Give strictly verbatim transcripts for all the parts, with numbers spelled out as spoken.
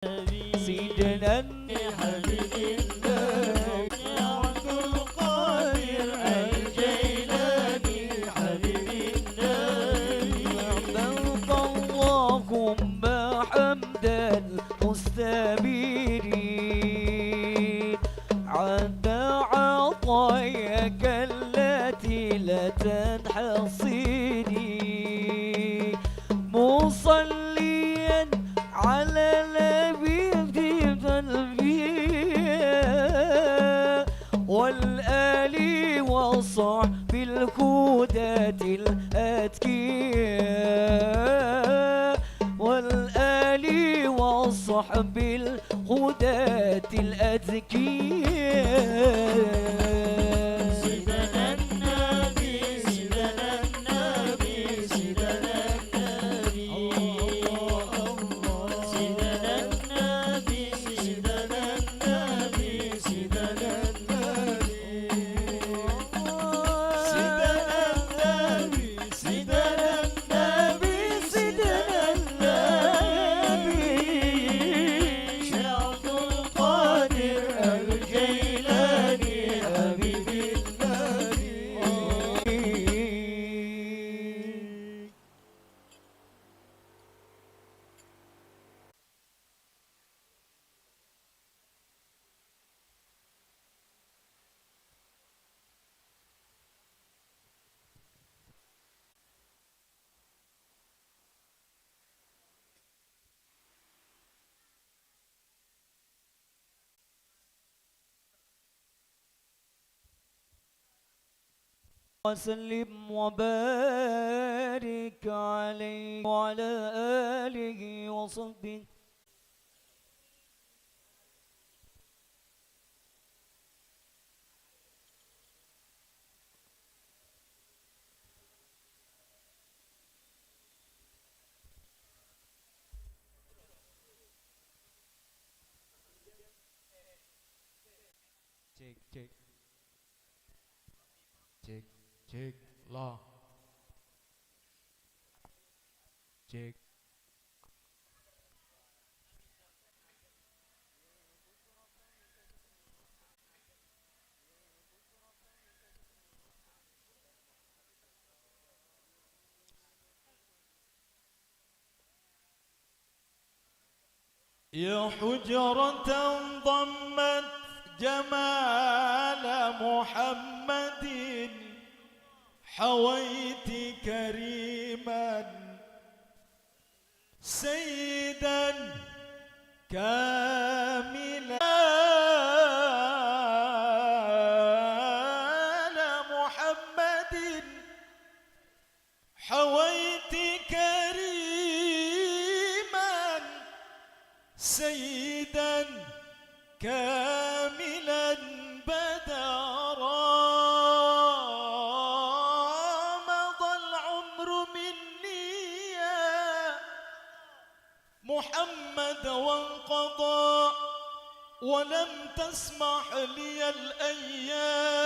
سيدنا النبي حبيب الله، عبد القادر الجيلاني حبيب الله. حمد اللهم حمد المستمرين على عطاياك التي لا تنحصر. مصليا على النبي في الأنبياء والآل وصحب الهداة الأتقياء والآل وصحب الهداة الأتقياء. سيدنا النبي، سيدنا النبي، سيدنا النبي. الله، الله. سيدنا النبي، سيدنا النبي، سيدنا النبي. سيدنا النبي، سيدنا النبي، سيدنا النبي. شيخ عبد القادر الجيلاني حبيب النبي. وسلم وبارك عليه وعلى آله وصحبه. Cek, cek. Cek, cek, la. Cek. يا حجرة ضمت جمال محمد، حويت كريما سيدا كاملا. محمد حويت كريما سيدا كاملا بدرا. مضى العمر مني يا محمد وانقضى، ولم تسمح لي الأيام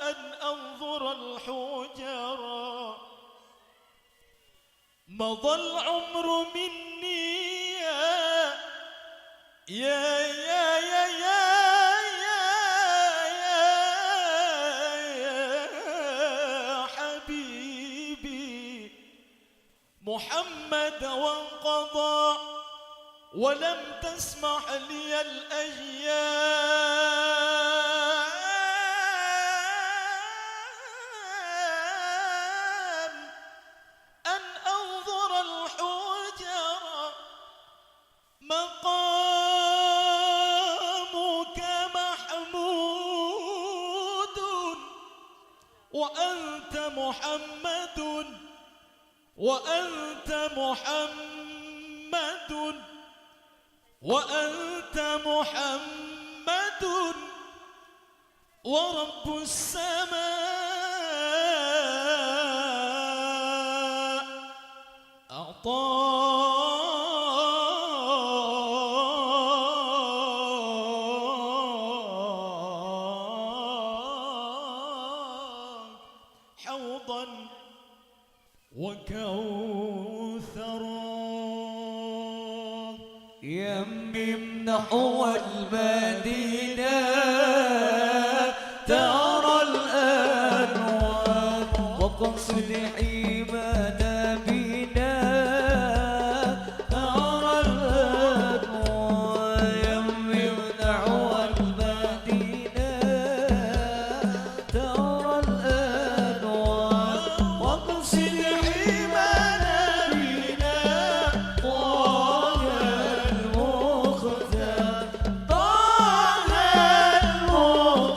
أن أنظر الحجرا. مضى العمر مني يا، يا، يا، يا، يا، يا، يا حبيبي. محمد وانقضى، ولم تسمح لي الأيام أن أنظر الحجرا. مقامك محمود وأنت محمد، وأنت محمد، وأنت محمد، ورب السماء أعطاك حوضا وكوثرا. يمم نحو المدينة ترى الأنوار، واقصد حيمة بنا ترى الأنوار. يمم نحو المدينة ترى الأنوار، واقصد حمى نبينا طه المختار، طه المختار.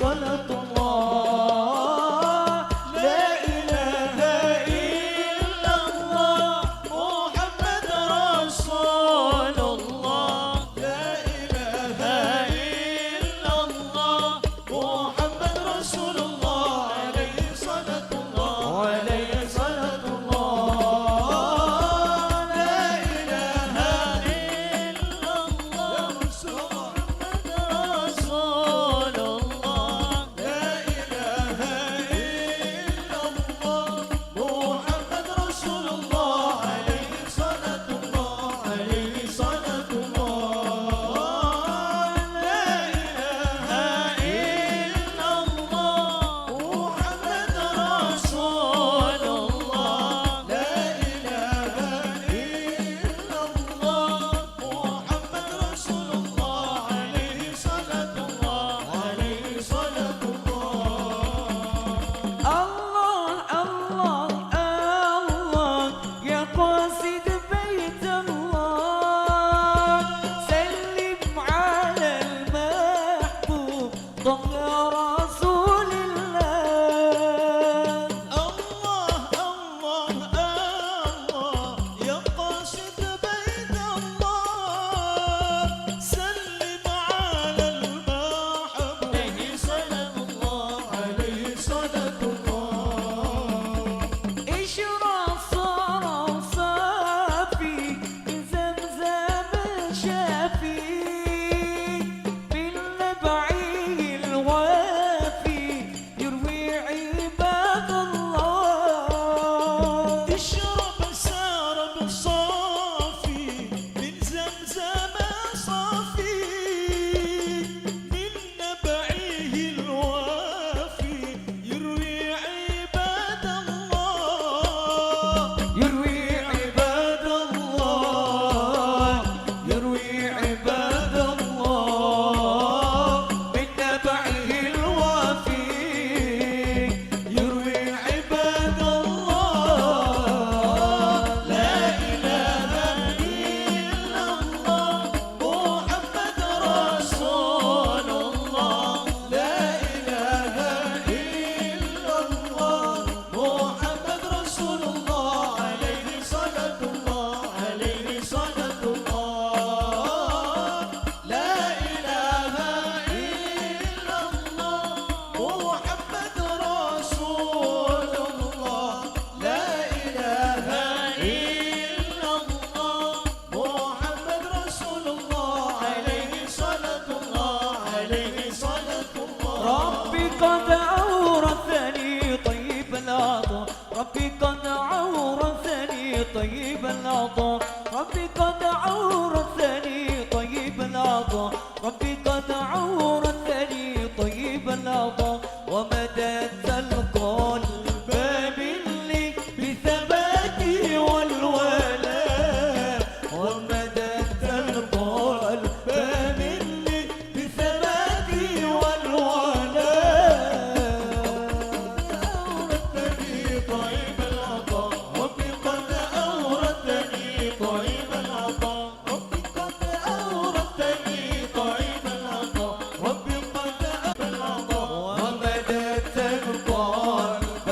صلاة الله، لا إله إلا الله، محمد رسول الله، لا إله إلا الله، محمد رسول الله، عليه صلاة الله، عليه صلاة الله، لا إله إلا الله، محمد رسول الله. لا إله إلا الله، محمد رسول الله، عليه صلاة الله، عليه صلاة الله. لا إله إلا الله، محمد رسول الله. لا إله إلا الله، محمد رسول الله، عليه صلاة الله، عليه صلاة الله. الله، الله، الله، يا قاصد بيت الله، سلم على المحبوب طه رسول الله. الله، الله، الله، يا قاصد بيت الله، سلم على المحبوب. عليه صلاة الله، عليه صلاة الله. اشرب صار صافي من زمزم شافي، من نبعه الوافي يروي عباد الله. اشرب سارب صافي من زمزم صافي، من نبعه الوافي يروي عباد الله. يروي عباد الله. يروي عباد الله من نبعه الوافي، يروي عباد الله. لا إله إلا الله، محمد رسول الله. لا إله إلا الله، محمد رسول الله، عليه صلاة الله، عليه صلاة الله. لا إله إلا الله، محمد رسول الله. لا إله إلا الله، محمد رسول الله، عليه صلاة الله، عليه صلاة الله. ربي قد أورثني طيب العطاء، ربي قد أورثني طيب العطاء، ربي قد أورثني طيب العطاء، ربي قد أورثني طيب العطاء، ومددت القلب مني بثباتي والولاء، ومددت القلب مني بثباتي والولاء. أورثتني طيب العطاء، ربي قد أورثني طيب العطاء، ربي قد أورثتني طيب العطاء، ربي قد أورثتني طيب العطاء، ومددت القلب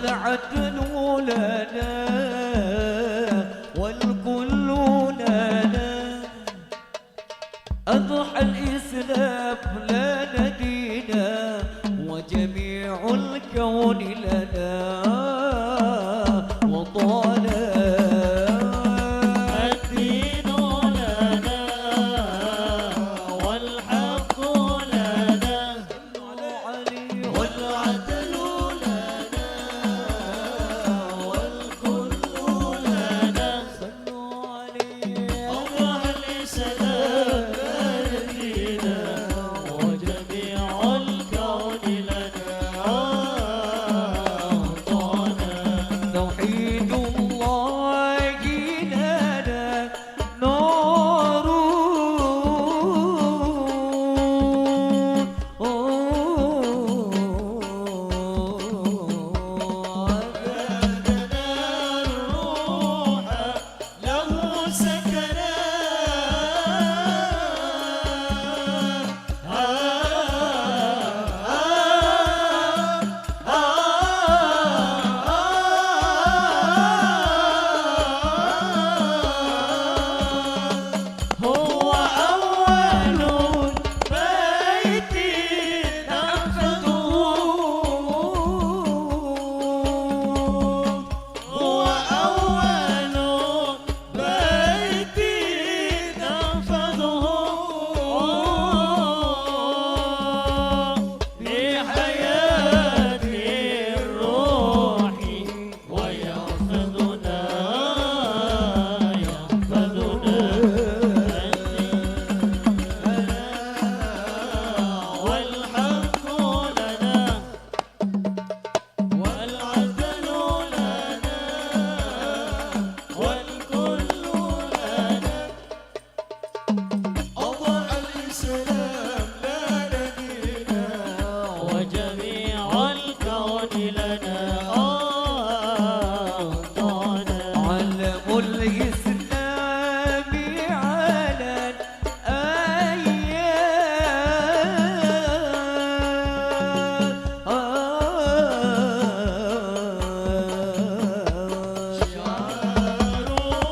العدل لنا والكل لنا. أضحى الإسلام لنا دينا، وجميع الكون لنا وطنا. الدين لنا والحق لنا. والعدل لنا والكل لنا. صلوا عليه. أضحى الإسلام لنا دينا، وجميع الكون لنا وطنا. توحيد الله لنا نور. الروح له سكنا. هو أول بيت نحفظه. هو أول بيت نحفظه. بحياة الروح ويحفظنا، يحفظنا. والحق لنا، والعدل لنا، والكل لنا. أضحى الإسلام لنا دينا، وجميع الكون لنا أوطانا. علم الإسلام على الأيام. شعار المجد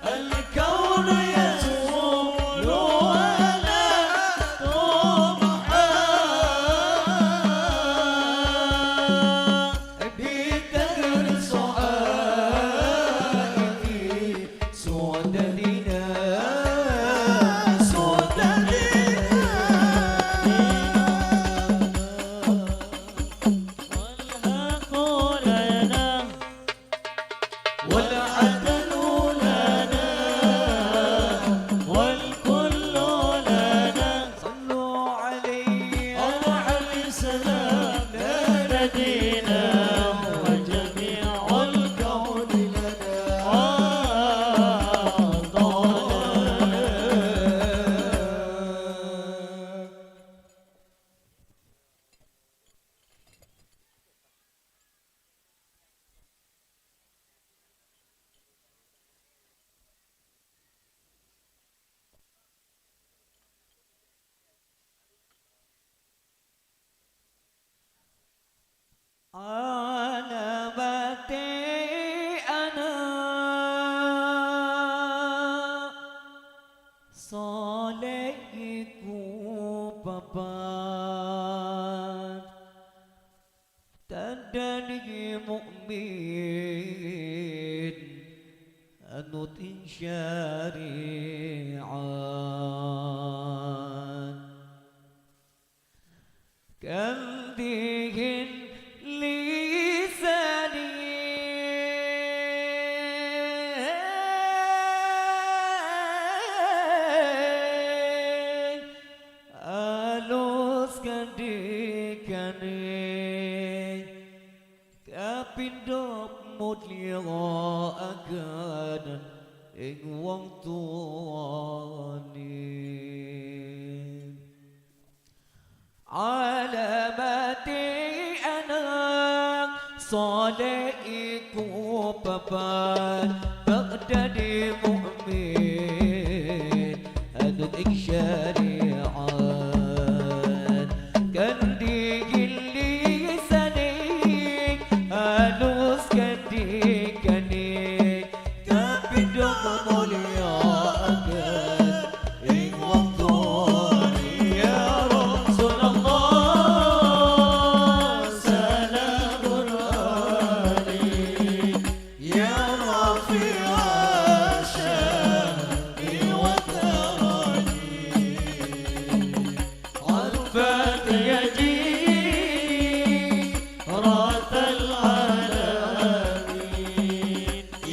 الكون يزول ولا تمحى بثغر صحائف سؤددنا، سؤددنا. والحق لنا والعدل لنا والكل لنا. صلوا عليه. أضحى الإسلام لنا دينا وجميع الكون لنا أوطانا. Ana matè ana' salèh iku papat. Tandhâna mu'min anut syariat. Kandihin lisani alus kandikane. Kapindho Saleh iku papan bâ' dhâddhi mu'min, anut ing syariat. Ghândhi ghilli sanèng, alus ghândhi ghândhi, kapèdhâ molja aghâr. Ing bâkto nèka, ya Rasulullah, salamun alaik, ya rafi'a sya'ni wa darajati. Arfat yadi, ratal alamin.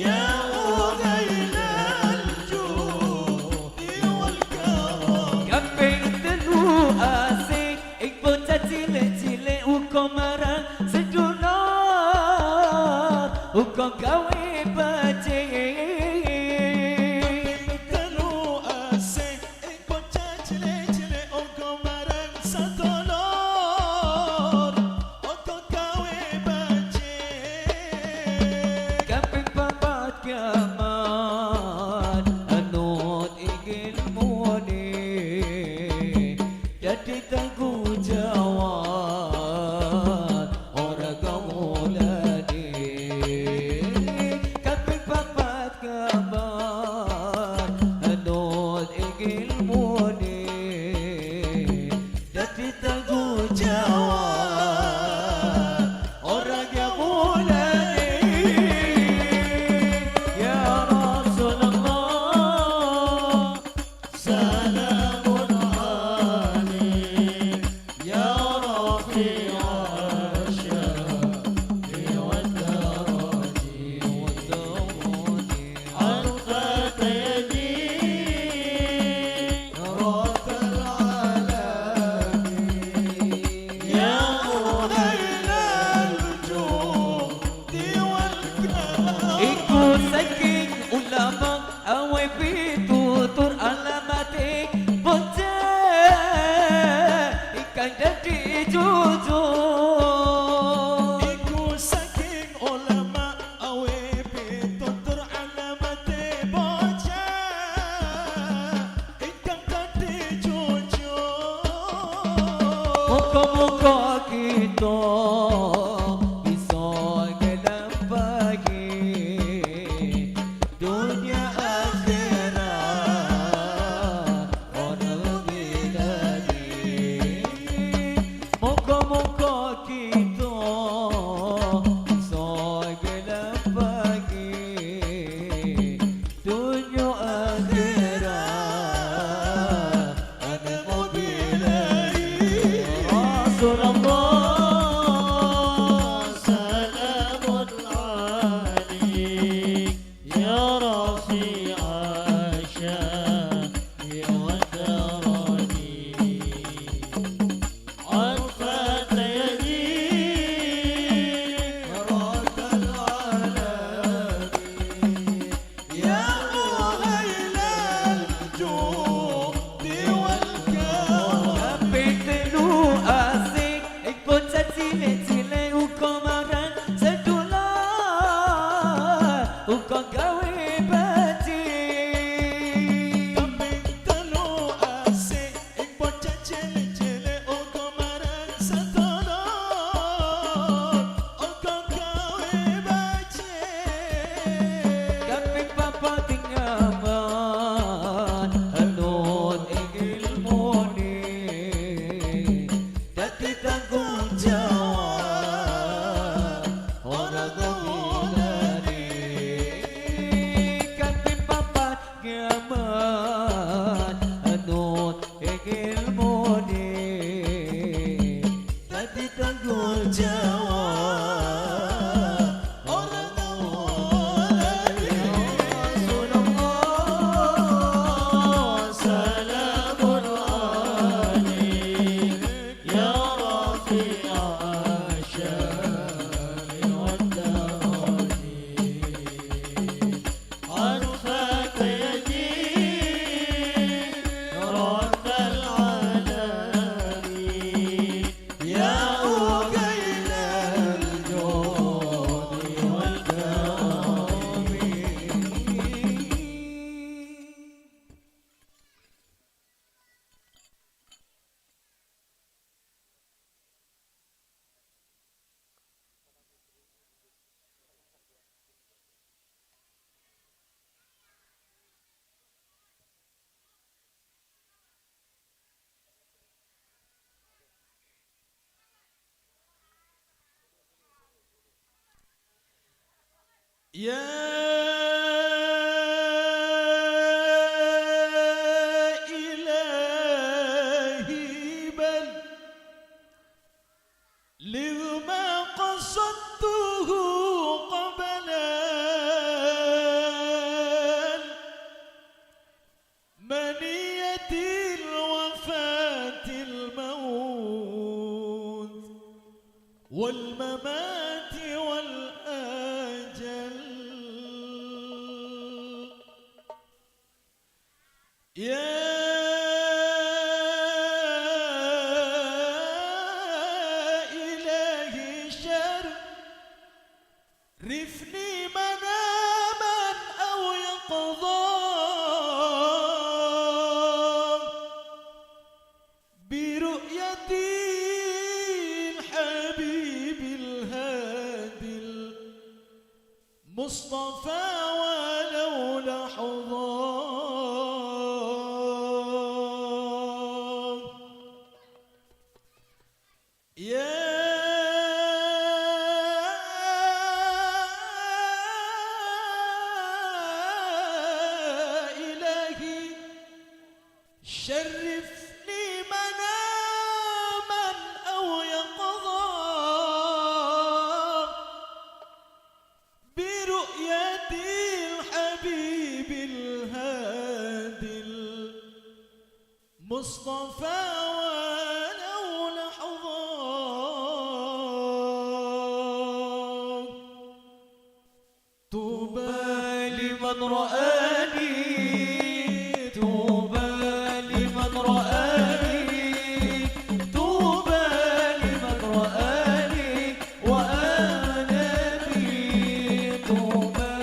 Ya Muhailal judi wal karam. Kapèng tello asèng, ing bocah cèlè'-cèlè' uko marang sadulur, uko kawè bâjing. Kapèng tello asèng, ing bocah cèlè'-cèlè' ongghu marang sadulur, ongghu kawè bâjing. Kapèng papat kaman anut ing èlmona, dhâddhi tanggung jawab orèng kaulâ nè. Kapèng papat kaman anut ing èlmona, dhâddhi tanggung jawab orèng kaulâ nè. Ya Rasulullah, salamun alaik, ya rafi'a sya'ni wa darajati. Arfat yadi, ratal alamin. Ya Muhailal judi wal karam. Iku sakèng ulama awè pitutur alamattè bocah ingkang dhâddhi jhujhur. Iku sakèng ulama awè pitutur alamattè bocah ingkang dhâddhi jhujhur. Moga-moga kita bisa ngalampaghi dhunnya akhèrat, ora lebbi dhâddhi. Moga-moga kita bisa ngalampaghi dhunnya akhèrat, ana' mobillahi. Rasulullah, salamun alaik, ya rafi'a sya'ni wa darajati. Arfat yadi, ratal alamin. Ya Muhailal judi wal karam. Kapèng tello asèng, ing bocah cèlè'-cèlè' uko marang sadulur, uko kawè bâjing. Kapèng tello asèng, ing bocah cèlè'-cèlè' ongghu marang sadulur, ongghu kawè bâjing. Kapèng papat kaman anut ing èlmona, dhâddhi tanggung jawab orèng kaulâ nè. Kapèng papat kaman anut ing èlmona, dhâddhi tanggung jawab orèng kaulâ nè. Rasulullah, salamun alaik, ya rafi'a sya'ni wa darajati. Arfat yadi, ratal alamin. Ya Muhailal يا إلهي بل لما قصدته قبل منية الوفاة الموت والممات والأجل. يا إلهي شرفني مناما أو يقظة برؤية الحبيب الهادي المصطفى ولو لحظة. يا إلهي شرفني مناما أو يقظة برؤية الحبيب الهادي المصطفى ولو لحظة. طوبى لمن رآني، طوبى لمن رآني، طوبى لمن رآني وآمن بي. طوبى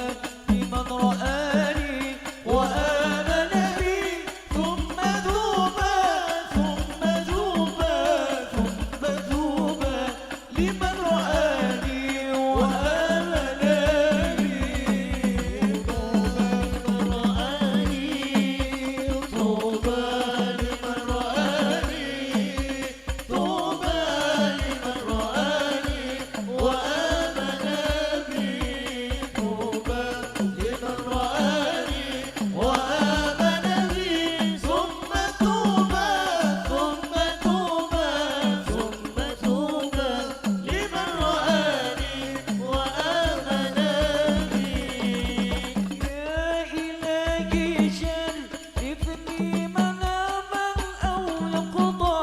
لمن رآني وآمن بي. ثم طوبى، ثم طوبى، ثم طوبى لمن رآني وآمن بي. طوبى لمن رآني، طوبى لمن رآني، طوبى لمن رآني وآمن بي. طوبى لمن رآني وآمن بي. ثم طوبى، ثم طوبى، ثم طوبى لمن رآني وآمن بي. يا إلهي شرفني مناما أو يقظة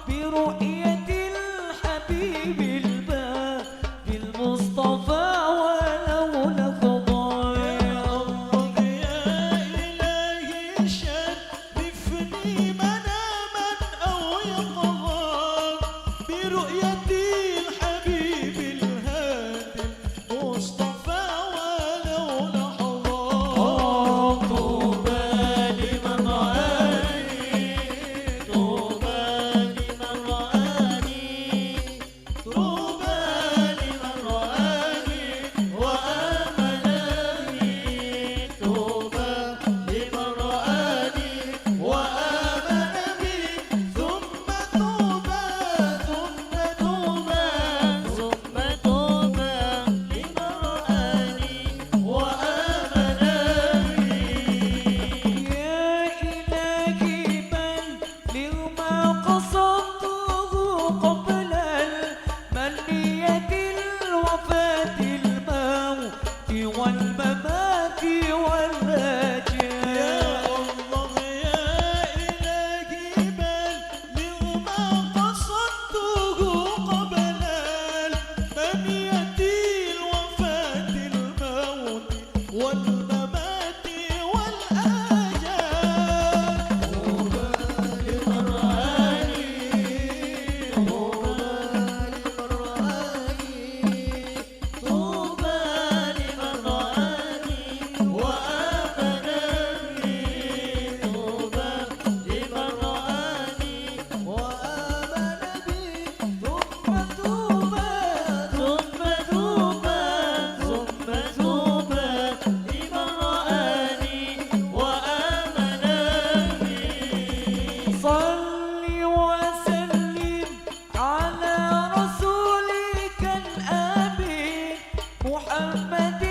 برؤية الحبيب الباقي المصطفى ولو لحظة. يا الله يا إلهي شرفني مناما أو يقظة برؤية الحبيب الهادي المصطفى ولو لحظة. طوبى لمن رآني، طوبى لمن رآني، طوبى لمن رآني وآمن بي. طوبى لمن رآني وآمن بي. ثم طوبى، ثم طوبى، ثم طوبى لمن رآني وآمن بي. يا إلهي بلغ ما قصدته قبل المنية الوفاة الموت والممات والأجل. يا الله يا إلهي بلغ ما قصدته قبل المنية الوفاة الموت والممات والأجل. طوبى لمن رآني، طوبى لمن رآني، طوبى لمن رآني وآمن بي. طوبى لمن رآني وآمن بي. ثم طوبى، ثم طوبى، ثم طوبى لمن رآني وآمن بي. صل وسلم على رسولك الأمين محمد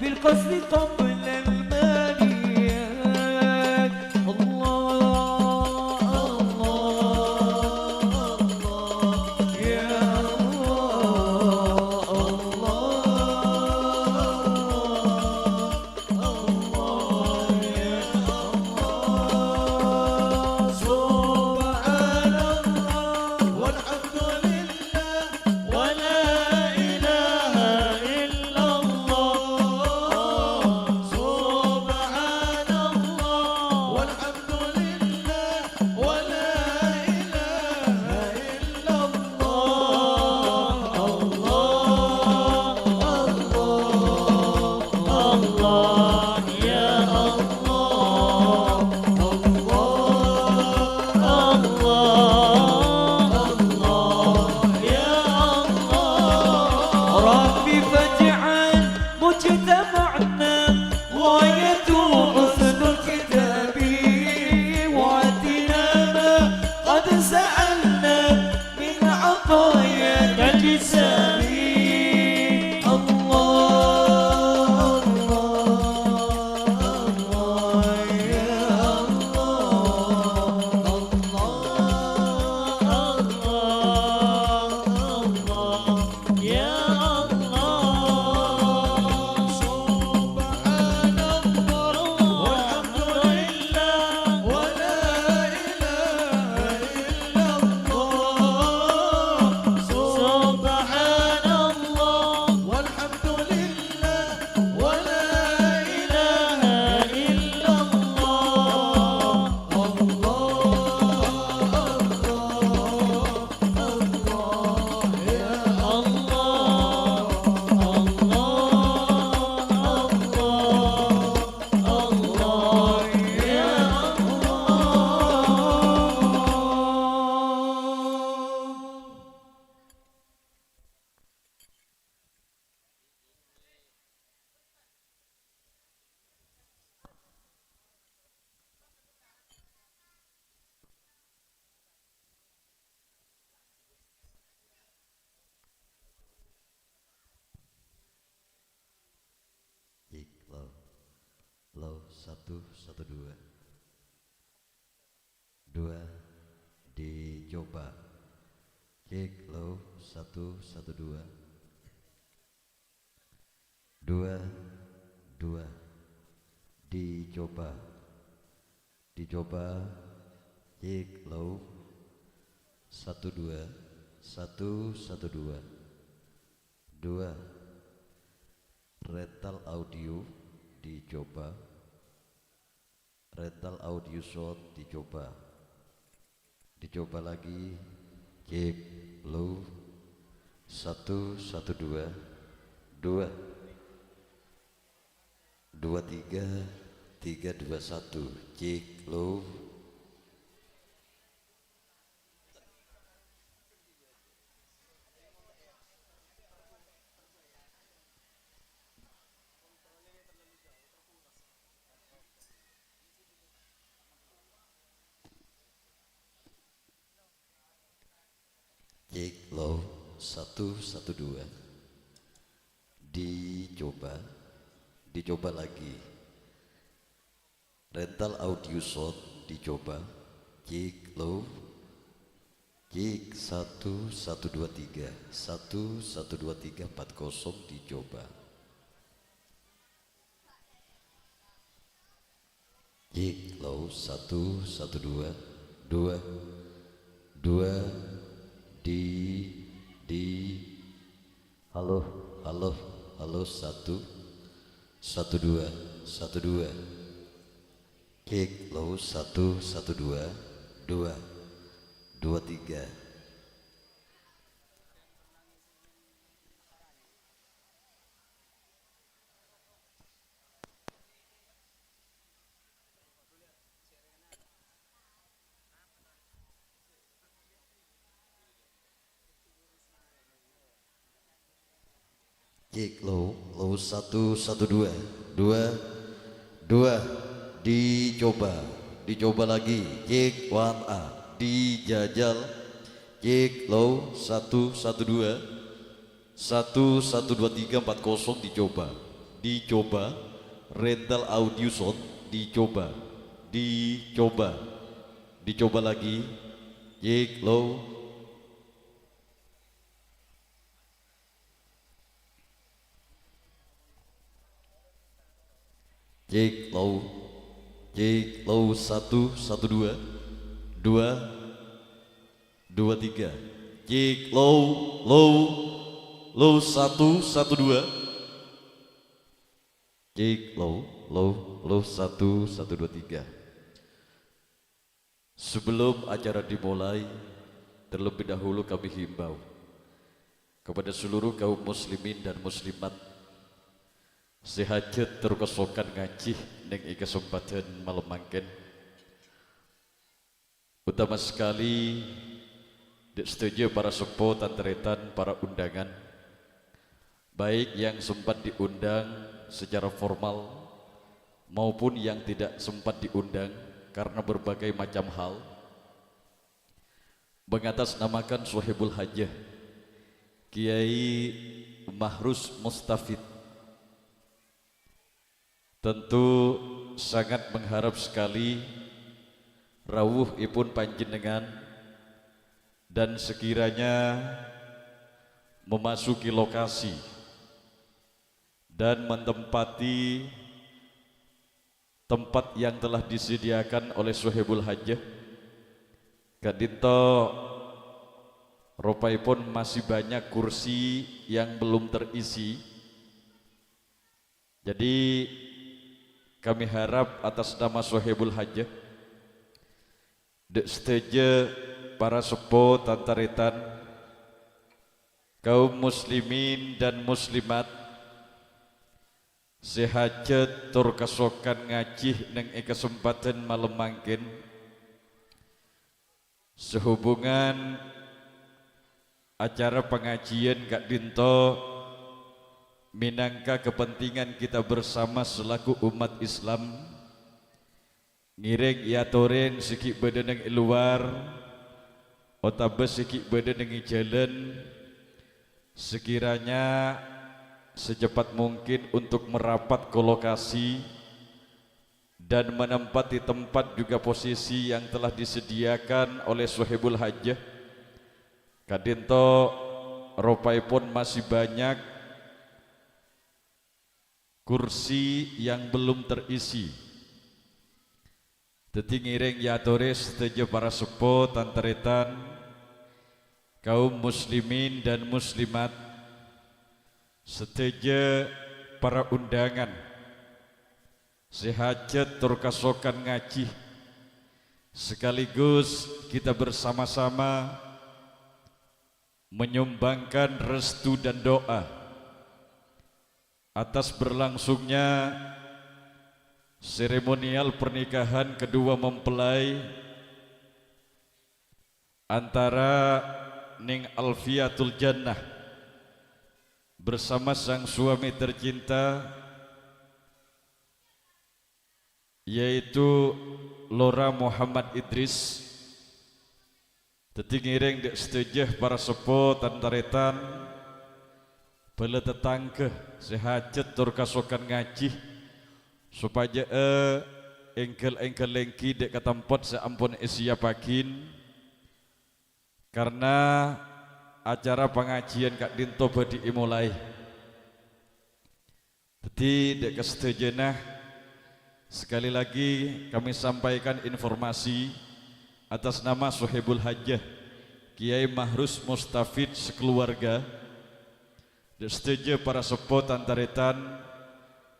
القصد قبل المنية. الله، الله، الله، يا الله، الله. الله يا الله، سبحان الله والحمد لله ولا إله إلا الله. سبحان الله والحمد لله ولا إله إلا الله. الله، الله، الله يا الله. الله، الله، الله يا الله. رب فاجعل مجتمعنا غايته حسن الختام، وآتنا ما قد سألنا من عطاياك الجسام. الله، الله، الله يا الله. الله، الله، الله يا الله. سبحان الله والحمد لله ولا إله إلا الله. سبحان الله والحمد لله ولا إله إلا الله. الله، الله، الله يا الله. الله، الله، الله يا الله. Cek, low. Low, satu, satu, dua. Dua, dicoba. Cek, low, satu, satu, dua. Dua, dua. Dicoba. Dicoba. Cek, low. Satu, dua. Satu, satu, dua. Dua. Rental audio dicoba. Rental audio sound dicoba. Dicoba lagi. Cek, low. Satu, satu, dua. Dua. Dua, tiga. Tiga, dua, satu. Cek, low. Cek, low, satu, satu, dua. Dicoba, dicoba lagi. Rental audio sound dicoba. Cek, low. Cek, satu, satu, dua, tiga. Satu, satu, dua, tiga, empat kosong dicoba. Cek, low, satu, satu, dua, dua, dua, di, di, halo, halo, halo, satu, satu, dua, satu, dua. Cek, low, satu, satu, dua, dua, dua, tiga. Cek, low, low, satu, satu, dua, dua, dua, dicoba, dicoba lagi, cek, one, a, dijajal, cek, low, satu, satu, dua, satu, satu, dua, tiga, empat kosong, dicoba. Dicoba. Rental audio sound, dicoba. Dicoba. Dicoba lagi. Cek, low. Cek, low. Cek, low, satu, satu, dua. Dua, dua, tiga. Cek, low, low. Low, satu, satu, dua. Cek, low, low, low, satu, satu, dua, tiga. Sebelum acara dimulai, terlebih dahulu kami himbau kepada seluruh kaum muslimin dan muslimat sè hajat tur kasokan ngajhi neng è kasempadhân malem mangkèn, utama sekali dâ' sadhâjâ para seppo, tan-tarètan, para undangan, baik yang sempat diundang secara formal maupun yang tidak sempat diundang karena berbagai macam hal, mengatasnamakan Sohibul Hajah, Kiai Mahrus Mustafid. Tentu sangat mengharap sekali rawuhipun panjennengan dan sekiranya memasuki lokasi dan menempati tempat yang telah disediakan oleh Sohibul Hajah. Ka'dinto ropaèpon masih banyak kursi yang belum terisi. Jadi, kami harap atas nama Sohibul Hajah, dâ' sadhâjâ para seppo, tan-tarètan, kaum muslimin dan muslimat, sè hajat tur kasokan ngajhi neng è kasempadhân malem mangkèn, sehubungan acara pangajiân ka'dinto mènangka kepentingan kita bersama selaku umat Islam, ngèrèng èyatorè sè ghi' bâdâ neng è lowar otabâ sè ghi' bâdâ neng è jhâlân, sekiranya secepat mungkin untuk merapat ke lokasi dan menempati tempat juga posisi yang telah disediakan oleh Sohibul Hajah. Ka'dinto ropaèpon masih banyak kursi yang belum terisi. Dâddhi ngèrèng èyatorè sadhâjâ para seppo, tan-tarètan, kaum muslimin dan muslimat, sadhâjâ para undangan sè hajat tur kasokan ngajhi, sekaligus kita bersama-sama menyumbangkan restu dan doa atas berlangsungnya seremonial pernikahan kedua mempelai antara Neng Alfiatul Jannah bersama sang suami tercinta, yaitu Lora Muhammad Idris. Dâddhi ngèrèng dâ' sadhâjâ para seppo, tan-tarètan, bhâlâ tatangghâ sè hajat tur kasokan ngajhi, sopajâ'â èngghâl-èngghâl lèngghi dâ' ka tempat sè ampon èsiyappaghi, karna acara pangajiân ka'dinto bhâdhi èmolaè. Dâddhi, dâ' ka sadhâjâna, sekali lagi kami sampaikan informasi atas nama Sohibul Hajah, Kiai Mahrus Mustafid sakeluarga, dâ' sadhâjâ para seppo, tan-tarètan,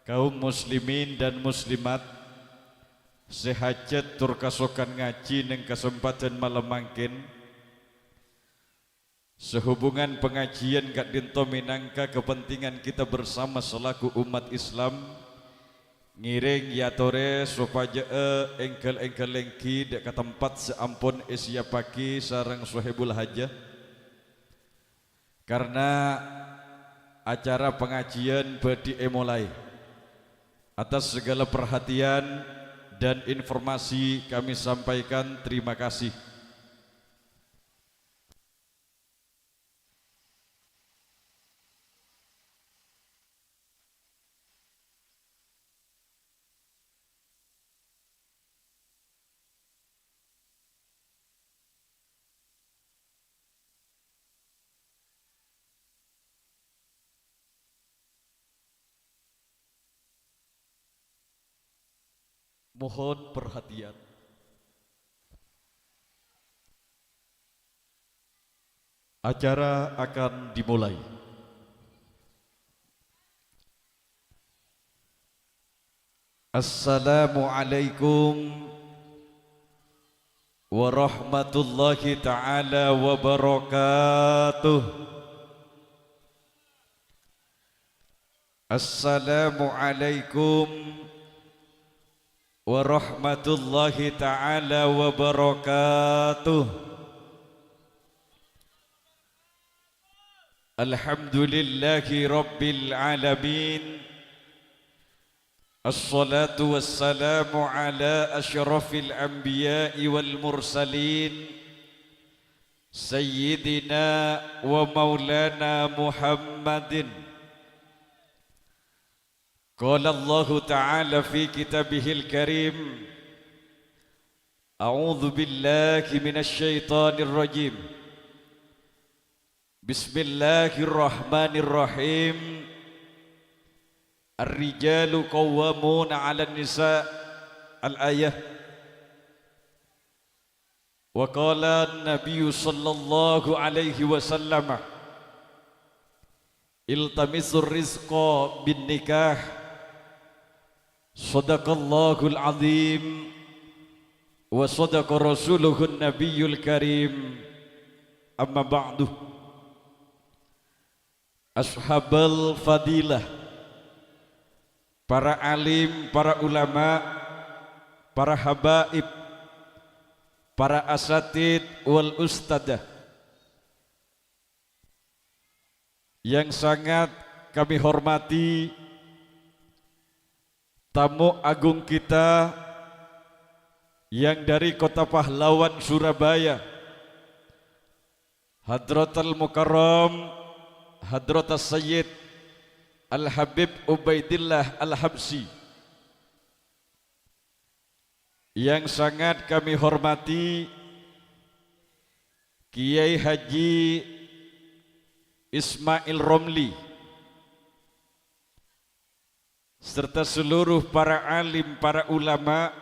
kaum muslimin dan muslimat, sè hajat tur kasokan ngajhi neng kasempadhân malem mangkèn, sehubungan pangajiân ka'dinto mènangka kepentingan kita bersama selaku umat Islam, ngèrèng èyatorè sopajâ'â èngghâl-èngghâl lèngghi dâ' ka tempat sè ampon èsiyappaghi sareng Sohibul Hajah, karna acara pangajiân bhâdhi èmolaè. Atas segala perhatian dan informasi kami sampaikan terima kasih. Mohon perhatian. Acara akan dimulai. Assalamualaikum warahmatullahi taala wabarakatuh. Assalamualaikum warahmatullahi taala wabarakatuh. Alhamdulillahi rabbil alamin. Assalatu wassalamu ala asyrafil anbiya'i wal mursalin, sayyidina wa maulana Muhammadin. Qala Allahu ta'ala fi kitabihil karim, a'udzu billahi minasy syaithanir rajim. Bismillahirrahmanirrahim. Ar-rijalu qawwamuna 'alan nisa'. Al-ayah. Wa qala an-nabiyyu sallallahu alaihi wasallam, "Iltamisur rizqa bin nikah." Shadaqallahul azim wa shadaqa rasuluhun nabiyul karim. Amma ba'du. Ashabal fadilah, para alim, para ulama, para habaib, para asatid wal ustadzah yang sangat kami hormati, tamu agung kita yang dari Kota Pahlawan, Surabaya, Hadratal Mukarram Hadratas Sayyid Al-Habib Ubaidillah Al-Habsyi. Yang sangat kami hormati Kiai Haji Ismail Romli, serta seluruh para alim, para ulama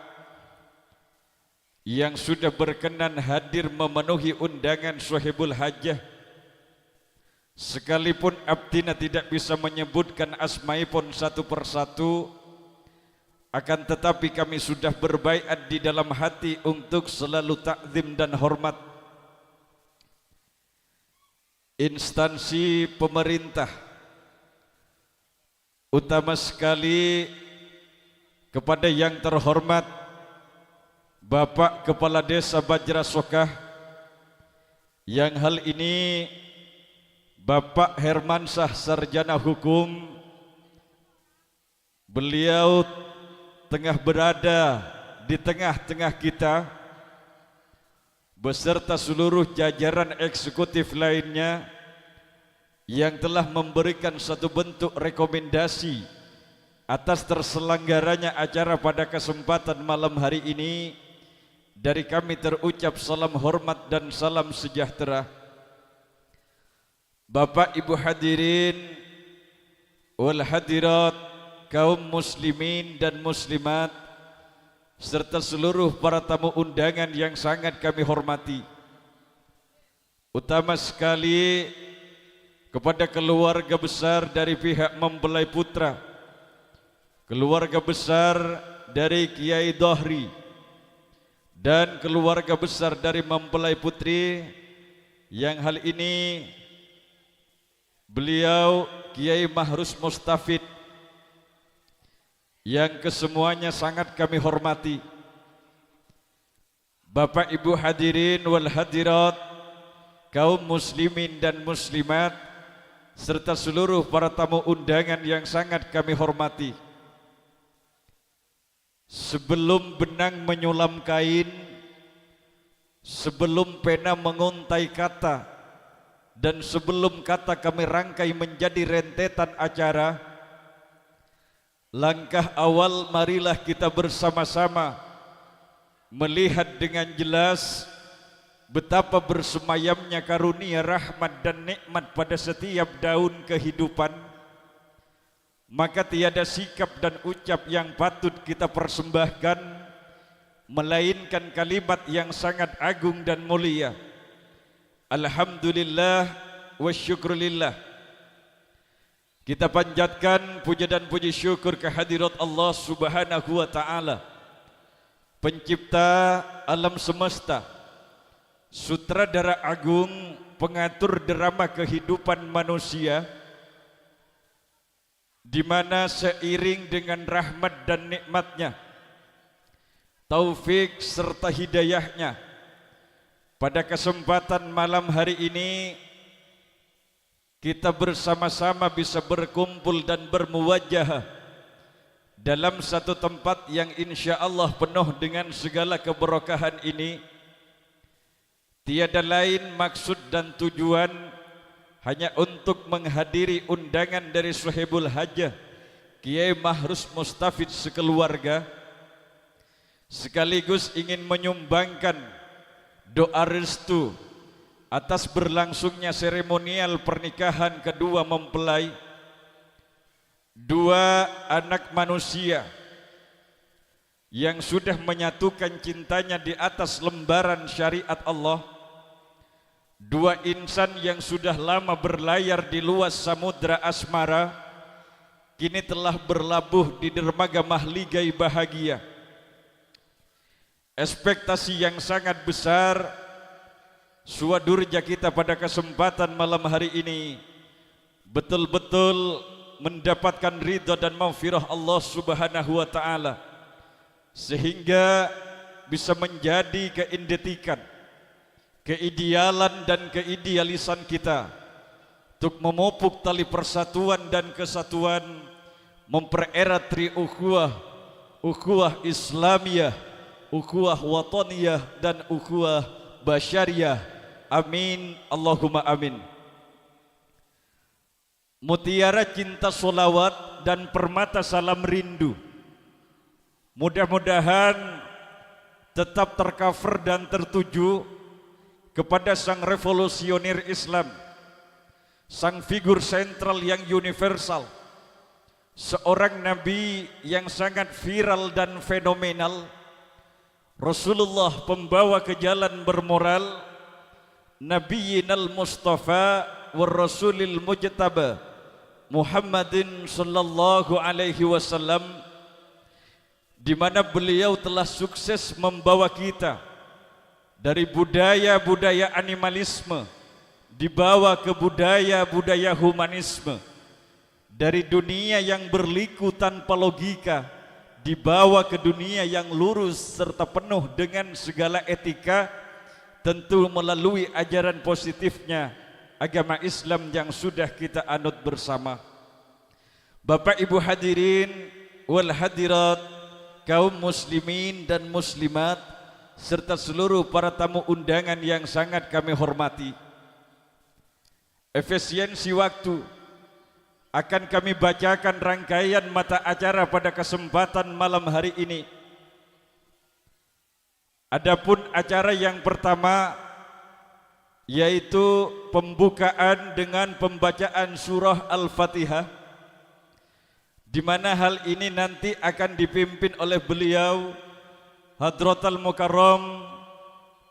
yang sudah berkenan hadir memenuhi undangan Sohibul Hajah. Sekalipun abdhina tidak bisa menyebutkan asmaipun satu persatu, akan tetapi kami sudah berbaiat di dalam hati untuk selalu takzim dan hormat. Instansi pemerintah, utama sekali kepada yang terhormat Bapak Kepala Desa Bajra Sokah, yang hal ini Bapak Hermansyah, sarjana hukum, beliau tengah berada di tengah-tengah kita, beserta seluruh jajaran eksekutif lainnya yang telah memberikan satu bentuk rekomendasi atas terselenggaranya acara pada kesempatan malam hari ini. Dari kami terucap salam hormat dan salam sejahtera. Bapak, Ibu hadirin wal hadirat, kaum muslimin dan muslimat, serta seluruh para tamu undangan yang sangat kami hormati, utama sekali kepada keluarga besar dari pihak mempelai putra, keluarga besar dari Kiai Dohri, dan keluarga besar dari mempelai putri, yang hal ini beliau Kiai Mahrus Mustafid, yang kesemuanya sangat kami hormati. Bapak, Ibu hadirin wal hadirat, kaum muslimin dan muslimat, serta seluruh para tamu undangan yang sangat kami hormati. Sebelum benang menyulam kain, sebelum pena menguntai kata, dan sebelum kata kami rangkai menjadi rentetan acara, langkah awal marilah kita bersama-sama melihat dengan jelas betapa bersemayamnya karunia rahmat dan nikmat pada setiap daun kehidupan. Maka tiada sikap dan ucap yang patut kita persembahkan melainkan kalimat yang sangat agung dan mulia. Alhamdulillah wa syukrulillah. Kita panjatkan puja dan puji syukur ke hadirat Allah Subhanahu wa Ta'ala, Pencipta alam semesta, Sutradara Agung, pengatur drama kehidupan manusia, di mana seiring dengan rahmat dan nikmatnya, taufik serta hidayahnya, pada kesempatan malam hari ini, kita bersama-sama bisa berkumpul dan bermuwajahah dalam satu tempat yang insya Allah penuh dengan segala keberkahan ini. Tiada lain maksud dan tujuan hanya untuk menghadiri undangan dari Sohibul Hajah Kiai Mahrus Mustafid sekeluarga, sekaligus ingin menyumbangkan doa restu atas berlangsungnya seremonial pernikahan kedua mempelai, dua anak manusia yang sudah menyatukan cintanya di atas lembaran syariat Allah, dua insan yang sudah lama berlayar di luas samudra asmara, kini telah berlabuh di dermaga mahligai bahagia. Ekspektasi yang sangat besar, suwadurja kita pada kesempatan malam hari ini betul-betul mendapatkan ridha dan maghfirah Allah Subhanahu wa Ta'ala, sehingga bisa menjadi keidentikan, keidealan, dan keidealisan kita untuk memupuk tali persatuan dan kesatuan, mempererat tali ukhuwah, ukhuwah Islamiyah, ukhuwah Wathaniyah, dan ukhuwah Basyariyah. Amin, Allahumma amin. Mutiara cinta sholawat dan permata salam rindu, mudah-mudahan tetap tercover dan tertuju kepada sang revolusioner Islam, sang figur sentral yang universal, seorang nabi yang sangat viral dan fenomenal, Rasulullah pembawa ke jalan bermoral, Nabiyinal Mustafa wa Rasulil Mujtaba, Muhammadin sallallahu alaihi wasallam, di mana beliau telah sukses membawa kita dari budaya-budaya animalisme dibawa ke budaya-budaya humanisme, dari dunia yang berliku tanpa logika dibawa ke dunia yang lurus serta penuh dengan segala etika, tentu melalui ajaran positifnya agama Islam yang sudah kita anut bersama. Bapak Ibu hadirin wal hadirat, kaum muslimin dan muslimat, serta seluruh para tamu undangan yang sangat kami hormati. Efisiensi waktu, akan kami bacakan rangkaian mata acara pada kesempatan malam hari ini. Adapun acara yang pertama, yaitu pembukaan dengan pembacaan surah Al-Fatihah, di mana hal ini nanti akan dipimpin oleh beliau, Hadratal Mukarram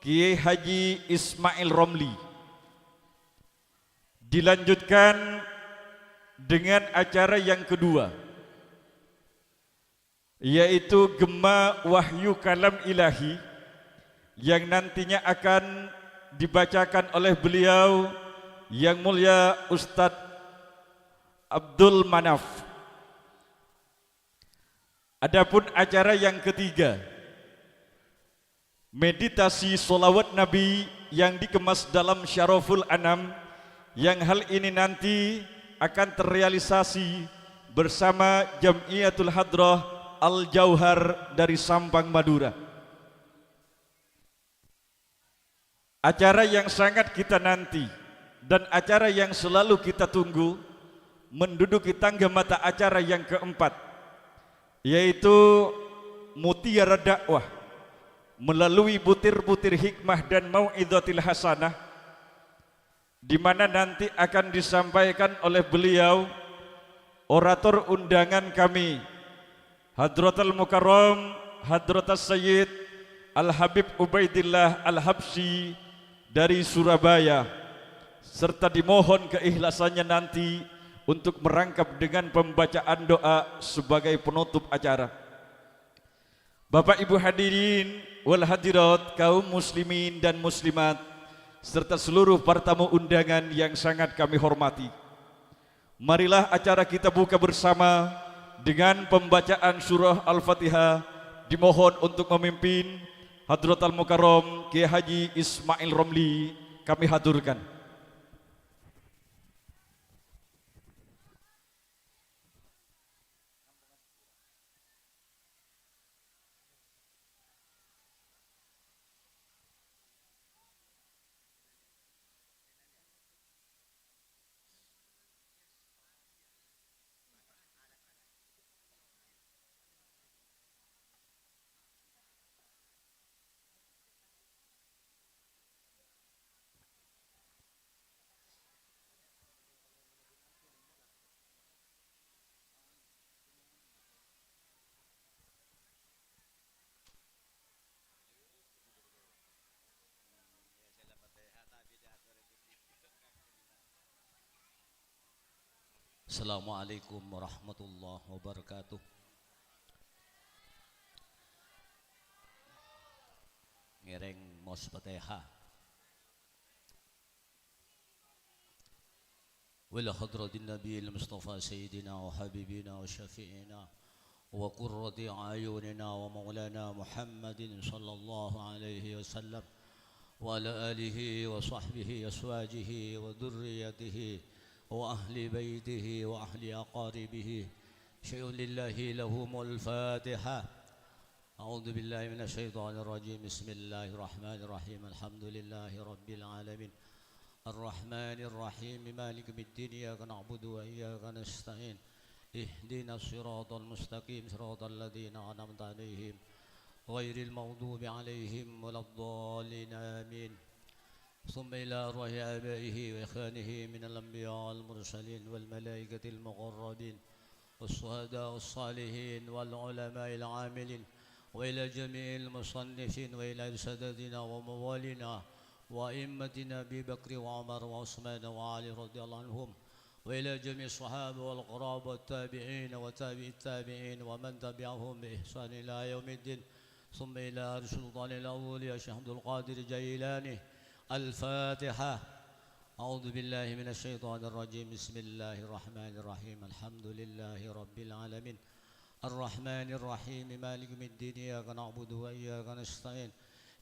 Kiai Haji Ismail Romli. Dilanjutkan dengan acara yang kedua, yaitu Gema Wahyu Kalam Ilahi, yang nantinya akan dibacakan oleh beliau, Yang Mulia Ustadz Abdul Manaf. Adapun acara yang ketiga, meditasi sholawat Nabi yang dikemas dalam Syaraful Anam, yang hal ini nanti akan terrealisasi bersama Jam'iyatul Hadrah Al-Jauhar dari Sampang, Madura. Acara yang sangat kita nanti dan acara yang selalu kita tunggu menduduki tangga mata acara yang keempat, yaitu Mutiara Dakwah melalui butir-butir hikmah dan mau'izatil hasanah, di mana nanti akan disampaikan oleh beliau, orator undangan kami, Hadratal Mukarram Hadratas Sayyid Al-Habib Ubaidillah Al-Habsyi dari Surabaya, serta dimohon keikhlasannya nanti untuk merangkap dengan pembacaan doa sebagai penutup acara. Bapak Ibu hadirin wal hadirat, kaum muslimin dan muslimat, serta seluruh para tamu undangan yang sangat kami hormati. Marilah acara kita buka bersama dengan pembacaan surah Al-Fatihah. Dimohon untuk memimpin Hadratal Mukarram Kiai Haji Ismail Romli kami haturkan. Assalamualaikum warahmatullahi wabarakatuh. Ngèrèng maos Fatihah. وإلى حضرة النبي المصطفى سيدنا وحبيبنا وشفيعنا وقرة أعيننا ومولانا محمد صلى الله عليه وسلم وعلى آله وصحبه أزواجه وذريته وأهل بيته وأهل أقاربه شيء لله لهم الفاتحة. أعوذ بالله من الشيطان الرجيم. بسم الله الرحمن الرحيم. الحمد لله رب العالمين. الرحمن الرحيم. مالك يوم الدين. إياك نعبد وإياك نستعين. اهدنا الصراط المستقيم. صراط الذين أنعمت عليهم. غير المغضوب عليهم ولا الضالين. آمين. ثم إلى أرواح آبائه وإخوانه من الأنبياء والمرسلين والملائكة المقربين والشهداء والصالحين والعلماء العاملين، وإلى جميع المصنفين، وإلى ساداتنا وموالينا وأئمتنا أبي بكر وعمر وعثمان وعلي رضي الله عنهم، وإلى جميع الصحابة والقرابة والتابعين وتابع التابعين ومن تبعهم بإحسان إلى يوم الدين. ثم إلى سلطان الأولياء الشيخ عبد القادر الجيلاني. الفاتحة. أعوذ بالله من الشيطان الرجيم. بسم الله الرحمن الرحيم. الحمد لله رب العالمين. الرحمن الرحيم. مالك يوم الدين. إياك نعبد وإياك نستعين.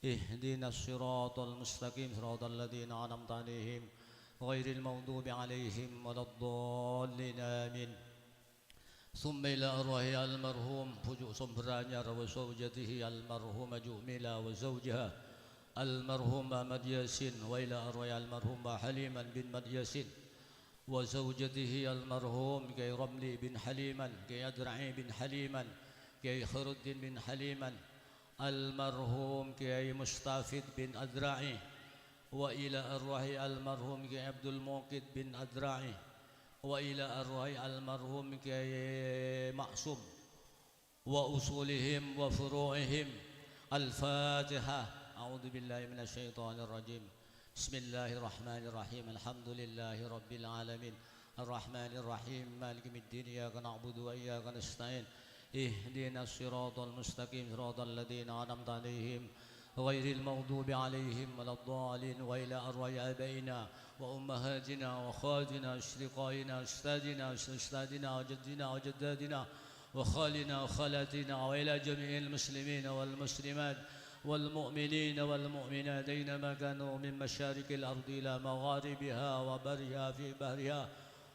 اهدنا الصراط المستقيم. صراط الذين أنعمت عليهم. غير المغضوب عليهم ولا الضالين. آمين. ثم إلى أرواح المرحوم Pucuk Sombher Anyar وزوجته المرحومة Jumila وزوجها المرحوم Ahmad Yasin، وإلى أرواح المرحوم Haliman bin Mat Yasin وزوجته المرحوم Kiai Romli bin Haliman، Kiai Adra'i bin Haliman، Kiai Khairuddin bin Haliman، المرحوم Kiai Mustafid bin Adra'i، وإلى أرواح المرحوم Kiai Abdul Muqit bin Adra'i، وإلى أرواح المرحوم Kiai Maksum، وأصولهم وفروعهم. الفاتحة. أعوذ بالله من الشيطان الرجيم. بسم الله الرحمن الرحيم. الحمد لله رب العالمين. الرحمن الرحيم. مالك يوم الدين. إياك نعبد وإياك نستعين. اهدنا الصراط المستقيم. صراط الذين أنعمت عليهم غير المغضوب عليهم ولا الضالين. وإلى أرواح آبائنا وأمهاتنا وأخواتنا وأشقائنا وأستاذنا وأستاذنا وجدنا وجداتنا وخالنا وخالاتنا وإلى جميع المسلمين والمسلمات والمؤمنين والمؤمنات أينما كانوا من مشارق الأرض إلى مغاربها وبرها في بحرها،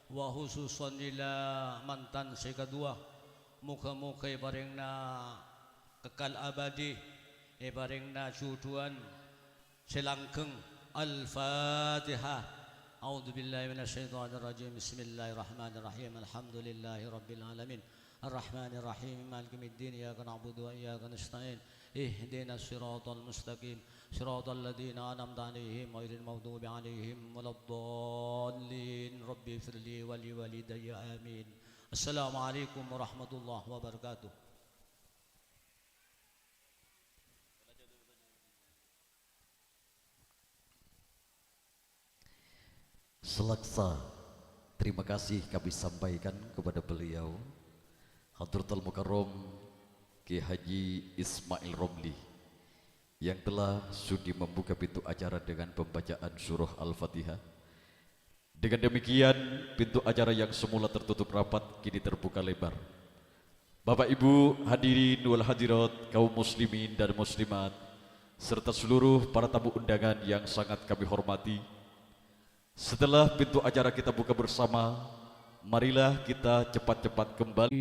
وخصوصا إلى mantan sè kaduwâ. Moghâ-moghâ èparèngana kekal abadi, èparèngana jhudhuwân sè langgheng. Al-Fatihah. أعوذ بالله من الشيطان الرجيم. بسم الله الرحمن الرحيم. الحمد لله رب العالمين. الرحمن الرحيم. مالك يوم الدين. إياك نعبد وإياك نستعين. اهدنا الصراط المستقيم. صراط الذين أنعمت عليهم غير المغضوب عليهم ولا الضالين. رب اغفر لي ولوالدي. آمين. السلام عليكم ورحمة الله وبركاته. Pelaksa terima kasih kami sampaikan kepada beliau, Hadratal Mukarram Kiai Haji Ismail Romli, yang telah sudi membuka pintu acara dengan pembacaan surah Al-Fatihah. Dengan demikian, pintu acara yang semula tertutup rapat kini terbuka lebar. Bapak, Ibu, hadirin wal hadirat, kaum muslimin dan muslimat, serta seluruh para tamu undangan yang sangat kami hormati, setelah pintu acara kita buka bersama, marilah kita cepat-cepat kembali.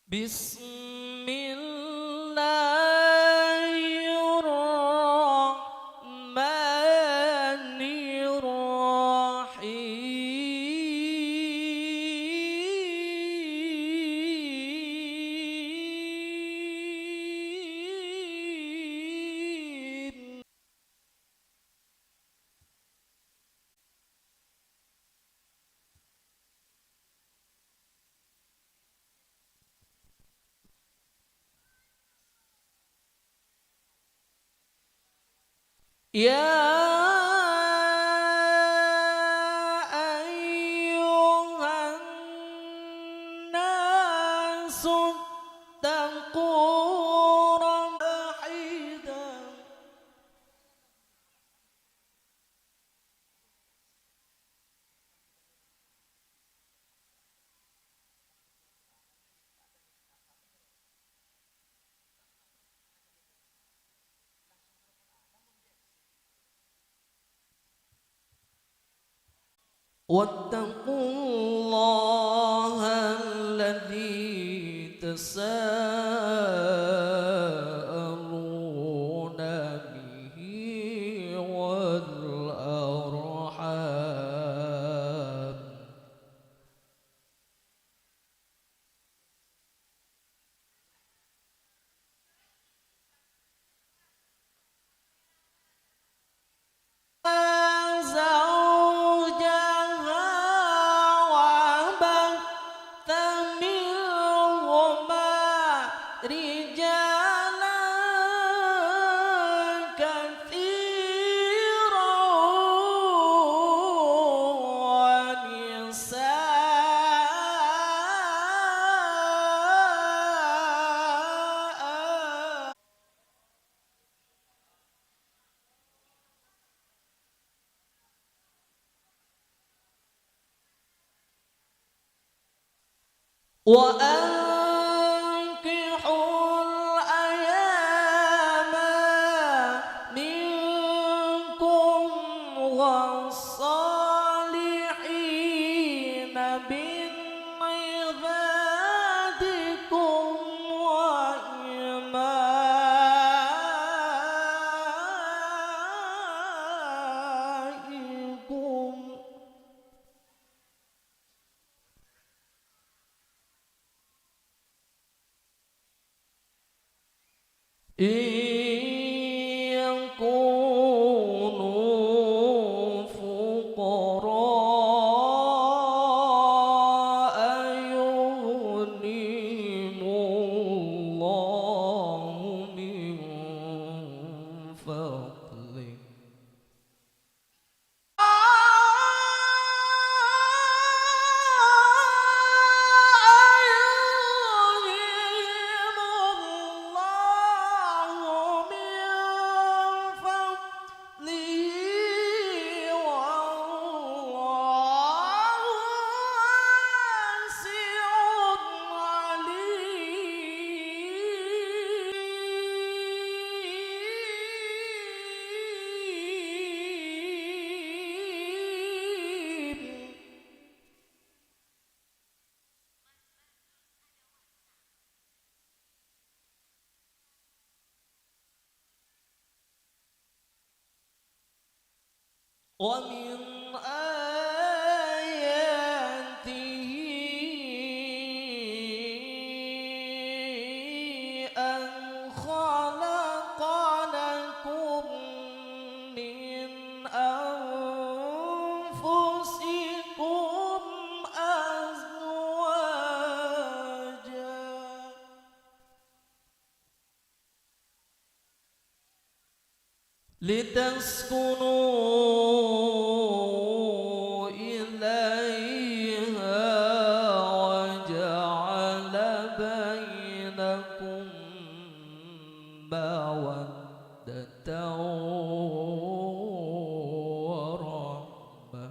Bismillahirrahmanirrahim. يا أيها الناس اتقوا ربكم واحدا. واتقوا الله الذي تساءلون به والأرحام. زوجها وبث منهما رجالا كثيرا ونساء. وأنكحوا الأيامى منكم والصالحين من عبادكم وإمائكم. إن يكونوا فقراء يغنهم الله من فضله. ومن آياته أن خلق لكم من أنفسكم لتسكنوا إليها وجعل بينكم مودة ورحمة.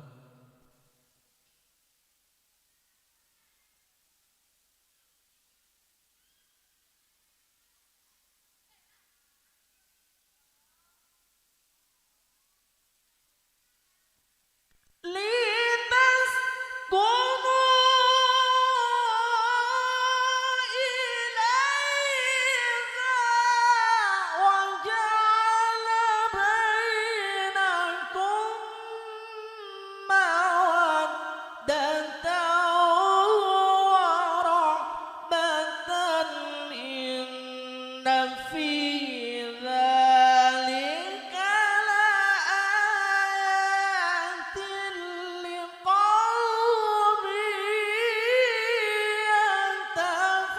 لتسكنوا إليها وجعل بينكم مودة ورحمة. إن في ذلك لآيات لقوم يتفكرون.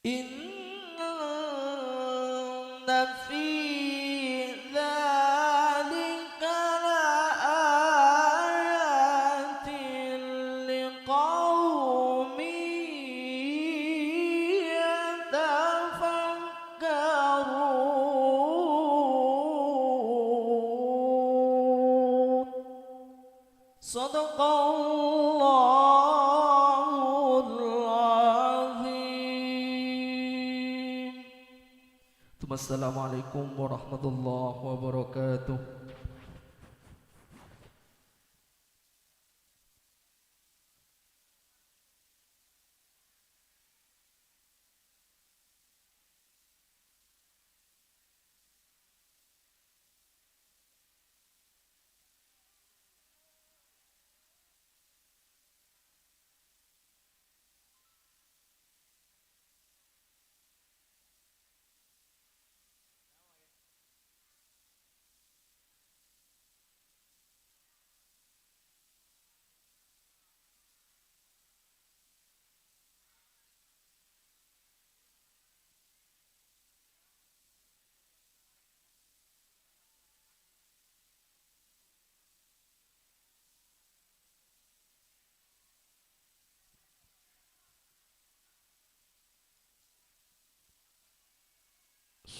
إن في ذلك لآيات لقوم يتفكرون. صدق الله العظيم. ثم السلام عليكم ورحمة الله وبركاته.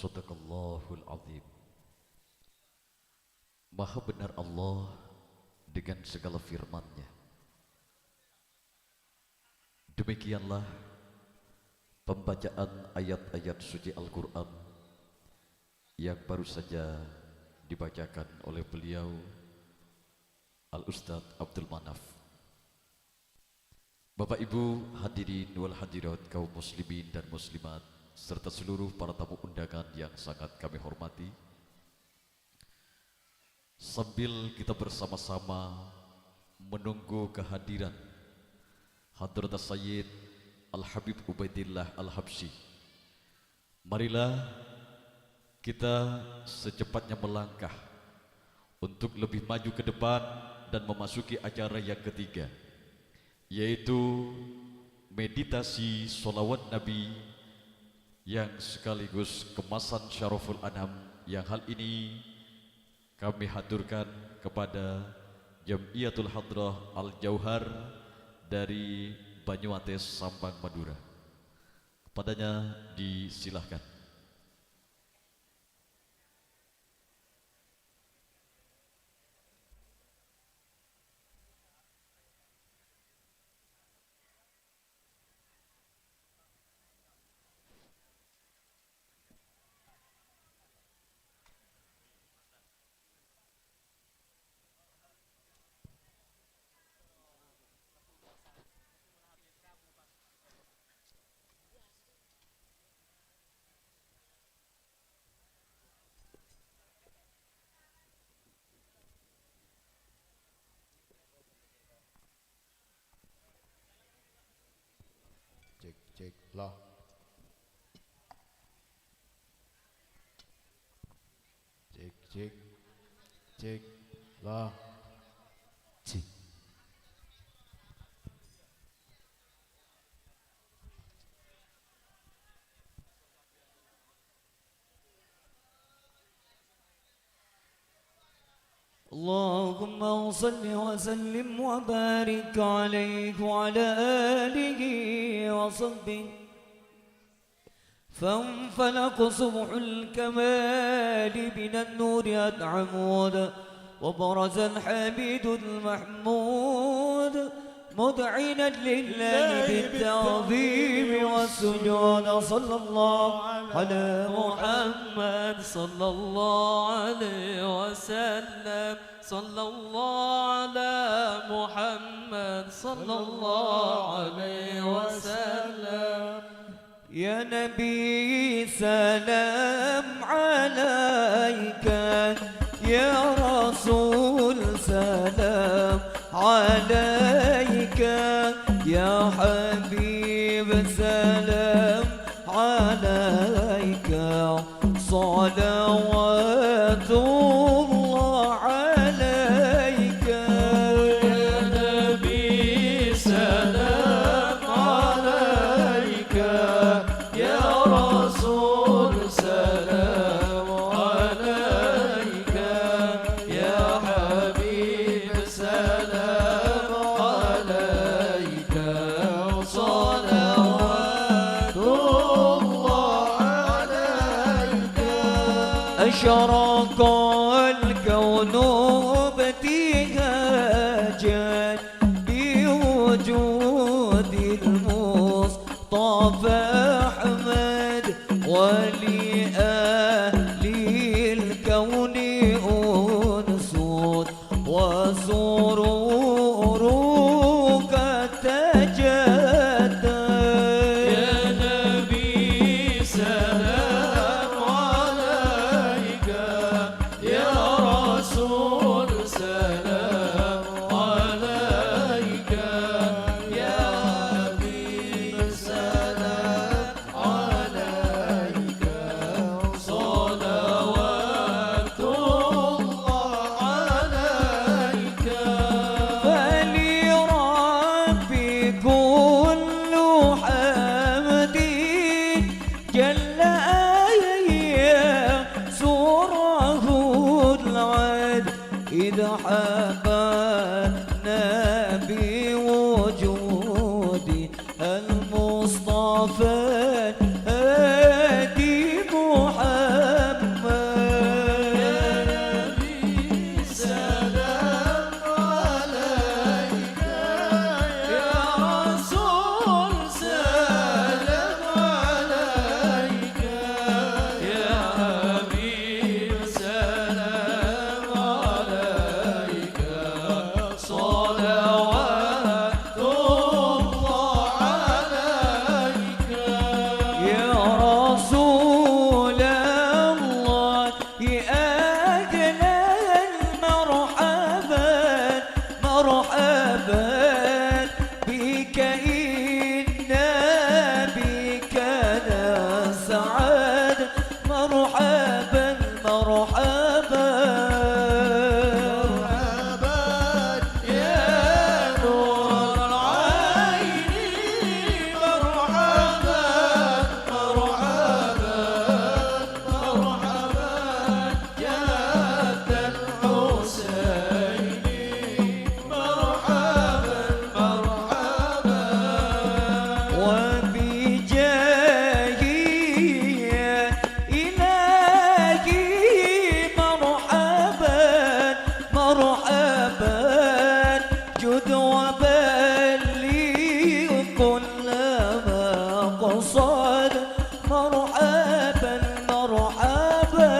Sadaqallahul Azim. Maha benar Allah dengan segala firman-Nya. Demikianlah pembacaan ayat-ayat suci Al-Quran yang baru saja dibacakan oleh beliau, Al-Ustadz Abdul Manaf. Bapak Ibu hadirin wal hadirat, kaum muslimin dan muslimat, serta seluruh para tamu undangan yang sangat kami hormati, sambil kita bersama-sama menunggu kehadiran Hadratus Sayyid Al-Habib Ubaidillah Al-Habsyi, marilah kita secepatnya melangkah untuk lebih maju ke depan dan memasuki acara yang ketiga, yaitu meditasi sholawat Nabi yang sekaligus kemasan Syaraful Anam, yang hal ini kami haturkan kepada Jam'iyatul Hadrah Al-Jauhar dari Banyuates, Sampang, Madura. Kepadanya disilahkan. Cek, cek, lah. Cek, cek, lah, cek. اللهم صل وسلم وبارك عليه وعلى آله وصحبه. فانفلق صبح الكمال من النور أنعمود، وبرز الحميد المحمود، مذعنا لله بالتعظيم والسجود. صلى الله على محمد، صلى الله عليه وسلم، صلى الله على محمد، صلى الله عليه وسلم. يا نبي سلام عليك، يا رسول سلام عليك، يا حبيب سلام عليك، صلوات الله عليك. يا نبي سلام عليك، يا رسول سلام عليك، يا حبيب سلام عليك، صلوات الله عليك. أشرق الكون ابتهاجا بوجود المصطفى أحمد، ولأهل الكون أنس وسرور قد تجدد. يا نبي سلام عليك، يا رسول سلام عليك، يا حبيب سلام عليك، صلوات الله عليك. فلربي كل حمد جل أن يسره العد، إذ حبانا بوجود المصطفى الهادي محمد. يا نبي سلام عليك، يا رسول سلام عليك، يا حبيب سلام عليك، صلوات الله عليك. يا رسول الله، يا أهلا مرحبا، مرحبا بك إنا بك نسعد. مرحبا، مرحبا. مرحبا يا نور العين، مرحبا، مرحبا، مرحبا. جد الحسين، مرحبا، مرحبا. وبجاه يا إلهي، مرحبا، مرحبا. جد وبلغ كل مقصد. مرحبا، مرحبا.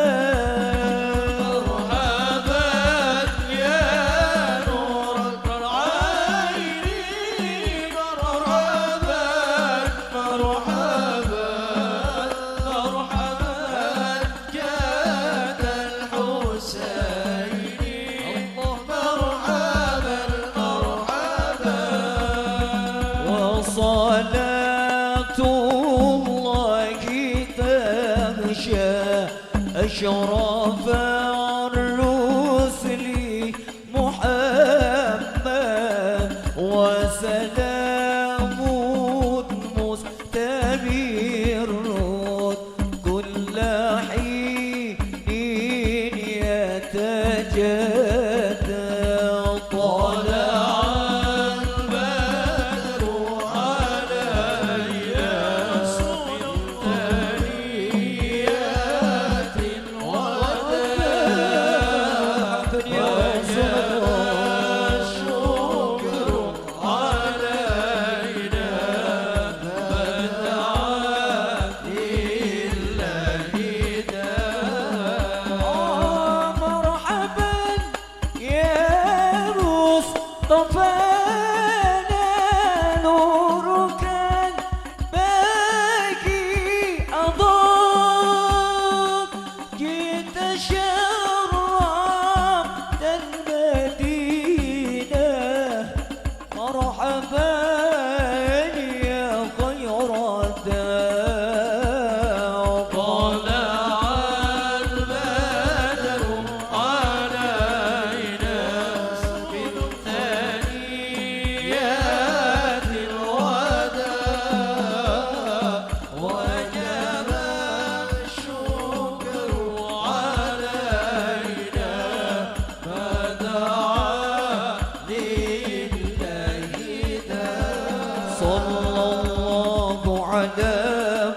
مرحبا يا نور العين. مرحبا، مرحبا، مرحبا. جد الحسين. مرحبا، مرحبا. وصلاة الله تغشى أشراف أمير كل حين يتجدد. طلع البدر علينا من ثنيات الوداع وجب الشكر علينا من دعا لله داع. آه، مرحبا يا مصطفانا، نورك الباقي أضاء. جيت شرفت المدينة، مرحبا يا خير داع. طلع البدر علينا من ثنيات الوداع، وجب الشكر علينا ما دعا لله داع. صلى الله على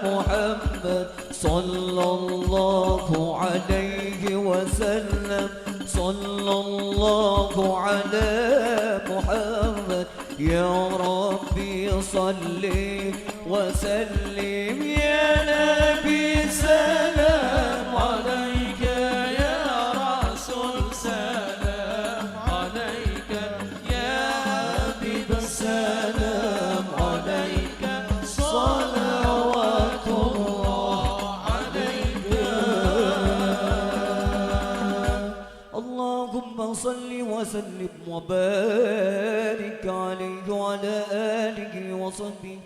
محمد، صلى الله عليه وسلم، صلى الله على محمد. يا ربي صل وسلم يا نبي، سلام عليك يا رسول، سلام عليك يا حبيب، سلام عليك، صلوات الله عليك. اللهم صل وسلم وبارك عليه وعلى آله وصحبه.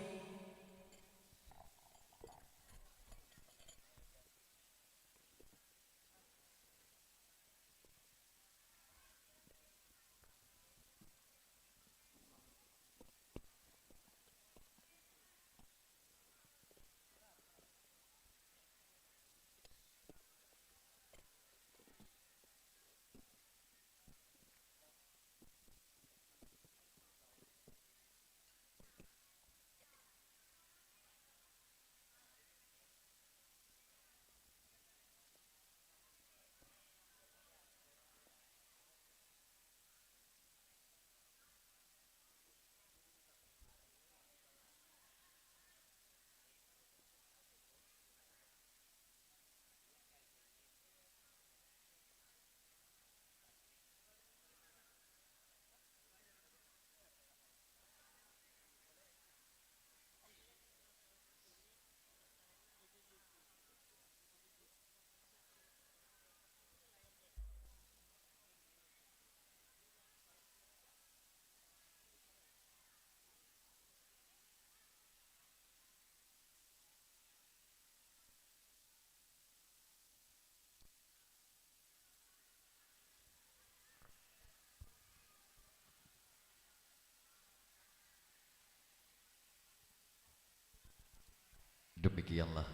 Demikianlah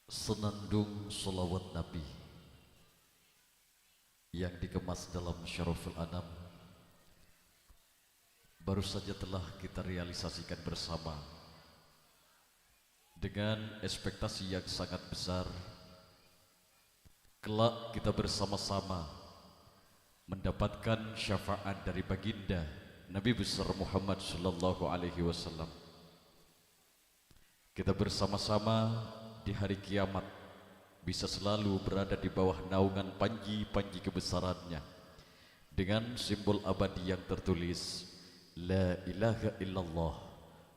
senandung sholawat Nabi yang dikemas dalam Syaraful Anam baru saja telah kita realisasikan bersama dengan ekspektasi yang sangat besar. Kelak kita bersama-sama mendapatkan syafaat dari Baginda Nabi besar Muhammad sallallahu alaihi wasallam. Kita bersama-sama di hari kiamat bisa selalu berada di bawah naungan panji-panji kebesarannya dengan simbol abadi yang tertulis, "La ilaha illallah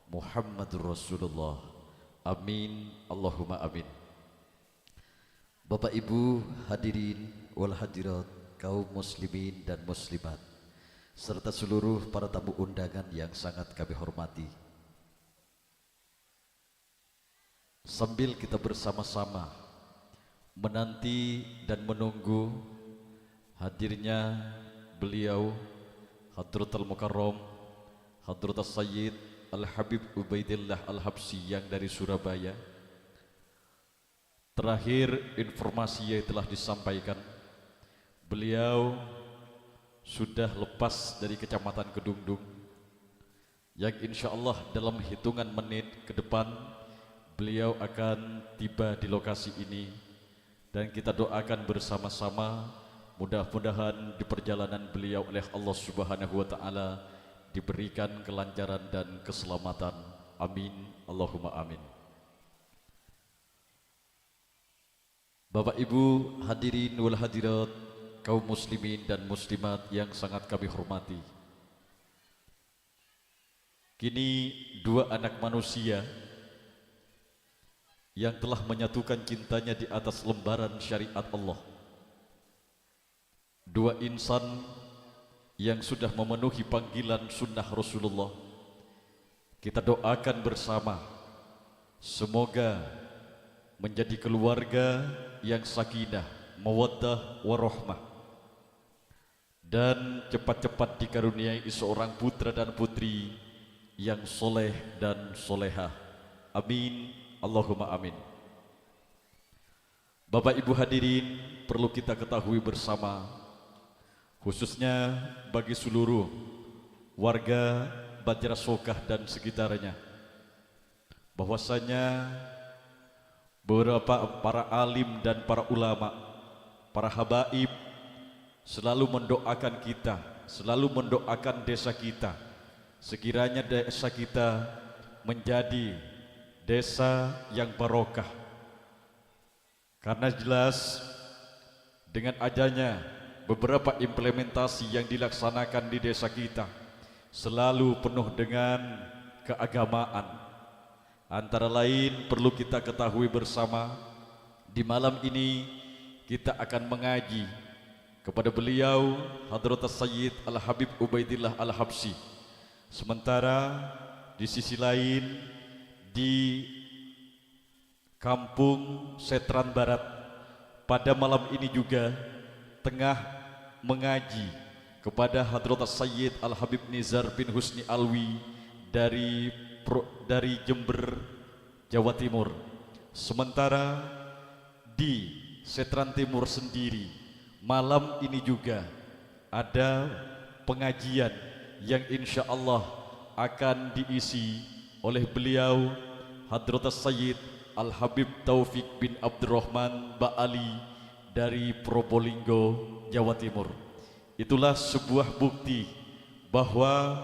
Muhammadur Rasulullah." Amin, Allahumma amin. Bapak Ibu hadirin wal hadirat, kaum muslimin dan muslimat, serta seluruh para tamu undangan yang sangat kami hormati. Sambil kita bersama-sama menanti dan menunggu hadirnya beliau, Hadratal Mukarram, Hadratus Sayyid Al-Habib Ubaidillah Al-Habsyi yang dari Surabaya. Terakhir, informasi yang telah disampaikan, beliau sudah lepas dari Kecamatan Kedungdung, yang insya Allah dalam hitungan menit ke depan beliau akan tiba di lokasi ini, dan kita doakan bersama-sama, mudah-mudahan di perjalanan beliau oleh Allah Subhanahu wa Ta'ala diberikan kelancaran dan keselamatan. Amin, Allahumma amin. Bapak, Ibu, hadirin wal hadirat, kaum muslimin dan muslimat yang sangat kami hormati. Kini dua anak manusia yang telah menyatukan cintanya di atas lembaran syariat Allah. Dua insan yang sudah memenuhi panggilan sunnah Rasulullah. Kita doakan bersama, semoga menjadi keluarga yang sakinah, mawaddah, warahmah. Dan cepat-cepat dikaruniai seorang putra dan putri yang soleh dan solehah. Amin, Allahumma amin. Bapak Ibu hadirin, perlu kita ketahui bersama, khususnya bagi seluruh warga Banjar Sokah dan sekitarnya, bahwasanya beberapa para alim dan para ulama, para habaib selalu mendoakan kita, selalu mendoakan desa kita, sekiranya desa kita menjadi desa yang barokah. Karena jelas, dengan adanya beberapa implementasi yang dilaksanakan di desa kita, selalu penuh dengan keagamaan. Antara lain perlu kita ketahui bersama, di malam ini kita akan mengaji kepada beliau, Hadratus Sayyid Al-Habib Ubaidillah Al-Habsyi. Sementara di sisi lain, di Kampung Setran Barat, pada malam ini juga tengah mengaji kepada Hadratus Sayyid Al-Habib Nizar bin Husni Alwi dari Pro-, dari Jember, Jawa Timur. Sementara di Setran Timur sendiri, malam ini juga ada pengajian yang insya Allah akan diisi oleh beliau, Hadratus Sayyid Al-Habib Taufik bin Abdurrahman Ba'ali dari Probolinggo, Jawa Timur. Itulah sebuah bukti bahwa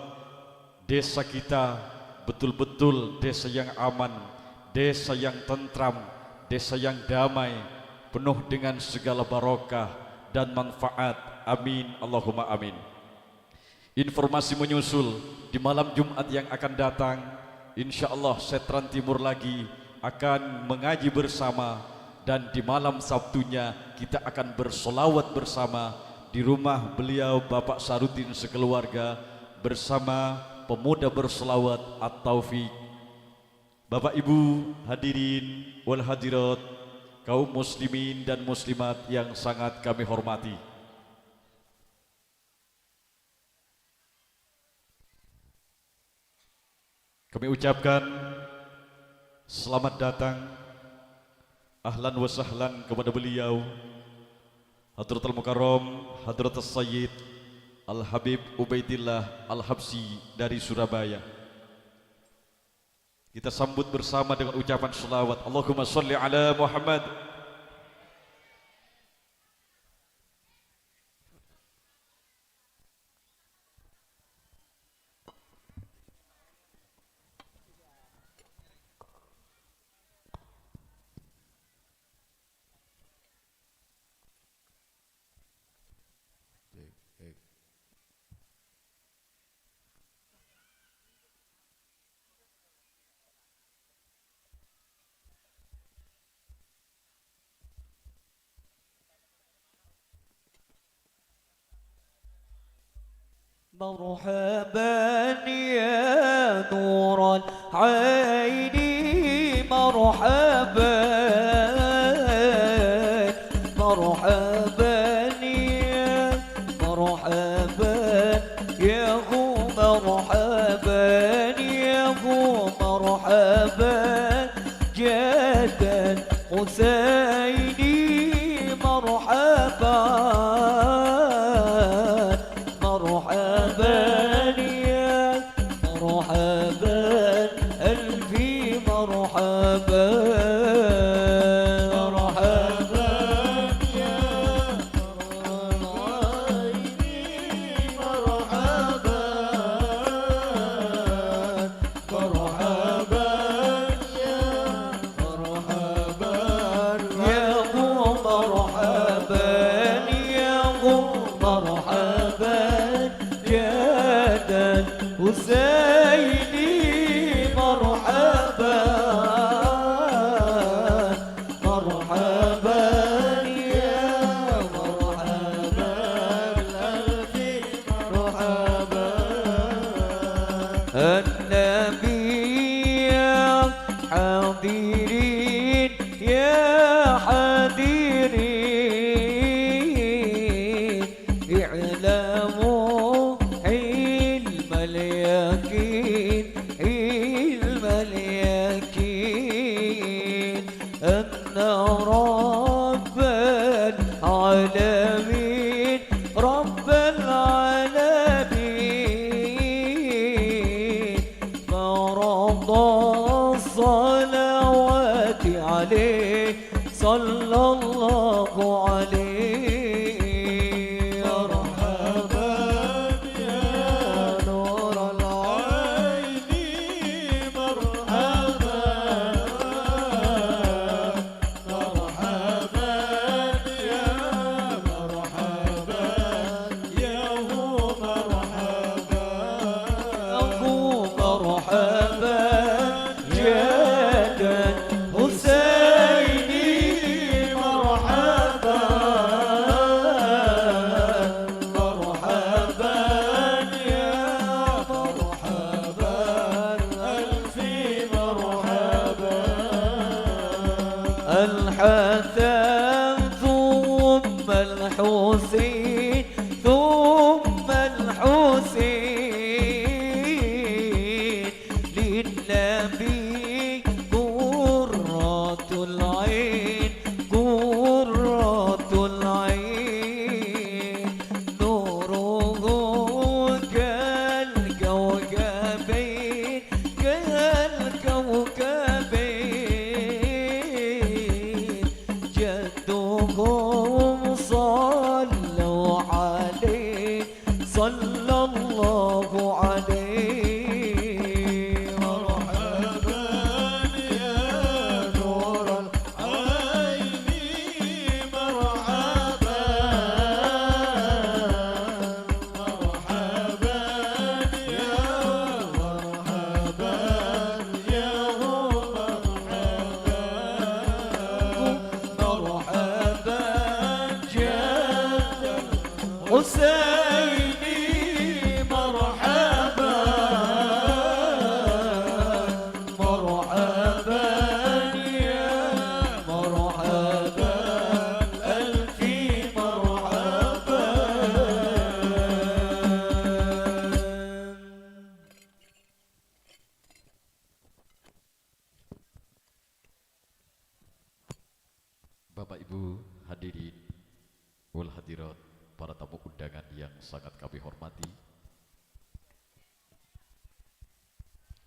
desa kita betul-betul desa yang aman, desa yang tentram, desa yang damai, penuh dengan segala barokah dan manfaat. Amin, Allahumma amin. Informasi menyusul, di malam Jumat yang akan datang, insya Allah Setran Timur lagi akan mengaji bersama, dan di malam Sabtunya kita akan bersolawat bersama di rumah beliau, Bapak Saruddin, sekeluarga, bersama pemuda bersolawat At-Taufik. Bapak, Ibu, hadirin wal hadirat, kaum muslimin dan muslimat yang sangat kami hormati. Kami ucapkan selamat datang, ahlan wa sahlan, kepada beliau, Hadratul Mukarram Hadratus Sayyid Al-Habib Ubaidillah Al-Habsyi dari Surabaya. Kita sambut bersama dengan ucapan salawat. Allahumma sholli ala Muhammad. مرحبا يا نور العين، مرحبا، مرحبا يا، مرحبا يا هو، مرحبا يا مرحبا جدًا حسيني، مرحبا، مرحبا يا مرحبا، ألف مرحبا. مرحبا يا مرحبا، مرحبا، مرحبا يا مرحبا، يا مرحبا، يا مرحبا جدًا حسيني، مرحبا، مرحبا يا مرحبا، ألف مرحبا. النبي يا حاضرين، يا حاضرين، اعلموا علم اليقين، علم اليقين، أن رب العالمين، رب العالمين، فرض الصلوات عليه، صلى الله عليه. مرحبا يا نور العين، مرحبا، مرحبا يا مرحبا، يا هو مرحبا، يا هو مرحبا جدًا حسيني، مرحبا، مرحبا يا مرحبا، ألف مرحبا. الحسن ثم الحسين، ثم الحسين، للنبي قرة العين، قرة العين، نوره كالكوكبين، كالكوكبين، جدهم صلوا عليه، صلى الله عليه. مرحبا يا نور العين، مرحبا، مرحبا يا مرحبا، يا مرحبا، مرحبا جدًا حسيني، مرحبا، مرحبا يا مرحبا، ألف مرحبا. Bapak, Ibu, hadirin wal hadirat, para tamu undangan yang sangat kami hormati,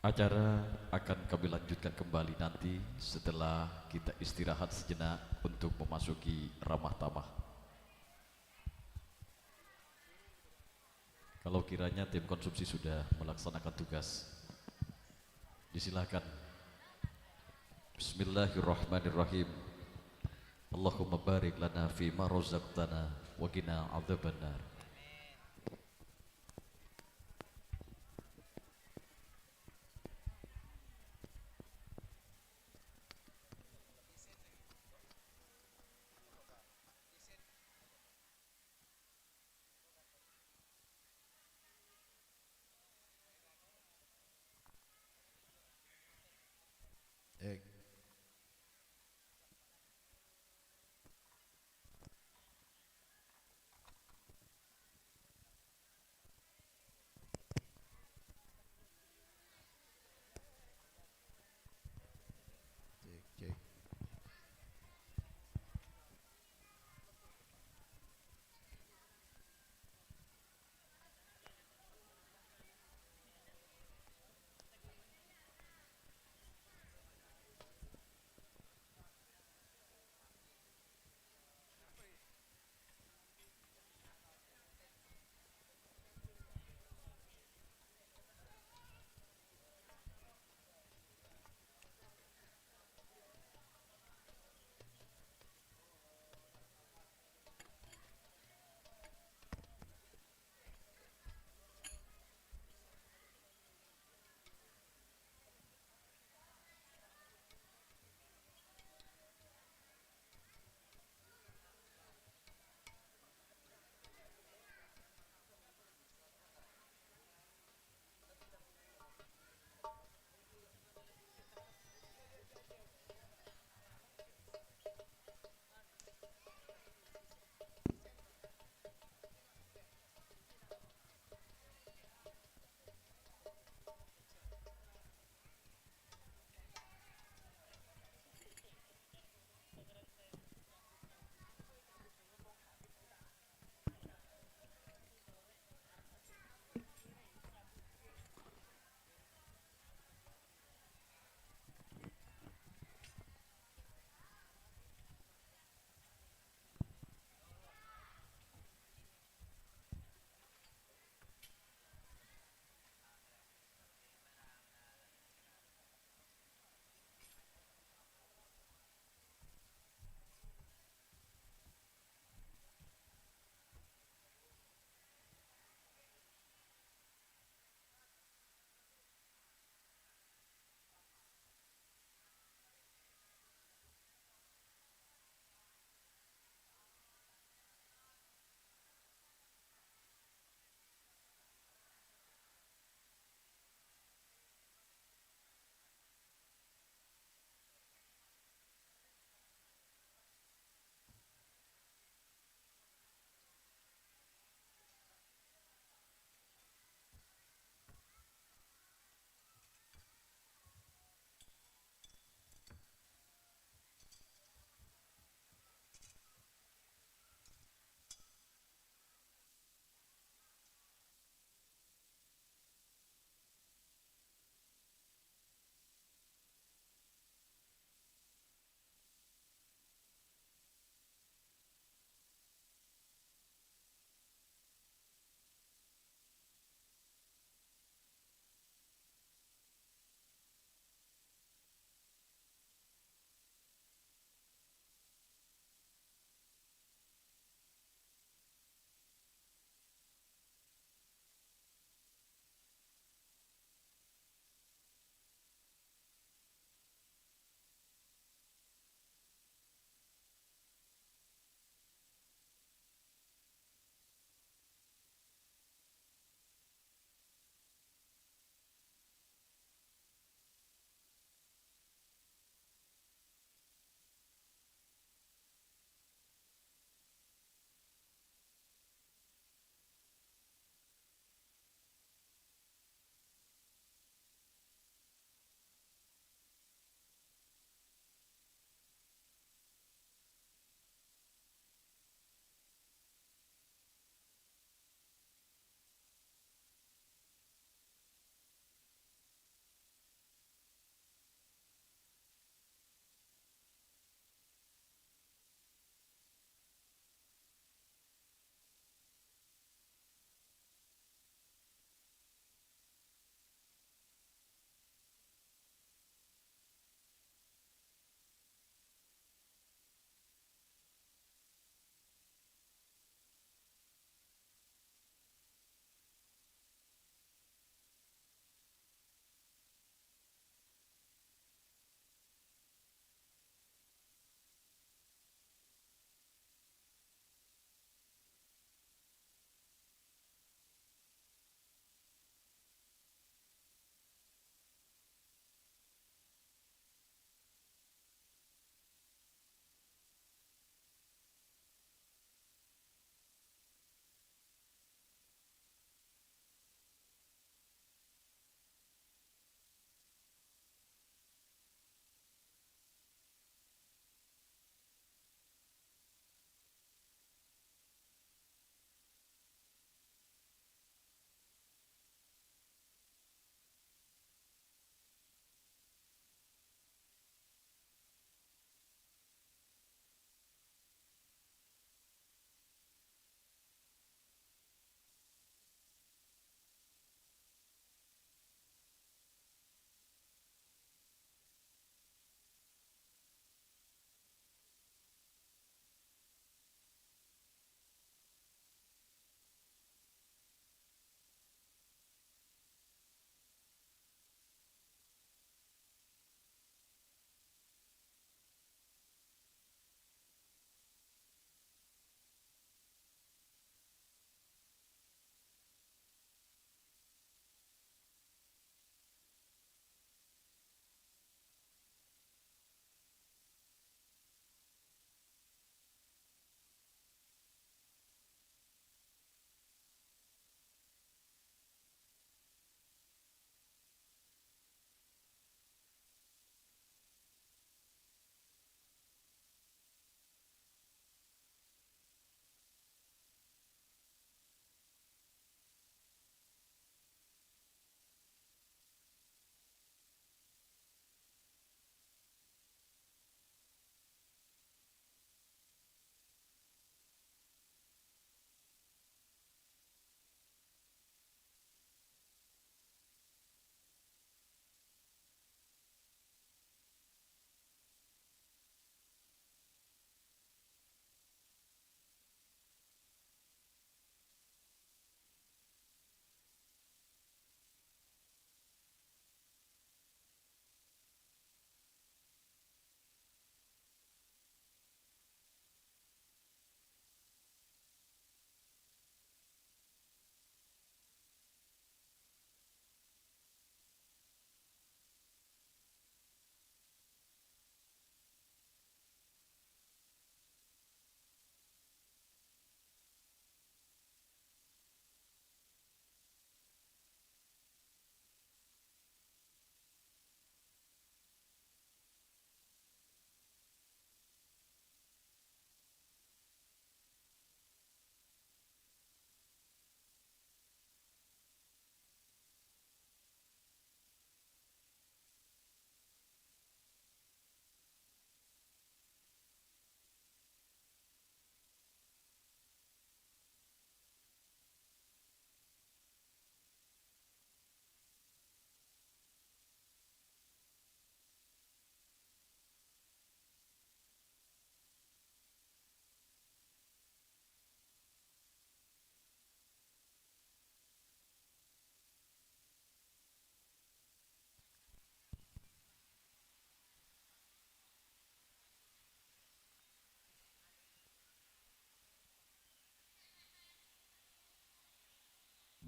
acara akan kami lanjutkan kembali nanti setelah kita istirahat sejenak untuk memasuki ramah tamah. Kalau kiranya tim konsumsi sudah melaksanakan tugas, disilakan. Bismillahirrahmanirrahim. Allahumma barik lana fi ma razaqtana wa qina adzabannar.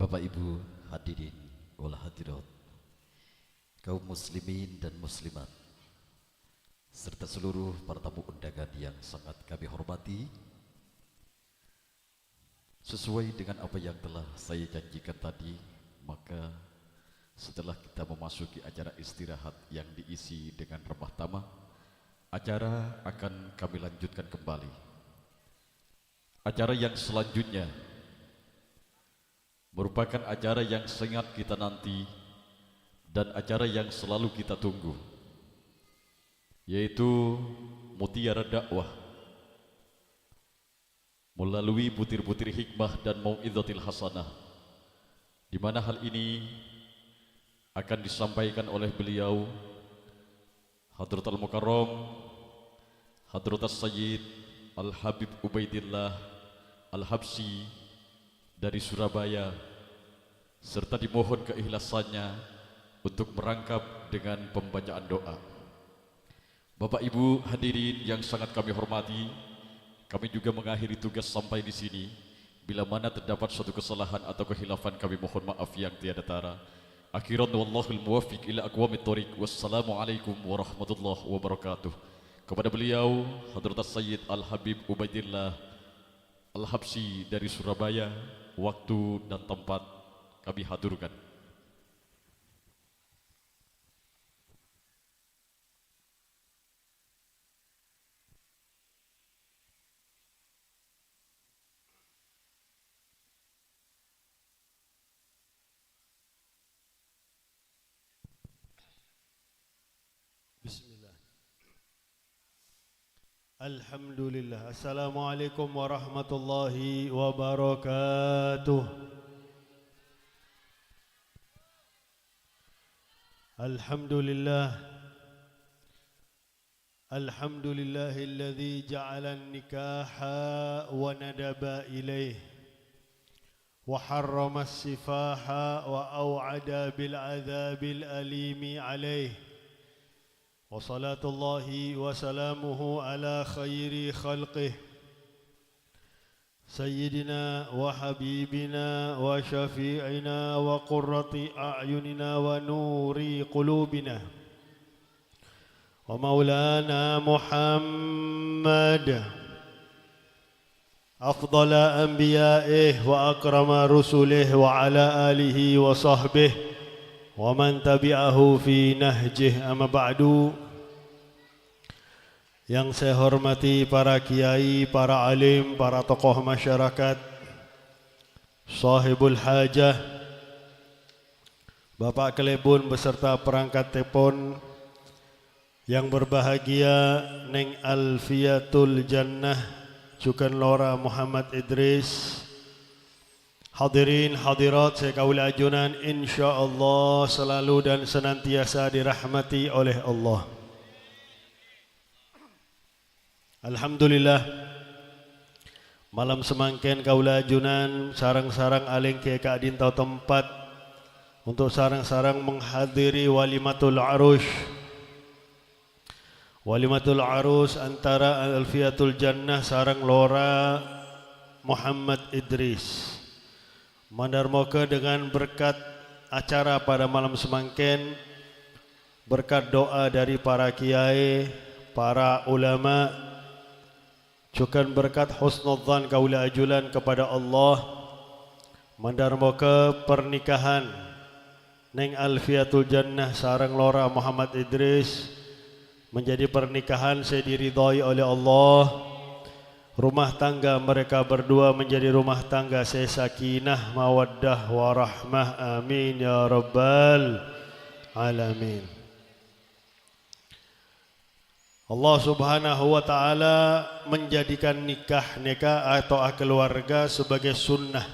Bapak Ibu hadirin wal hadirat, kaum muslimin dan muslimat, serta seluruh para tamu undangan yang sangat kami hormati, sesuai dengan apa yang telah saya janjikan tadi, maka setelah kita memasuki acara istirahat yang diisi dengan ramah tamah, acara akan kami lanjutkan kembali. Acara yang selanjutnya merupakan acara yang sangat kita nanti dan acara yang selalu kita tunggu, yaitu Mutiara Dakwah melalui butir-butir hikmah dan mau'izatil hasanah, di mana hal ini akan disampaikan oleh beliau, Hadratal Mukarram, Hadratas Sayyid Al-Habib Ubaidillah Al-Habsyi dari Surabaya, serta dimohon keikhlasannya untuk merangkap dengan pembacaan doa. Bapak Ibu hadirin yang sangat kami hormati, kami juga mengakhiri tugas sampai di sini. Bila mana terdapat suatu kesalahan atau kehilafan, kami mohon maaf yang tiada tara. Akhiran wallahul muwaffiq ila aqwamit thoriq. Wassalamualaikum warahmatullahi wabarakatuh. Kepada beliau, Hadratas Sayyid Al-Habib Ubaidillah Al-Habsyi dari Surabaya, waktu dan tempat kami haturkan. Bismillah. Alhamdulillah. Assalamualaikum warahmatullahi wabarakatuh. Alhamdulillah. Alhamdulillahilladzi ja'alan nikaha wa nadaba ilaih, wa harramas sifaha wa au'ada bil adzabil alimi alaih. Wa salatullahi wa salamuhu ala khairi khalqih, Sayyidina wa habibina wa syafi'ina wa qurrati a'yunina wa nuri qulubina, wa maulana Muhammad, afdala anbiya'ih wa akrama rusulih, wa ala alihi wa sahbih wa man tabi'ahu fi nahjih, amma ba'du. Yang saya hormati para kiai, para alim, para tokoh masyarakat, sahibul hajah, Bapak Kalèbun beserta perangkattèpon, yang berbahagia Neng Alfiatul Jannah, jhughân Lora Muhammad Idris, hadirin hadirat sè kaulâ ajunan, insyaallah selalu dan senantiasa dirahmati oleh Allah. Alhamdulillah, malem samangkèn kaulâ ajunan sareng-sareng alèngghi ka'dinto tempat untuk sareng-sareng menghadiri walimatul arus. Walimatul arus antara Alfiatul Jannah sareng Lora Muhammad Idris. Mandhâr moghâ dengan berkat acara pada malam samangkèn, berkat doa dari para kiai, para ulama, jhughân berkat husnudzan kaulâ ajunan kepada Allah, mandhâr moghâ pernikahan Neng Alfiatul Jannah sareng Lora Muhammad Idris menjadi pernikahan sè diridhoi oleh Allah, rumah tangga mereka berdua menjadi rumah tangga sè sakinah, mawaddah, warahmah. Amin ya rabbal alamin. Allah Subhanahu wa Ta'ala menjadikan nikah nèka atau akaluwarga sebagai sunnah.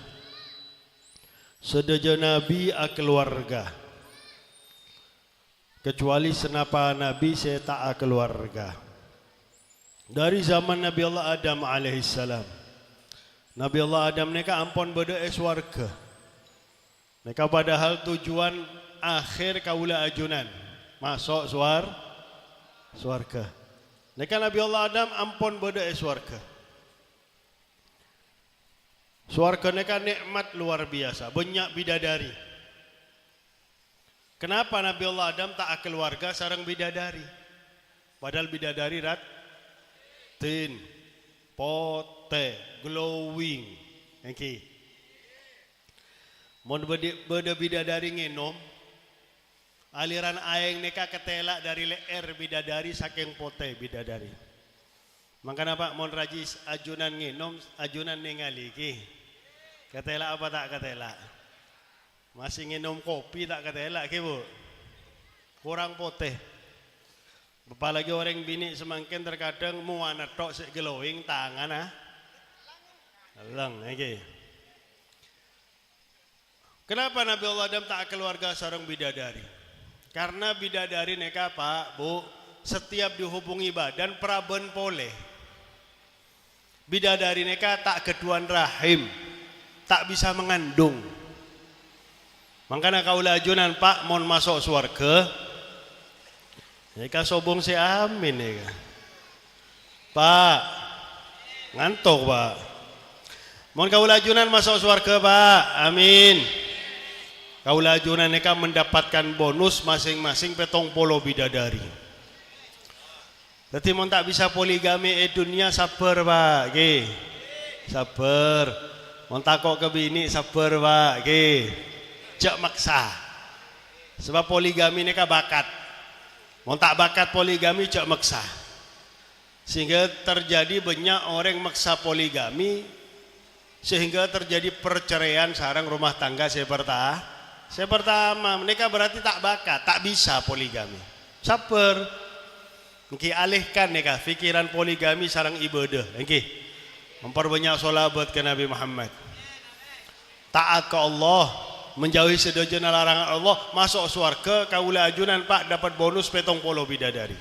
Sadhâjâ nabi akaluwarga, kecuali sanapa nabi sè ta' akaluwarga. Dhâri zaman Nabi Allah Adam alaihissalam, Nabi Allah Adam nèka ampon bâdâ è sowarghâ. Nèka padahal tujuan akhir kaulâ ajunan maso' sowar-, sowarghâ. Nèka Nabi Allah Adam ampon bâdâ è sowarghâ. Sowarga nèka nè'mat lowar biyasa, bânnya' bidadari. Kenapa Nabi Allah Adam ta' akaluwarga sareng bidadari? Padahal bidadari raddhin, potè, glowing. Èngghi. Mon bâdhi-, bâdâ bidadari ngènom, aliran aèng nèka katèla' dâri lè'èr bidadari, sakèng potè bidadari. Mangkana, Pa', mon rajis ajunan ngènom, ajunan nèngalè ghi. Katèla' apa ta' katèla'? Masih ngènom kopi ta' katèla' ghi, Bu? Korang potè. Apalagi orèng binè' samangkèn terkadang mowana tok sè glowing, tanganna lèng, èngghi. Kenapa Nabi Allah Adam ta' akaluwarga sareng bidadari? Karena bidadari nèka, Pa', Bu, setiap dihubungi badan, parabân polè. Bidadari nèka ta' ghâdhuwân rahim, ta' bisa mengandung. Mangkana kaulâ ajunan, Pa', mon maso' sowarga, nèka sobung sè amin, nèka. Pa', ngantok, Pa'. Mon kaulâ ajunan maso' sowarga, Pa'. Amin. Kaulâ ajunan nèka mendapatkan bonus masing-masing pètong polo bidadari. Dhâddhi, mon ta' bisa poligami è dhunnya, sabbhâr, Pa', ghi. Sabbhâr. Mon tako' ka binè', sabbhâr, Pa', ghi. Jhâ' maksa. Sabâb poligami nèka bakat. Mon ta' bakat poligami, jhâ' maksa. Sehingga terjadi bânnya' orèng maksa poligami, sehingga terjadi perceraian sareng rumah tangga sè perta-, sè pertama. Nèka berarti ta' bakat, ta' bisa poligami. Sabbhâr. Èngghi, alihkan nèka pikiran poligami sareng ibadah. Èngghi. Memperbânnya' sholawat ka Nabi Muhammad. Taat ka Allah, menjauhi sadhâjâna larangan Allah, maso' sowarga, kaulâ ajunan, Pa', dapat bonus pètong polo bidadari.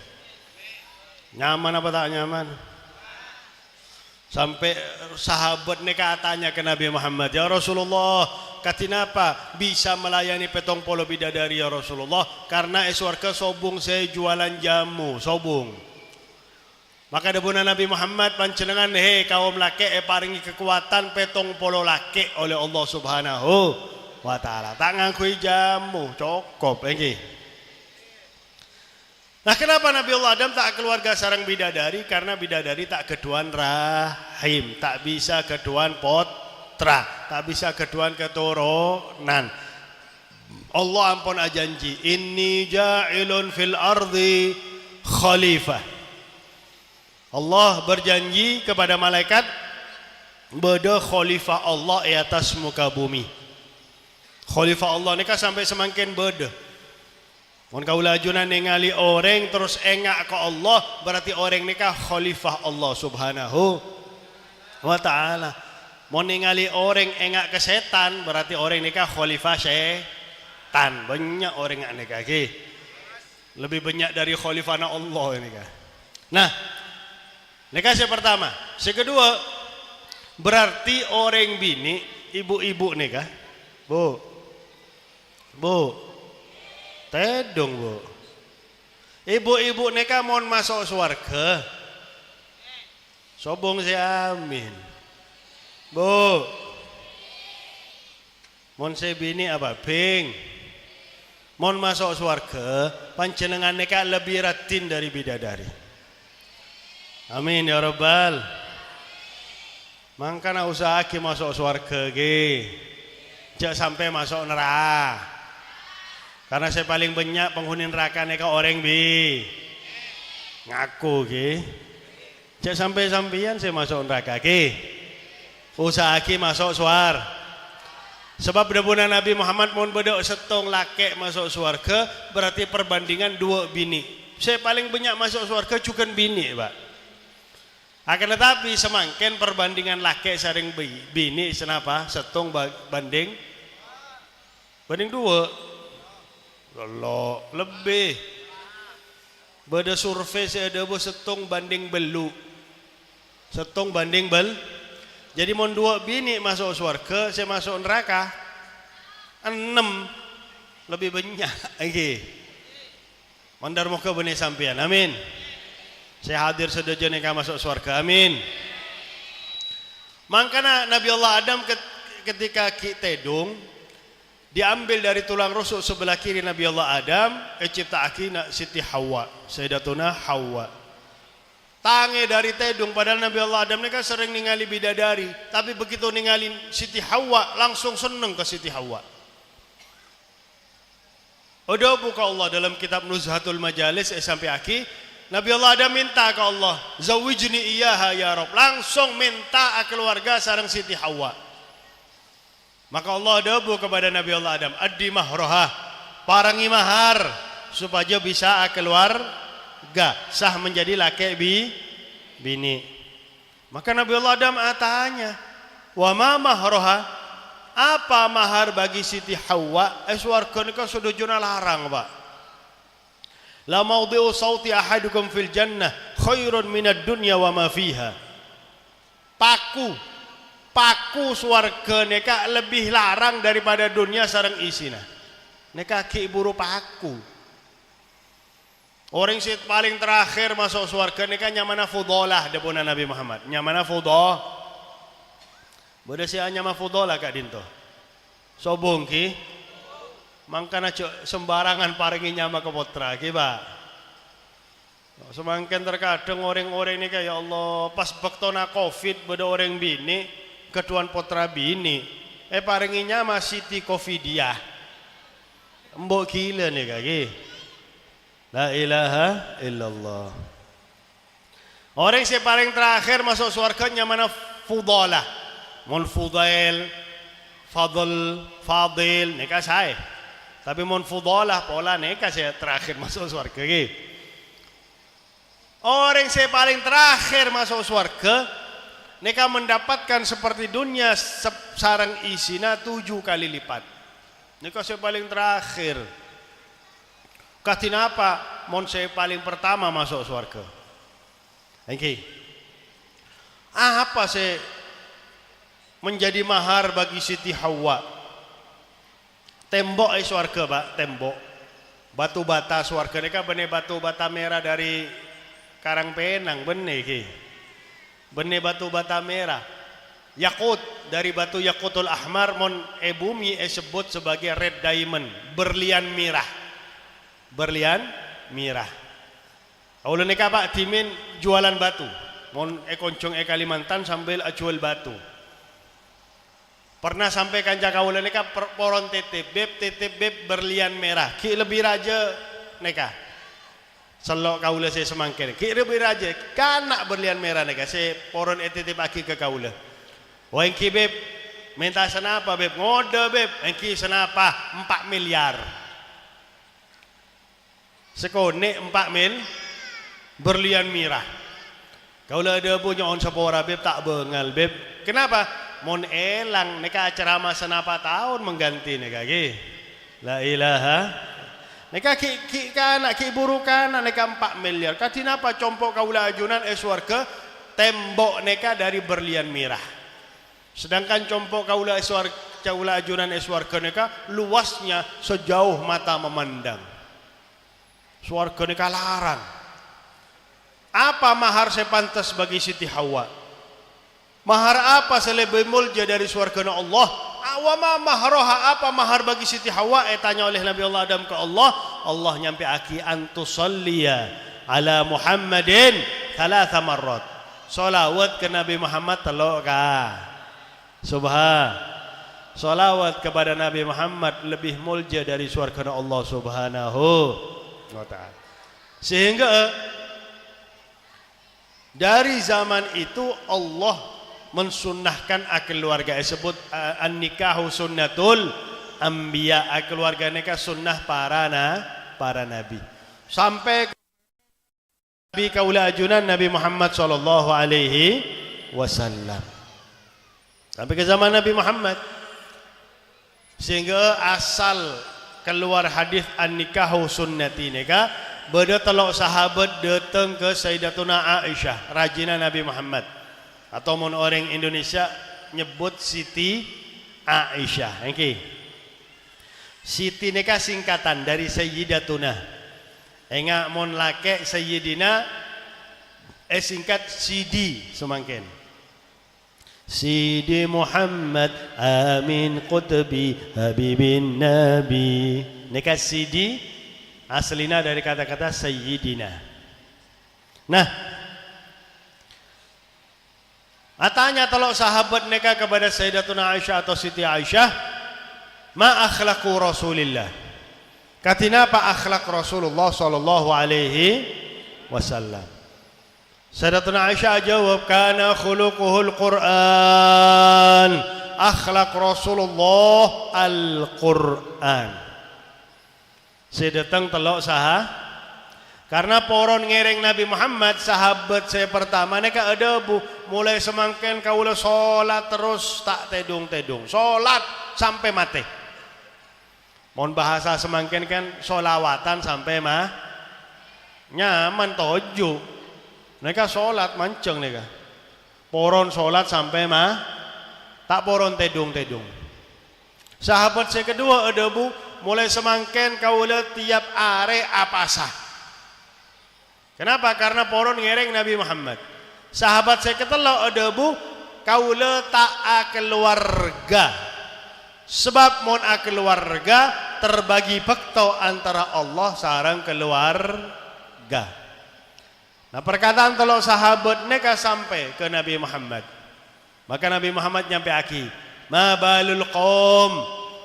Nyaman apa ta' nyaman? Sampè' sahabat nèka atanya ka Nabi Muhammad, "Ya Rasulullah, kadhi napa bisa melayani pètong polo bidadari, ya Rasulullah? Karena è sowarga sobung sè jualan jamu, sobung." Maka dhâbuna Nabi Muhammad, "Panjhennengngan, he kaum lakè', èparèngè kakowadhân pètong polo lakè' oleh Allah Subhanahu wa Ta'ala. Ta' ngangghuy jamu, cokop, èngghi." Nah, kenapa Nabi Allah Adam ta' akaluwarga sareng bidadari? Karena bidadari ta' ghâdhuwân rahim, ta' bisa ghâdhuwân pottra, ta' bisa ghâdhuwân katoronan. Allah ampon ajanji, "Inni ja'ilun fil ardi khalifah." Allah berjanji kepada malaikat, bâdâ khalifah Allah è attas muka bumi. Khalifah Allah nèka sampè' samangkèn bâdâ. Mon kaulâ ajunan nèngalè orèng terros enga' ka Allah, berarti orèng nèka khalifah Allah Subhanahu wa Ta'ala. Mon nèngalè orèng enga' ka sètan, berarti orèng nèka khalifah sètan. Bânnya' orèng nèka, ghi. Lebih bânnya' dâri khalifana Allah nèka. Nah, nèka sè pertama. Sè kedua, berarti orèng binè', ibu-ibu nèka, Bu. Bu. Tèdhung, Bu. Ibu-ibu nèka mon maso' sowarga, sobung sè amin. Bu. Mon sè binè' apa, Bhing? Mon maso' sowarga, panjhennengngan nèka lebbi raddhin dâri bidadari. Amin, ya Rabbal. Mangkana usaha'aghi maso' sowarga, ghi. Jhâ' sampè' maso' neraka. Karena sè palèng bânnya' panghuni neraka nèka orèng bi-, ngaku, ghi. Jhâ' sampè' sampèyan sè maso' neraka, ghi. Usaha'aghi maso' sowar-, sabâb dhâbuna Nabi Muhammad, "Mon bâdâ sèttong lakè' maso' sowarga, berarti perbandingan duwâ' binè'." Sè palèng bânnya' maso' sowarga jhughân binè', Pa'. Akan tetapi, samangkèn perbandingan lakè' sareng bi-, binè' sanapa? Sèttong ba-, banding Banding duwâ'? Lolo, lebbi. Bâdâ survei sè adhâbu sèttong banding bâllu'. Sèttong banding bâl-, jadi, mon duwâ' binè' maso' sowarga, sè maso' naraka ennem. Lebbi bânnya', èngghi. Mandhâr moghâ bânnè sampèyan. Amin. Sè hadir sadhâjâ nèka maso' sowarga. Amin. Mangkana Nabi Allah Adam ket-, ketika ghi' tèdung, diambil dari tulang rusuk sebelah kiri Nabi Allah Adam, ècipta'aghi na-, Siti Hawa, Sayyidatuna Hawa. Tangè dari tèdung, padahal Nabi Allah Adam nèka sering nèngalè bidadari, tapi begitu nèngalè Siti Hawa, langsung senneng ka Siti Hawa. Adhâbu ka Allah dalam kitab Nuzhatul Majalis èsampèyaghi, Nabi Allah Adam mènta ka Allah, "Zawwijni iyyaha ya Rabb." Langsung mènta akalowarga sareng Siti Hawa. Maka Allah adhâbu kepada Nabi Allah Adam, "Addi mahraha, parèngè mahar, sopajâ bisa akalowarga, sah menjadi lakè' bi-, binè'." Maka Nabi Allah Adam atanya, "Wa ma mahraha? Apa mahar bagi Siti Hawa?" È sowarga nèka sadhâjâna larang, Pak. "La maudhi'u sauti ahadukum fil jannah khairun minad dunya wa ma fiha." Paku, paku sowarga nèka lebbi larang daripada dhunnya sareng isina. Nèka ghi' buru paku. Orèng sè palèng terakhir maso' sowarga nèka nyamana Fudhalah, dhâbuna Nabi Muhammad. Nyamana Fudha-, bâdâ sè anyama Fudhalah ka'dinto? Sobung, ghi? Mangkana jhâ' sembarangan parèngè nyama ka pottra, ghi, Pak? Samangkèn terkadang orèng-orèng nèka, ya Allah, pas bâktona covid bâdâ orèng binè', ghâdhuwân pottra binè', èparèngè nyama Siti Covidia. Embo' ghilâ nèka, ghi? La ilaha illallah. Orèng sè palèng terakhir maso' sowarga nyamana Fudhalah. Mon Fudail, Fadl, Fadil, nèka saè. Tapè mon Fudhalah pola nèka sè terakhir maso' sowarga, ghi. Orèng sè palèng terakhir maso' sowarga nèka mendapatkan seperti dunya sep-, sareng isina tujuh kali lipat. Nèka sè palèng terakhir. Kadhi napa mon sè palèng pertama maso' sowarga? Èngghi. Apa sè menjadi mahar bagi Siti Hawa? Tembok è sowarga, Pak, tembok. Batu bata sowarga nèka bânnè batu bata mèra dâri Karang Penang, bânnè, ghi. Bânnè batu bata mèra. Yakut, dâri batu Yakutul Ahmar, mon è bumi èsebbhut sebagai red diamond, berlian mirah. Berlian mirah. Kaulâ nèka, Pak, dhimèn jualan batu. Mon è konjhung è Kalimantan sambil ajhuwâl batu. Pernah sampè' kanca kaulâ nèka per-, poron titip, "Bib, titip, Bib, berlian merah." Ghi' lebbi rajâ nèka. Sello' kaulâ sè samangkèn. Ghi' lebbi rajâ, kana' berlian merah nèka sè poron ètitipaghi ka kaulâ. "Oh, èngghi, Bib. Mènta sanapa, Bib?" "Ngodâ, Bib." "Èngghi sanapa?" "Empa' miliar." Sakonè' empa' mil, berlian mirah. Kaulâ adhâbu, "Nyo'on sapora, Bib, ta' bângal, Bib." "Kenapa?" "Mon èlang, nèka acarama sanapa taon mengganti nèka, ghi." La ilaha. Nèka ghi', ghi' kana', ghi' buru kana' nèka empa' miliar. Kadhi napa compo' kaulâ ajunan è sowarga, tembok nèka dâri berlian mirah. Sedangkan compo' kaulâ è sowar-, kaulâ ajunan è sowarga nèka luasnya sejauh mata memandang. Sowarga nèka larang. Apa mahar sè pantes bagi Siti Hawa? Mahar apa sè lebbi molja dâri sowargana Allah? "Wa ma mahraha, apa mahar bagi Siti Hawa?" ètanya oleh Nabi Allah Adam ka Allah. Allah nyampèyaghi, "An tusalliya ala Muhammadin thalatha marrat." Sholawat ka Nabi Muhammad tello' ka-, Subha-, sholawat kepada Nabi Muhammad lebih molja dâri sowargana Allah Subhanahu wa Ta'ala. Sehingga dâri zaman itu Allah mensunnahkan akaluwarga, èsebbhut, eh, an-nikahu sunnatul anbiya, akaluwarga nèka sunnah para na-, para nabi. Sampè' Nabi kaulâ ajunan Nabi Muhammad sallallahu alaihi wasallam. Sampè' ka zaman Nabi Muhammad. Sehingga asal kalowar hadis "An-nikahu sunnati" nèka, bâdâ tello' sahabat dâteng ka Sayyidatuna Aisyah, rajina Nabi Muhammad. Atau mon orèng Indonesia nyebbhut Siti Aisyah. Èngghi. Siti nèka singkatan dâri Sayyidatuna. Enga' mon lakè' Sayyidina èsingkat Sidi samangkèn. Sidi Muhammad Amin Qutbi Habibin Nabi. Nèka Sidi aslina dâri kata-kata Sayyidina. Nah, atanya tello' sahabat nèka kepada Sayyidatuna Aisyah atau Siti Aisyah, "Ma akhlaqu Rasulillah?" Kadhi napa akhlak Rasulullah sallallahu alaihi wasallam? Sayyidatuna Aisyah ajâwâb, "Kana khuluquhul Qur'an." Akhlak Rasulullah Al-Qur'an. Sè dâteng tello' saha-, karna poron ngèrèng Nabi Muhammad, sahabat sè pertama nèka adhâbu, "Molaè samangkèn kaulâ solat terros ta' tèdung-tèdung. Solat sampè' matè." Mon bahasa samangkèn kan sholawatan sampè' ma-, nyaman toju'. Nèka solat manjheng nèka. Poron solat sampè' ma-, ta' poron tèdung-tèdung. Sahabat sè kedua adhâbu, "Molaè samangkèn kaulâ tiap arè apasa." Kenapa? Karena poron ngèrèng Nabi Muhammad. Sahabat sè katello' adhâbu, "Kaulâ ta' akaluwarga. Sabâb mon akaluwarga, terbagi bâkto antara Allah sareng kaluwarga." Nah, parkataan tello' sahabat nèka sampè' ka Nabi Muhammad. Maka Nabi Muhammad nyampè'aghi, "Ma balul qaum?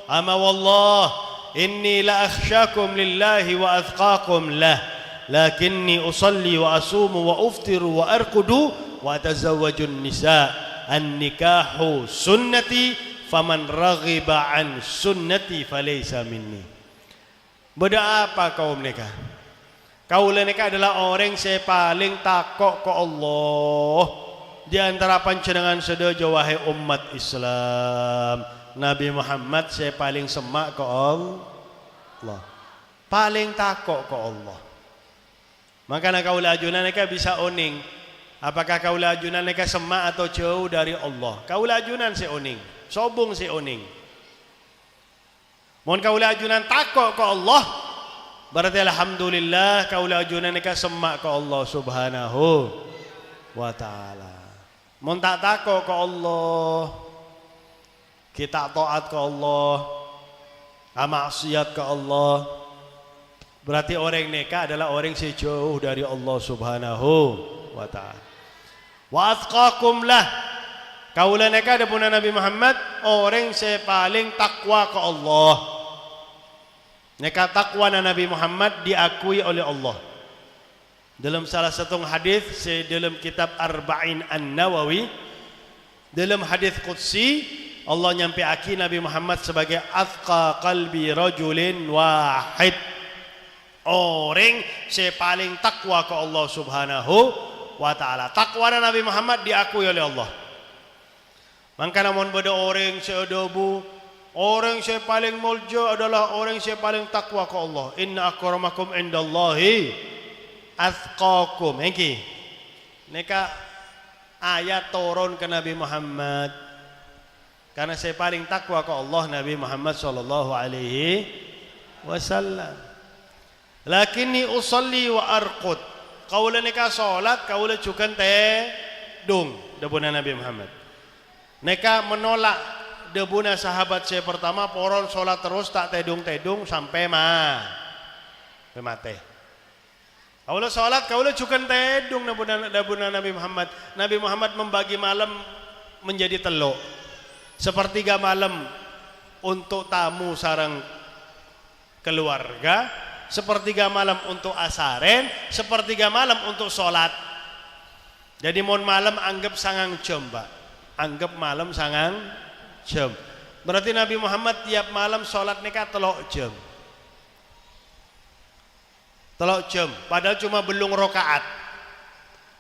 Ama wallah, inni la akhsyakum lillahi wa atqakum lah. Lakinni usalli wa asumu wa uftiru wa arqudu wa atazawwajun nisa. An-nikahu sunnati, faman raghiba an sunnati falaysa minni." Bâdâ apa kaum nèka? Kaulâ nèka adalah orèng sè palèng tako' ka Allah di antara panjhennengngan sadhâjâ, wahai ommat Islam. Nabi Muhammad sè palèng semma' ka Allah. Palèng tako' ka Allah. Mangkana kaulâ ajunan nèka bisa onèng, apakah kaulâ ajunan nèka semma' atau jhâu dâri Allah? Kaulâ ajunan sè onèng, sobung sè onèng. Mon kaulâ ajunan tako' ka Allah, berarti alhamdulillah kaulâ ajunan nèka semma' ka Allah Subhanahu wa Ta'ala. Mon ta' tako' ka Allah, ghi' ta' ta'at ka Allah, amaksiyat ka Allah, berarti orèng nèka adalah orèng sè jhâu dâri Allah Subhanahu wa Ta'ala. "Wa atqakum lah." Kaulâ nèka, dhâbuna Nabi Muhammad, orèng sè palèng takwa ka Allah. Nèka takwana Nabi Muhammad diakui oleh Allah. Dalam salah sèttong hadis sè dalam kitab Arba'in An-Nawawi, dalam hadis qudsi, Allah nyampè'aghi Nabi Muhammad sebagai atqa qalbi rajulin wahid. Orèng sè palèng takwa ka Allah Subhanahu wa Ta'ala. Takwana Nabi Muhammad diakui oleh Allah. Mangkana mon bâdâ orèng sè adhâbu, "Orèng sè palèng molja adalah orèng sè palèng takwa ka Allah. Inna akramakum indallahi atqakum." Èngghi. Nèka ayat toron ka Nabi Muhammad. Karna sè palèng takwa ka Allah Nabi Muhammad sallallahu alaihi wasallam. "Lakinni usalli wa arqud." Kaulâ nèka solat, kaulâ jhughân tèdung, dhâbuna Nabi Muhammad. Nèka menolak dhâbuna sahabat sè pertama, "Poron solat terros ta' tèdung-tèdung sampè' ma-, sampè' matè." "Kaulâ solat, kaulâ jhughân tèdung," dhâbuna, dhâbuna Nabi Muhammad. Nabi Muhammad membagi malam menjadi tello'. Sepertiga malam untuk tamu sareng keluarga, sepertiga malam untuk asarèn, sepertiga malam untuk solat. Jadi, mon malem anggep sangang jam, Pak. Anggep malem sangang jam. Berarti Nabi Muhammad tiap malem solat nèka tello' jam. Tello' jam, padahal cuma bellung rakaat.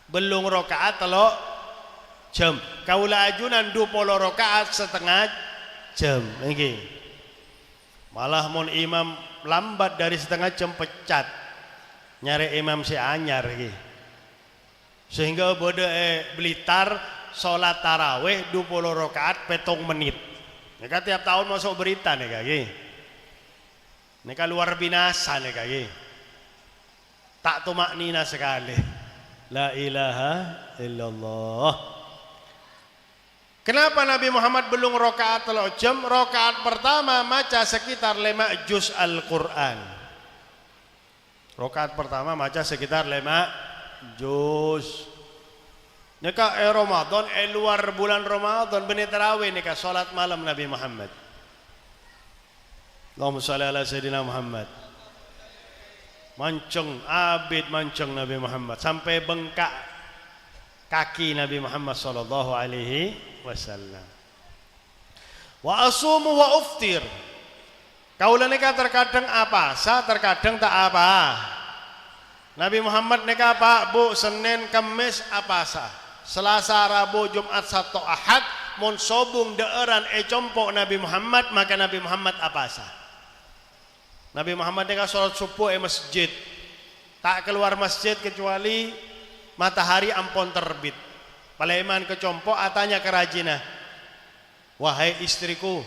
Bellung rakaat tello' jam. Kaulâ ajunan dhu polo rakaat satengnga jam, èngghi. Malah mon imam lambat dâri satengnga jam, pecat. Nyarè imam sè anyar, èngghi. Sehingga bâdâ è Blitar, solat tarawih dhu polo rakaat pèttong mennit. Nèka tiap taon maso' berita nèka, ghi. Nèka luar binasa nèka, ghi. Ta' tuma'nina sakalè. La ilaha illallah. Kenapa Nabi Muhammad bellung raka'at tello' jam? Raka'at pertama maca sekitar lèma' juz Al-Qur'an. Raka'at pertama maca sekitar lèma' juz. Nèka è Ramadan, è luar bulan Ramadan, bânnè tarawih nèka, salat malem Nabi Muhammad. Allahumma shalli ala Sayyidina Muhammad. Manjheng, abit manjheng Nabi Muhammad, sampè' bengka' kaki Nabi Muhammad sallallahu alaihi wasallam. "Wa asumu wa uftir." Kaulâ nèka terkadang apasa, terkadang ta' apa. Nabi Muhammad nèka, Pa', Bu', Sennèn, Kemmès apasa. Salasa, Rabu, Jum'at, Satto, Ahad, mon sobung dhâ'âran è compo' Nabi Muhammad, maka Nabi Muhammad apasa. Nabi Muhammad nèka salat subuh è masjid. Ta' kalowar masjid kecuali matahari ampon terbit. Palèman ka compo', atanya ka rajina, "Wahai istriku,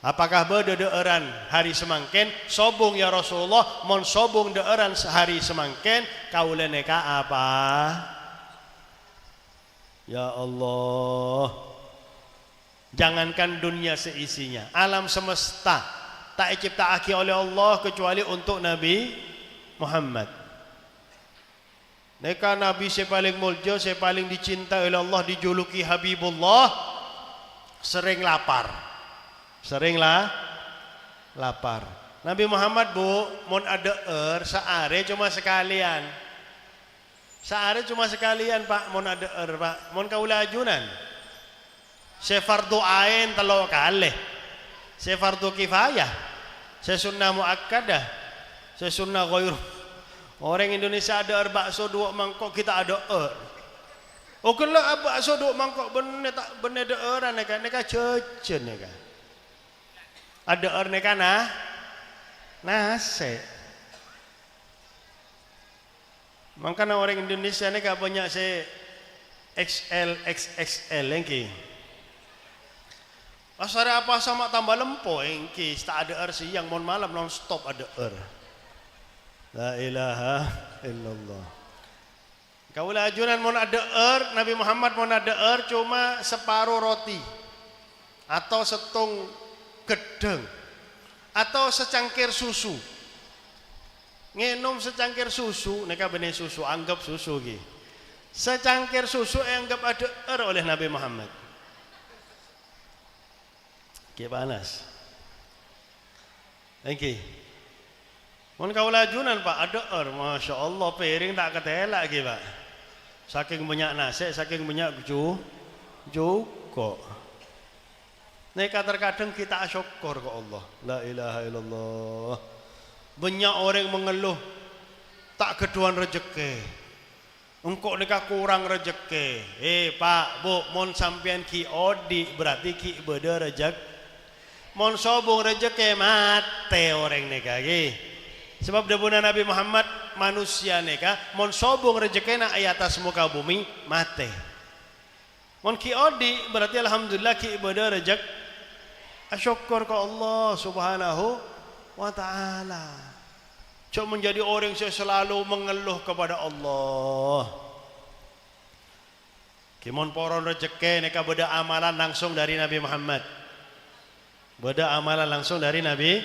apakah bâdâ dhâ'âran hari samangkèn?" "Sobung, ya Rasulullah, mon sobung dhâ'âran hari samangkèn, kaulâ nèka apa?" Ya Allah. Jangankan dunia seisinya, alam semesta ta' ècipta'aghi oleh Allah kecuali untuk Nabi Muhammad. Nèka Nabi sè palèng molja, sè palèng dicintai oleh Allah, dijuluki Habibullah, sering lapar. Sering la-, lapar. Nabi Muhammad, Bu', mon adhâ'âr, saarè coma sakalèyan. Saarè coma sakalèyan, Pa', mon adhâ'âr, Pa'. Mon kaulâ ajunan, sè fardhu ain tello' kalè, sè fardhu kifayah, sè sunnah muakkadah, sè sunnah ghairu. Orèng Indonesia adhâ'âr bakso duwâ' mangkok, ghi' ta' adhâ'âr. Oh, ghellâ' bakso duwâ' mangkok bânnè ta' bânnè dhâ'âran nèka, nèka jhâjhân nèka. Adhâ'âr nèka na-, nasè'. Mangkana orèng Indonesia nèka bânnya' sè X L X X L èngghi. Pas arè apasa ma' tamba lempo èngghi, ta' adhâ'âr sèyang, mon malem non stop adhâ'âr. La ilaha illallah. Kaulâ ajunan mon adhâ'âr, Nabi Muhammad mon adhâ'âr coma saparo roti, atau sèttong ghedhâng, atau secangkir susu. Ngènom secangkir susu, nèka bânnè susu, anggep susu ghi. Secangkir susu èanggep adhâ'âr oleh Nabi Muhammad. Ghi' panas. Èngghi. Mon kaulâ ajunan, Pa', adhâ'âr, masya Allah, piring ta' katèla' ghi, Pa'. Sakèng bânnya' nasè', sakèng bânnya' ju-, jhuko'. Nèka terkadang ghi' ta' asokkor ka Allah. La ilaha illallah. Bânnya' orèng mangello ta' ghâdhuwân rejhekkè. Engko' nèka korang rejhekkè. He, Pa', Bu', mon sampèyan ghi' odi', berarti ghi' bâdâ rejhek-, mon sobung rejhekkè, matè orèng nèka, ghi. Sabâb dhâbuna Nabi Muhammad, manusia nèka, mon sobung rejhekkèna è attas moka bhumè, matè. Mon ghi' odi', berarti alhamdulillah ghi' bâdâ rejhek-, asokkor ka Allah Subhanahu wa Ta'ala. Jhâ' menjadi orèng sè selalu mengeluh kepada Allah. Ghi mon poron rejhekkè nèka bâdâ amalan langsung dâri Nabi Muhammad. Bâdâ amalan langsung dâri Nabi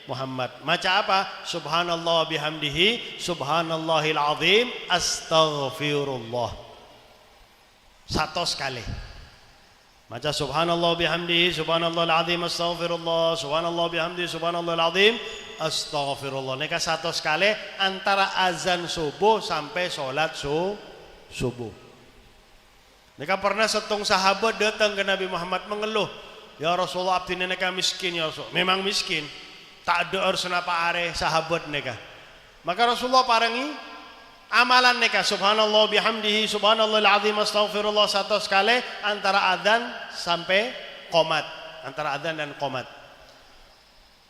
Muhammad. Maca apa? Subhanallah bihamdihi, subhanallahil azim, astaghfirullah. Satos kalè. Maca subhanallah bihamdihi, subhanallahil azim, astaghfirullah, subhanallah bihamdihi, subhanallahil azim, astaghfirullah. Nèka satos kalè antara azan subuh sampè' salat su-, subuh. Nèka pernah sèttong sahabat dâteng ka Nabi Muhammad mengeluh, "Ya Rasulullah, abdhina nèka miskin, ya Rasul." Memang miskin. Ta' adhâ'âr sanapa arè sahabat nèka. Maka Rasulullah parèngè amalan nèka, subhanallah bihamdihi, subhanallahil azim, astaghfirullah, satos kalè antara adzan sampè' qomat, antara adzan dan qomat.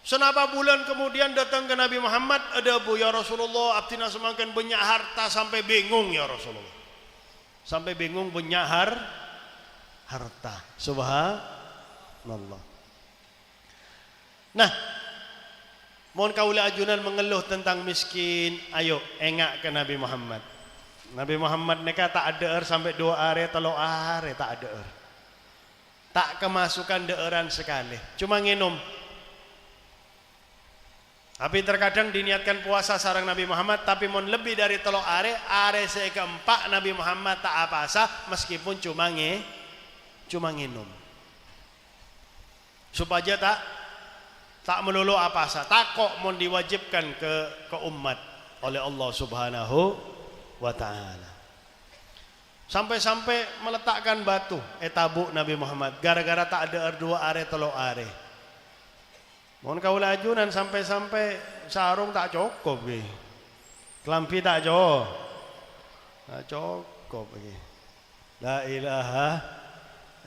Sanapa bulân kemudian dâteng ka Nabi Muhammad, adhâbu, "Ya Rasulullah, abdhina samangkèn bânnya' harta sampè' bingung, ya Rasulullah. Sampè' bingung bânnya' har-, harta." Subhanallah. Nah, mon kaulâ ajunan mengeluh tentang miskin, ayo, enga' ka Nabi Muhammad. Nabi Muhammad nèka ta' adhâ'âr sampè' duwâ' arè, tello' arè ta' adhâ'âr. Ta' kemasukan dhâ'âran sakalè, coma ngènom. Tapè terkadang diniatkan puasa sareng Nabi Muhammad, tapè mon lebbi dhâri tello' arè, arè sè keempat Nabi Muhammad ta' apasa, meskipun coma ngè-, coma ngènom. Sopajâ ta', ta' malolo apasa, tako' mon diwajibkan ke, ke umat oleh Allah Subhanahu wa Ta'ala. Sampè-sampè meletakkan batu è tabu' Nabi Muhammad, gara-gara ta' dhâ'âr duwâ' arè, tello' arè. Mon kaulâ ajunan sampè-sampè sarong ta' cokop, ghi. Kalambhi ta' co-, ta' cokop, ghi. La ilaha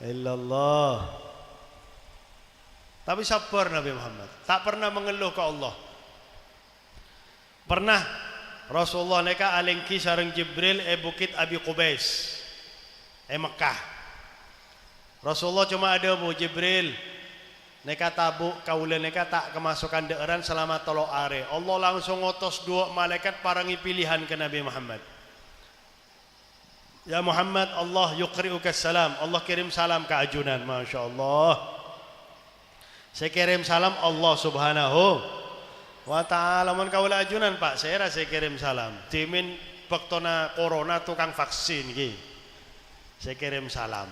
illallah. Tapè sabbhâr Nabi Muhammad, ta' pernah mengeluh ka Allah. Pernah Rasulullah nèka alèngghi sareng Jibril è Bukit Abi Qubais, è Mekkah. Rasulullah coma adhâbu, "Jibril, nèka tabu' kaulâ nèka ta' kemasukan dhâ'âran salama tello' arè." Allah langsung ngotos duwâ' malaèkat parèngè pilihan ka Nabi Muhammad. "Ya Muhammad, Allah yuqri'uka salam." Allah kirim salam ka ajunan. Masya Allah. Sè kirim salam Allah Subhanahu wa Ta'ala. Mon kaulâ ajunan, Pak, sèra sè kirim salam? Dhimèn bâktona corona tukang vaksin ghi. Sè kirim salam.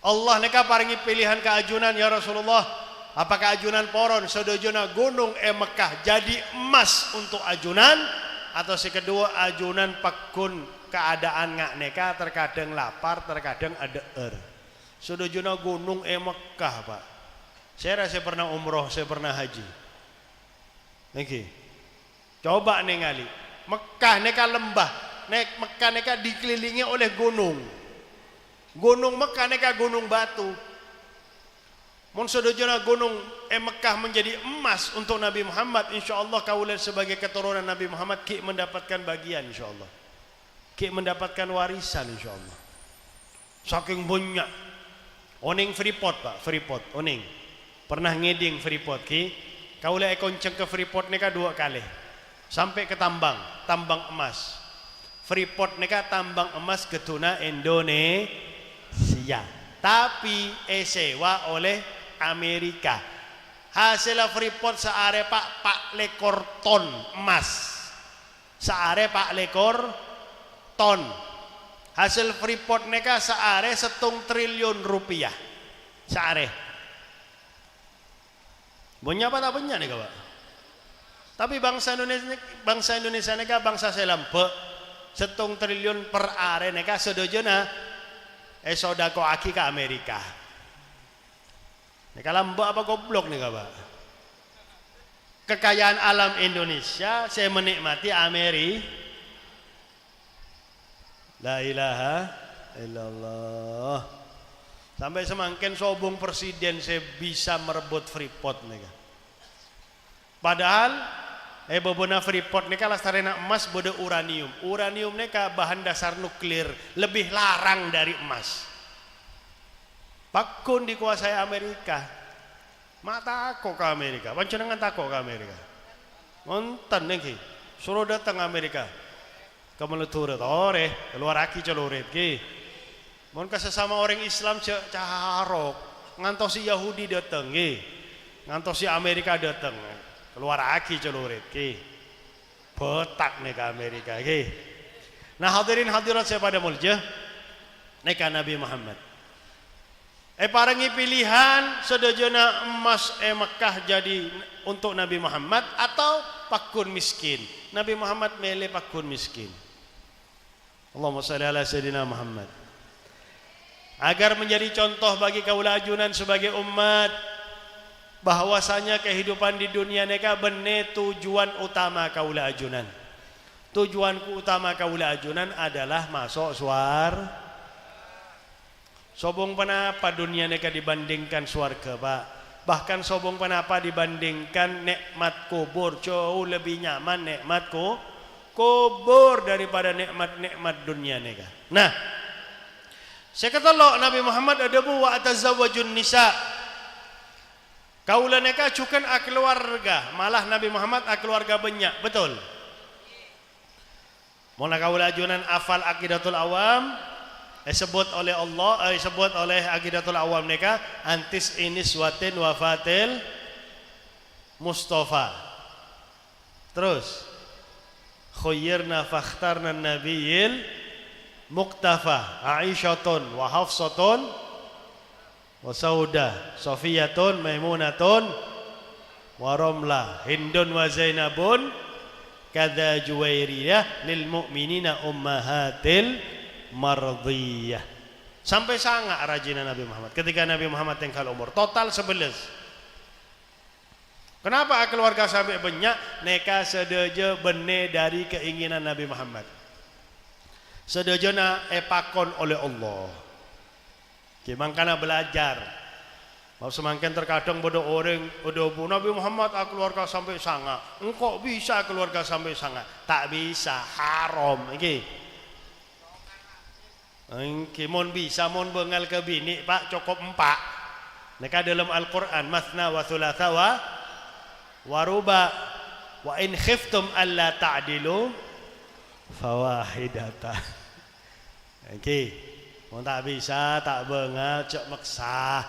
Allah nèka parèngè pilihan ka ajunan, "Ya Rasulullah, apakah ajunan poron sadhâjâna gunung è Mekkah jadi emas untuk ajunan? Atau sè kedua, ajunan paggun keadaan nga' nèka terkadang lapar, terkadang adhâ'âr?" Sadhâjâna gunung è Mekkah, Pak. Sèra sè pernah umroh, sè pernah haji? Èngghi. Coba nèngalè. Mekkah nèka lembah. Nè-, Mekkah nèka dikelilingi oleh gunung. Gunung Mekkah nèka gunung batu. Mon sadhâjâna gunung è Mekkah menjadi emas untuk Nabi Muhammad, insya Allah kaulâ sebagai keturunan Nabi Muhammad ghi' mendapatkan bagian, insya Allah. Ghi' mendapatkan warisan, insya Allah. Sakèng bânnya'. Onèng Freeport, Pak, Freeport, onèng. Pernah ngèdhing Freeport, ghi? Kaulâ èkonjhâng ka Freeport nèka duwâ' kalè. Sampè' ka tambang, tambang emas. Freeport nèka tambang emas ghâddhuna Indonesia. Tapè èsèwa oleh Amerika. Hasèlla Freeport saarè, Pak, pa' lèkor ton emas. Saarè pa' lèkor ton. Hasil Freeport nèka saarè sèttong triliun rupiah. Saarè. Bânnya' apa ta' bânnya' nèka, Pak? Tapè bangsa Indonesia, bangsa Indonesia nèka bangsa sè lambâ'. Sèttong triliun per arè nèka sadhâjâna èsodako'aghi ka Amerika. Nèka lambâ' apa goblok nèka, Pak? Kekayaan alam Indonesia sè menikmati Ameri-, La ilaha illallah. Sampè' samangkèn sobung presiden sè bisa merebut Freeport nèka. Padahal è bâbâna Freeport nèka lastarèna emmas bâdâ uranium. Uranium nèka bahan dasar nuklir, lebih larang dari emas. Paggun dikuasai Amerika. Ma' tako' ka Amerika. Panjhennengngan tako' ka Amerika? Wonten, èngghi. Soro dâteng Amerika. Ka Madhurâ torè, kaluwarraghi caloret, ghi. Mon ka sesama orèng Islam jhâ' carok, ngantos sè Yahudi dâteng, ghi. Ngantos sè Amerika dâteng, kaluwarraghi caloret, ghi. Bâtak nèka Amerika, ghi. Nah, hadirin hadirat sè padâ molja, nèka Nabi Muhammad. Èparèngè pilihan sadhâjâna emmas è Mekkah jadi untuk Nabi Muhammad atau paggun miskin. Nabi Muhammad mèlè paggun miskin. Allahumma shalli ala Sayyidina Muhammad. Agar menjadi contoh bagi kaulâ ajunan sebagai umat, bahwasanya kehidupan di dunia nèka bânnè tujuan utama kaulâ ajunan. Tujuan utama kaulâ ajunan adalah maso' suwar-, Sobung ponapa dunia nèka dibandingkan sowarghâ, Pak? Bahkan sobung ponapa dibandingkan nè'mat kobhur, jhâu lebbi nyaman nè'mat ko-, kobhur daripada nè'mat-nè'mat dunia nèka. Nah, sè katello' Nabi Muhammad adhâbu, "Wa atazawwajun nisa." Kaulâ nèka jhughân akalowarga, malah Nabi Muhammad akalowarga bânnya', betul? Monna kaulâ ajunan hafal Aqidatul Awam, Èsebbhut olè Allah, eh, èsebbhut olè Aqidatul Awam nèka, "Antis iniswatin wafatil Mustafa." Terus, "Khuyyirna fakhtarna nabiyil muktafa, Aisyatun wa Hafsatun wa Sauda, Safiyatun, Maimunatun, wa Romlah, Hindun wa Zainabun, kadza Juwairiyah, lil mu'minina ummahatil mardiyah." Sampè' sanga' rajina Nabi Muhammad. Ketika Nabi Muhammad tèngghâl omor, total sabellâs. Kenapa keluarga sampè' bânnya'? Nèka sadhâjâ bânnè dâri keinginan Nabi Muhammad. Sadhâjâna èpakon olè Allah. Ghi mangkana belajar. Mau samangkèn terkadang bâdâ orèng adhâbu, "Nabi Muhammad akeluarga sampè' sanga'. Engko' bisa akeluarga sampè' sanga'." Ta' bisa, haram, ènggi. Ènggi, mon bisa, mon bângal ka binè', Pak, cokop empa'. Nèka dâlem Al-Qur'an, "Matsna wa tsulatsa wa, wa ruba'. Wa in khiftum alla ta'dilu fawahidata." Ènggi, mon ta' bisa, ta' bângal, jhâ' mèksa.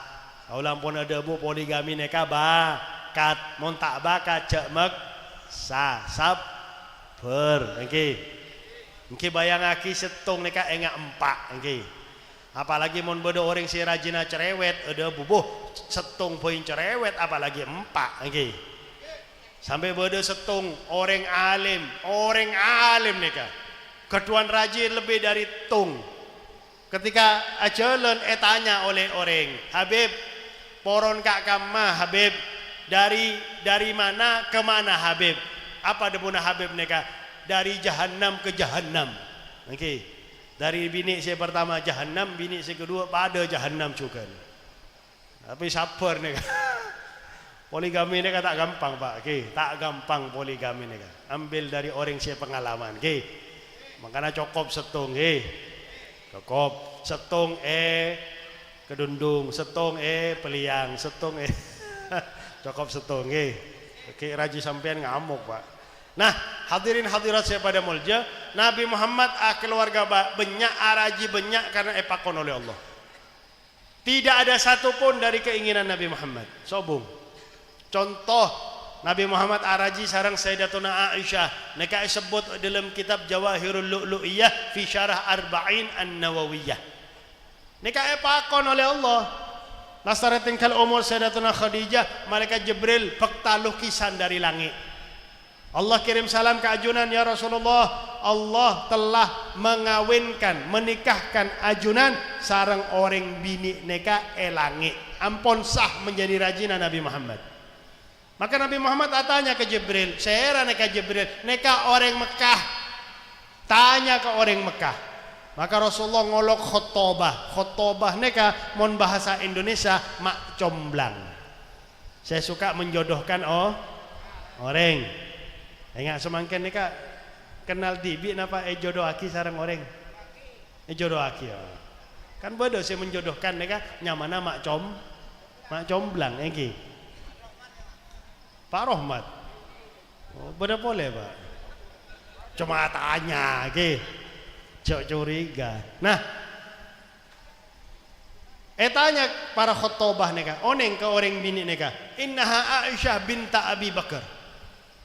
Kaulâ ampon adhâbu poligami nèka bakat. Mon ta' bakat, jhâ' mèksa. Sabbhâr, ènggi. Ènggi bâjângaghi sèttong nèka ènga' empa', ènggi. Apalagi mon bâdâ orèng sè rajina cerewet, adhâbu, "Boh, sèttong bhâi cerewet, apalagi empa'," ènggi. Sampè' bâdâ sèttong orèng alim, orèng alim nèka, ghâdhuwân rajhi lebbi dâri tong. Ketika ajhâlân ètanya olè orèng, "Habib, poron ka' kamma, Habib? Dâri, dâri mana ke mana, Habib?" Apa dhâbuna Habib nèka? "Dâri jahannam ke jahannam." Ènggi. Dâri binè' sè partama jahannam, binè' sè kaduwâ padâ jahannam jhughân. Tapè sabbhâr nèka. Poligami nèka ta' ghâmpang, Pak. Ènggi, ta' ghâmpang poligami nèka. Ambil dâri orèng sè pengalaman, ènggi. Mangkana cokop sèttong, ènggi. Cokop. Sèttong è Kedundung, sèttong è Pèlèyang, sèttong è cokop sèttong, ènggi. Ènggi rajhi sampèyan ngamok, Pak. Nah, hadirin hadirat sè padâ molja, Nabi Muhammad akeluarga ba-, bânnya', arajhi bânnya' karna èpakon olè Allah. Tidak ada satu pun dari keinginan Nabi Muhammad. Sobung. Conto, Nabi Muhammad arajhi sareng Sayyidatuna Aisyah. Nèka èsebbhut dâlem kitab Jawahirul Lu'lu'iyah fi Syarah Arba'in An-Nawawiyah. Nèka èpakon olè Allah. Lastarè tèngghâl omor Sayyidatuna Khadijah, Malaèkat Jibril bâkta lukisan dâri langngè'. Allah kirim salam ka ajunan, "Ya Rasulullah, Allah telah mengawinkan, menikahkan ajunan sareng orèng binè' nèka è langngè'. Ampon sah menjadi rajina Nabi Muhammad." Maka Nabi Muhammad atanya ka Jibril, "Sèra nèka Jibril?" "Nèka orèng Mekkah." Tanya ka orèng Mekkah. Maka Rasulullah ngolok khotobah. Khotobah nèka mon bahasa Indonesia ma' comblang. Saya suka menjodohkan o-, orèng. Ènga' samangkèn nèka kennal dhibi' napa èjodohaghi sareng orèng? Èjodohaghi, ya. Kan bâdâ sè menjodohkan nèka nyamana ma' com-, ma' comblang, ènggi. Pak Rohmat. Oh, bâdâ polè, Pak. Coma tanya, ghi. Jhâ' curiga. Nah, ètanya para khotobah nèka, onèng ka orèng binè' nèka, "Innaha Aisyah binta Abi Bakar."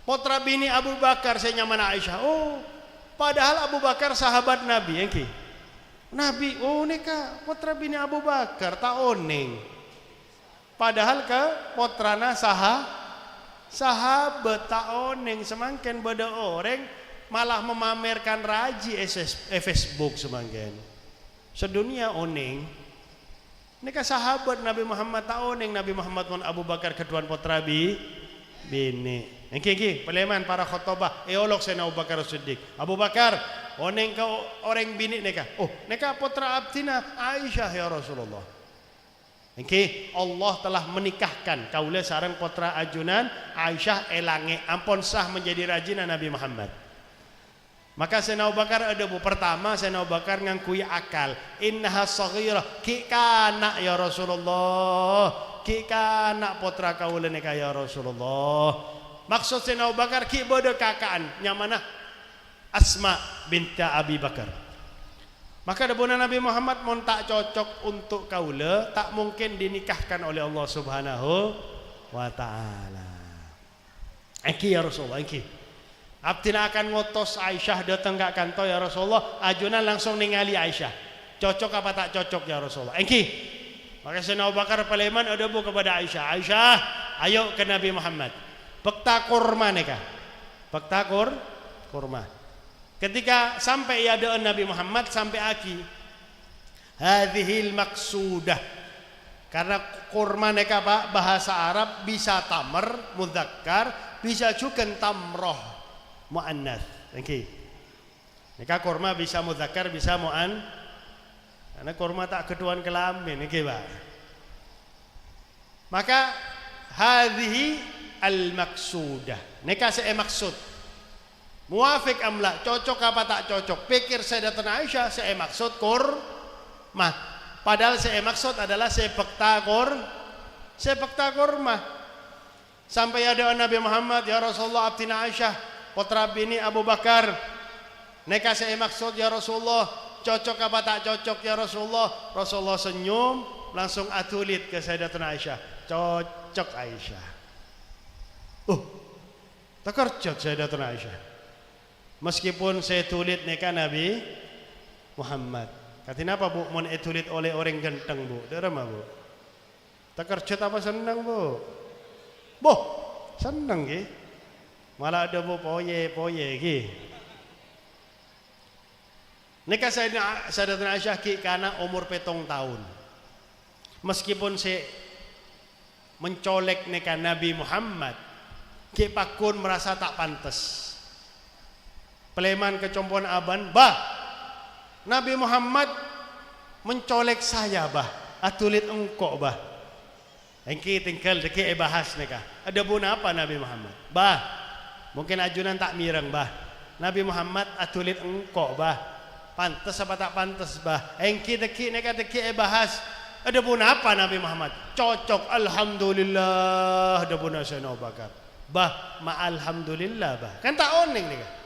Pottra binè' Abu Bakar sè nyamana Aisyah. Oh, padahal Abu Bakar sahabat Nabi, ènggi. Nabi, oh, nèka pottra binè' Abu Bakar, ta' onèng. Padahal ka pottrana saha-, sahabat ta' onèng samangkèn bâdâ orèng malah memamerkan rajhi è ses-, è Facebook samangkèn. Sadhunnya onèng. Nèka sahabat Nabi Muhammad ta' onèng Nabi Muhammad mon Abu Bakar ghâdhuwân pottra bi-, binè'. Ènggi, ènggi, palèman para khotobah, èolok Sayyidina Abu Bakar As-Siddiq. "Abu Bakar, onèng ka o-, orèng binè' nèka?" "Oh, nèka pottra abdhina Aisyah, ya Rasulullah." Ènggi, Allah telah menikahkan kaulâ sareng pottra ajunan Aisyah è langngè', ampon sah menjadi rajina Nabi Muhammad. Maka Sayyidina Abu Bakar adhâbu, pertama Sayyidina Abu Bakar ngangghuy akal. "Innaha shaghirah, ghi' kana', ya Rasulullah. Ghi' kana' pottra kaulâ nèka, ya Rasulullah." Maksod Sayyidina Abu Bakar ghi' bâdâ kaka'an, nyamana Asma binti Abi Bakar. Maka dhâbuna Nabi Muhammad, "Mon ta' cocok untuk kaulâ, ta' mungkin dinikahkan oleh Allah Subhanahu wa Ta'ala." "Èngghi, ya Rasulullah, èngghi. Abdhina akan ngotos Aisyah dâteng ka kanto, ya Rasulullah. Ajunan langsung nèngalè Aisyah. Cocok apa ta' cocok, ya Rasulullah? Èngghi." Maka Sayyidina Abu Bakar palèman adhâbu kepada Aisyah, "Aisyah, ayo ke Nabi Muhammad. Bhâkta korma nèka. Bhâkta kor-, korma." Ketika sampè' è adâ'ân Nabi Muhammad, sampè'aghi, "Hadzihil maqsudah." Karena korma nèka, Pak, bahasa Arab bisa tamr, mudzakkar, bisa jhughân tamroh, muannats. Èngghi. Nèka korma bisa mudzakkar, bisa muan-, karena korma ta' ghâdhuwân kalamin, èngghi, Pak. Maka, hadhihi al-maqsudah. Nèka sè èmaksud. Muwafiq am la, cocok apa ta' cocok? Pikir Sayyidatuna Aisyah, sè èmaksud korma. Padahal sè èmaksud adalah sè bhâkta kor-, sè bhâkta korma. Sampè' è adâ'ân Nabi Muhammad, "Ya Rasulullah, abdhina Aisyah, pottra binè' Abu Bakar. Nèka sè èmaksud, ya Rasulullah, cocok apa ta' cocok, ya Rasulullah?" Rasulullah senyum, langsung adhulid ka Sayyidatuna Aisyah. "Cocok, Aisyah." Uh, takerjhât Sayyidatuna Aisyah. Meskipun sè dhulid nèka Nabi Muhammad. Kadhi napa, Bu, mon èdhulid olè orèng ghântheng, Bu? Dâ'ramma, Bu? Takerjhât apa senneng, Bu? Boh, senneng, ghi. Mala adhâbu poyè-poyè, ghi. Nèka Sayyidina, Sayyidatuna Aisyah ghi' kana' omor pèttong taon. Meskipun sè mencolek nèka Nabi Muhammad, ghi' pagghun merasa ta' pantes. Palèman ka compo'na abâ'na, "Bâ, Nabi Muhammad mencolek saya, Bâ, adhulid engko', Bâ." Èngghi tinggal dhâggi' èbahas nèka. Adhâbu napa Nabi Muhammad? "Bâ, mungkin ajunan ta' mèreng, Bâ. Nabi Muhammad adhulid engko', Bâ. Pantes apa ta' pantes, Bâ?" Èngghi dhâggi' nèka dhâggi' èbahas. Adhâbu napa Nabi Muhammad? "Cocok, alhamdulillah," dhâbuna Sayyidina Abu Bakar. "Bâ, ma' alhamdulillah, Bâ." Kan ta' onèng nèka.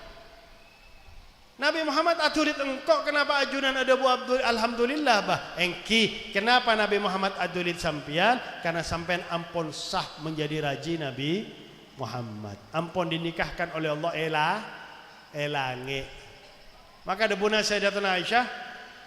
"Nabi Muhammad adhulid engko', kenapa ajunan adhâbu abdul-, alhamdulillah, Bâ?" Èngghi, kenapa Nabi Muhammad adhulid sampèyan? Karena sampèyan ampon sah menjadi raji Nabi Muhammad. Ampon dinikahkan oleh Allah è la-, è langngè'. Maka dhâbuna Sayyidatuna Aisyah,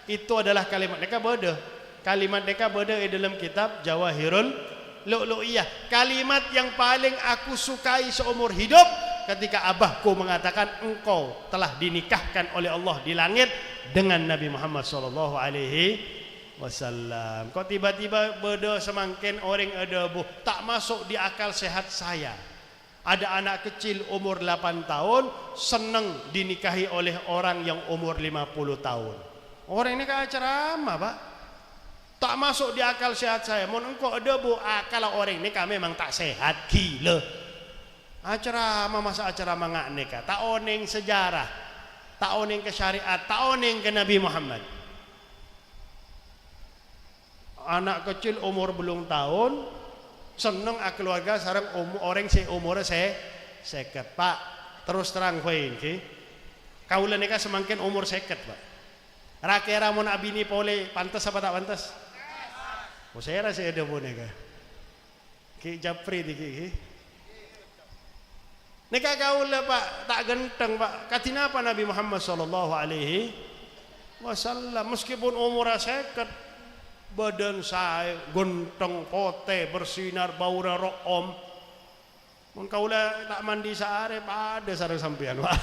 itu adalah kalimat nèka bâdâ. Kalimat nèka bâdâ è dâlem kitab Jawahirul Lu'lu'iyah. "Kalimat yang paling aku sukai seumur hidup ketika abahku mengatakan, 'Engkau telah dinikahkan oleh Allah di langit dengan Nabi Muhammad sallallahu alaihi wasallam.'" Kok tiba-tiba bâdâ samangkèn orèng adhâbu, "Ta' maso' di akal sehat saya. Ada anak kecil umur delapan tahun, seneng dinikahi oleh orang yang umur lima puluh tahun." Orèng nèka acarama, Pak. "Ta' maso' di akal sehat saya. Mon engko' adhâbu, akalla orèng nèka memang ta' sehat, gila." Acarama, masa acarama nga' nèka? Ta' onèng sejarah, ta' onèng ka syariat, ta' onèng ka Nabi Muhammad. Ana' kecil omor bellung taon, senneng akaluwarga sareng omo-, orèng sè omorra sè-, sèket. Pak, terros terrang bhâi, ghi. Kaulâ nèka samangkèn omor sèket, Pak. Ra-kèra mon abinè polè, pantes apa ta' pantes? Kosèra sè adhâbu nèka? Ki Japri nèki, ghi. Nèka kaulâ, Pak, ta' ghântheng, Pak. Kadhi napa Nabi Muhammad sallallahu alaihi wasallam, meskipun omorra sèket, bâdân saè, ghântheng, potè, bersinar, bâurra ro'om. Mon kaulâ ta' mandi saarè, padâ sareng sampèyan, Pak.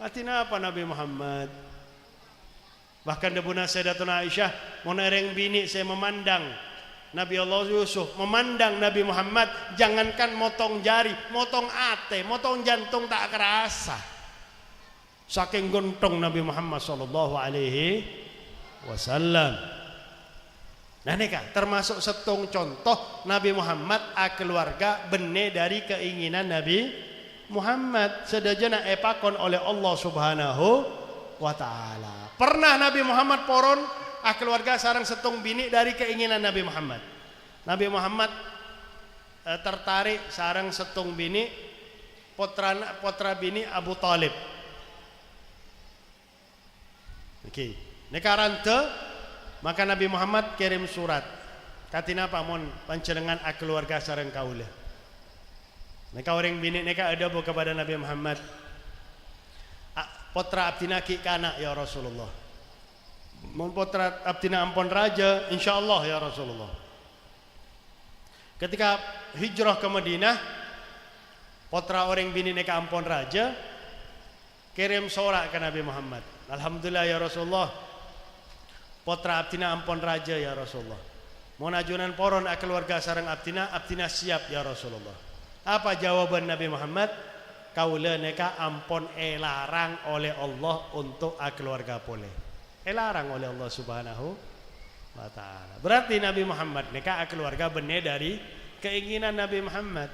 Kadhi napa Nabi Muhammad? Bahkan dhâbuna Sayyidatuna Aisyah, "Mon orèng binè' sè memandang Nabi Allah Yusuf, memandang Nabi Muhammad, jangankan motong jari, motong atè, motong jantung ta' karasa. Sakèng ghântheng Nabi Muhammad sallallahu alaihi wasallam." Nah, nèka termasuk sèttong conto Nabi Muhammad akaluwarga bânnè dâri keinginan Nabi Muhammad. Sadhâjâna èpakon oleh Allah Subhanahu wa Ta'ala. Pernah Nabi Muhammad poron akaluwarga sareng sèttong binè' dâri keinginan Nabi Muhammad. Nabi Muhammad, eh, tertarik sareng sèttong binè', pottrana, pottra binè' Abu Thalib. Èngghi. Nèka randhâ, maka Nabi Muhammad kèrèm sorat. Kadhi napa mon panjhennengngan akalowarga sareng kaulâ? Nèka orèng binè' nèka adhâbu kepada Nabi Muhammad, "A-, pottra abdhina ghi' kana', ya Rasulullah. Mon pottra abdhina ampon rajâ, insyaallah, ya Rasulullah." Ketika hijrah ke Madinah, pottra orèng binè' nèka ampon rajâ, kèrèm sora' ka Nabi Muhammad. "Alhamdulillah, ya Rasulullah. Pottra abdhina ampon rajâ, ya Rasulullah. Mon ajunan poron akalowarga sareng abdhina, abdhina siap, ya Rasulullah." Apa jawaban Nabi Muhammad? "Kaulâ nèka ampon èlarang oleh Allah untuk akalowarga polè." Èlarang oleh Allah Subhanahu wa Ta'ala. Berarti Nabi Muhammad nèka akalowarga bânnè dâri keinginan Nabi Muhammad.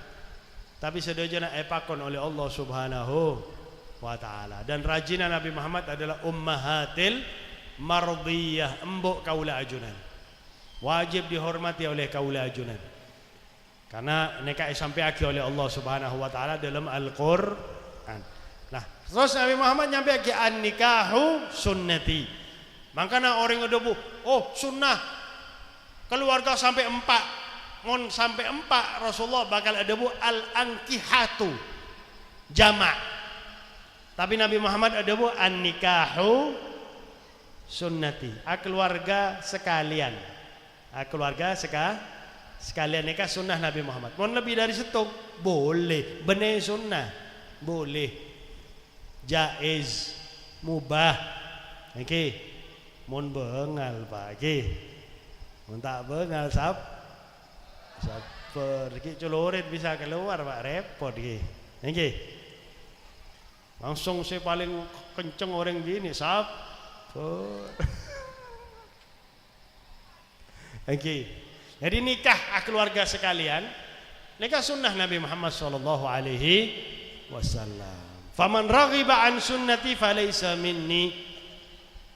Tapè sadhâjâna èpakon oleh Allah Subhanahu wa Ta'ala. Dan rajina Nabi Muhammad adalah ummahatil mardhiyah, embu' kaulâ ajunan. Wajib dihormati oleh kaulâ ajunan. Karena nèka èsampèyaghi oleh Allah Subhanahu wa Ta'ala dalam Al-Qur'an. Nah, terros Nabi Muhammad nyampèyaghi, "An-nikahu sunnati." Mangkana orèng adhâbu, "Oh, sunnah kalowarga sampè' empa'." Mon sampè' empa', Rasulullah bakal adhâbu, "Al-ankihatu." Jama'. Tapè Nabi Muhammad adhâbu, "An-nikahu sunnati." Akalowarga sakalèyan. Akalowarga saka-, sakalèyan nèka sunnah Nabi Muhammad. Mon lebbi dâri sèttong, boleh. Bânnè sunnah. Boleh. Jaiz. Mubah. Èngghi. Mon bângal, Pak, èngghi. Mon ta' bângal, sab-, sabbhâr. Ghi' colorèt bisa kalowar, Pak, rèpot, èngghi. Èngghi. Langsung sè palèng kenceng orèng binè', sabbhâr. Èngghi. Jadi nikah, ah, keluarga sekalian, nèka sunnah Nabi Muhammad sallallahu alaihi wasallam. "Faman raghiba an sunnati falaisa minni."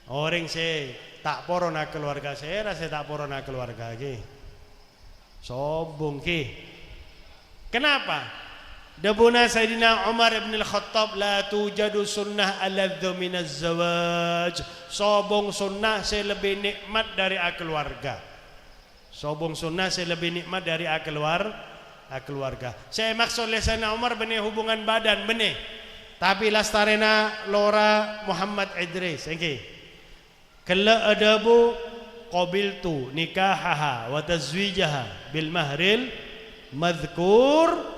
Orèng sè ta' porona keluarga sèra, sè ta' porona keluarga, èngghi. Sombong, èngghi. Kenapa? Dhâbuna Sayyidina Umar ibn al-Khattab, "La tujadu sunnah aladhdhu minaz zawaj." Sobung sunnah sè lebbi nikmat dâri akeluarga. Sobung sunnah sè lebbi nikmat dâri akeluar-, akeluarga. Sè èmaksod lè Sayyidina Umar bânnè hubungan badan, bânnè. Tapè lastarèna lora Muhammad Idris, èngghi. Ghellâ' adhâbu, "Qabiltu nikahaha wa tazwijaha bil mahril madzkur."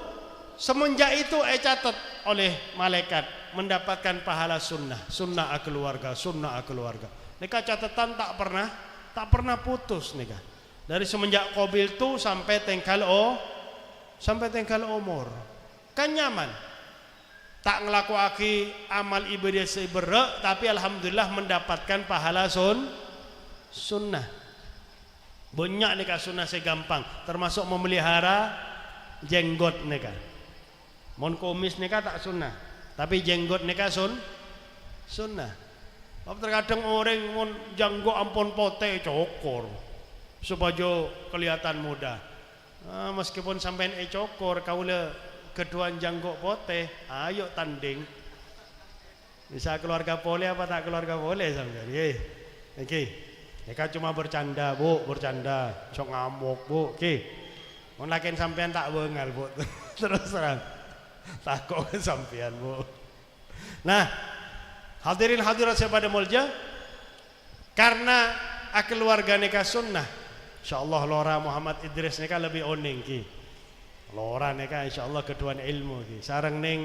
Semenjak itu ècatet oleh malaikat mendapatkan pahala sunnah, sunnah akeluarga, sunnah akeluarga. Nèka catetan ta' pernah, ta' pernah putus nèka. Dâri semenjak qabiltu sampè' tèngghâl o-, sampè' tèngghâl omor. Kan nyaman. Ta' nglakowaghi amal ibadah sè berrâ', tapè alhamdulillah mendapatkan pahala sun-, sunnah. Bânnya' nèka sunnah sè gampang, termasuk memelihara jenggot nèka. Mon kumis nèka ta' sunnah, tapè jenggot nèka sun-, sunnah. Apa terkadang orèng mon jenggot ampon potè, ècokor, sopajâ kelihatan muda. Ah, meskipun sampèyan ècokor, kaulâ ghâdhuwân janggo' potè, ayo tanding. Bisa keluarga polè apa ta' keluarga polè sampèyan, ngghi? Èngghi. Nèka cuma bercanda, Bu, bercanda. Jhâ' ngamok, Bu, ngghi. Mon lakèn sampèyan ta' bângal, Bu. Terus terang. Tako' sampèyan, Bu. Nah, hadirin hadirat sè padâ molja, karna akeluarga nèka sunnah, insyaallah lora Muhammad Idris nèka lebbi onèng, ghi. Lora nèka insyaallah ghâdhuwân èlmo, ghi. Sareng nèng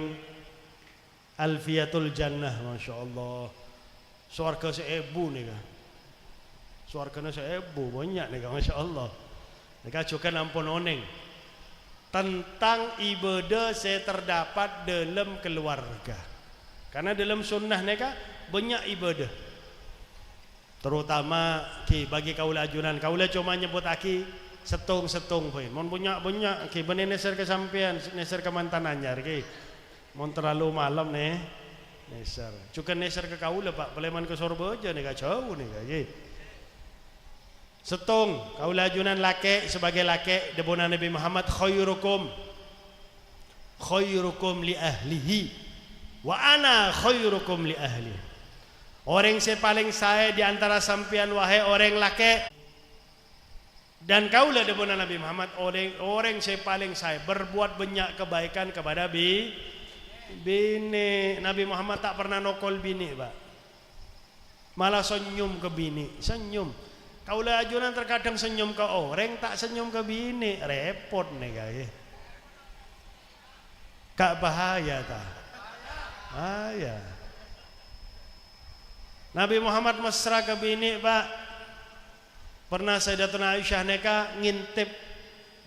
Alfiyatul Jannah, masyaallah. Sowarga sè èbu nèka. Sowargana sè èbu, bânnya' nèka, masyaallah. Nèka jhughân ampon onèng tentang ibadah sè terdapat dalam keluarga. Karena dalam sunnah nèka bânnya' ibadah. Terutama, ghi, bagi kaulâ ajunan, kaulâ coma nyebbhuttaghi sèttong-sèttong bhâi. Mon bânnya'-bânnya', ghi, bânnè nèsèr ka sampèyan, nèsèr ka mantan anyar, ghi. Mon terlalu malem, nè, nèsèr. Jhughân nèsèr ka kaulâ, Pak. Palèman ka Sorbhâjâ, nèka jhâu, nèka, ghi. Sèttong, kaulâ ajunan lakè', sebagai lakè', dhâbuna Nabi Muhammad, "Khairukum, khairukum li ahlihi, wa ana khairukum li ahli." Orèng sè palèng saè di antara sampèyan, wahai orèng lakè', dan kaulâ, dhâbuna Nabi Muhammad, orèng, orèng sè palèng saè berbuat banyak kebaikan kepada bi-, binè'. Nabi Muhammad ta' pernah nokol binè', Pak. Malah senyum ka binè', senyum. Kaulâ ajunan terkadang senyum ka orèng, ta' senyum ka binè', rèpot nèka, ghi. Ka bahaya, ta? Bahaya. Nabi Muhammad mesra ka binè', Pak. Pernah Sayyidatuna Aisyah nèka ngintip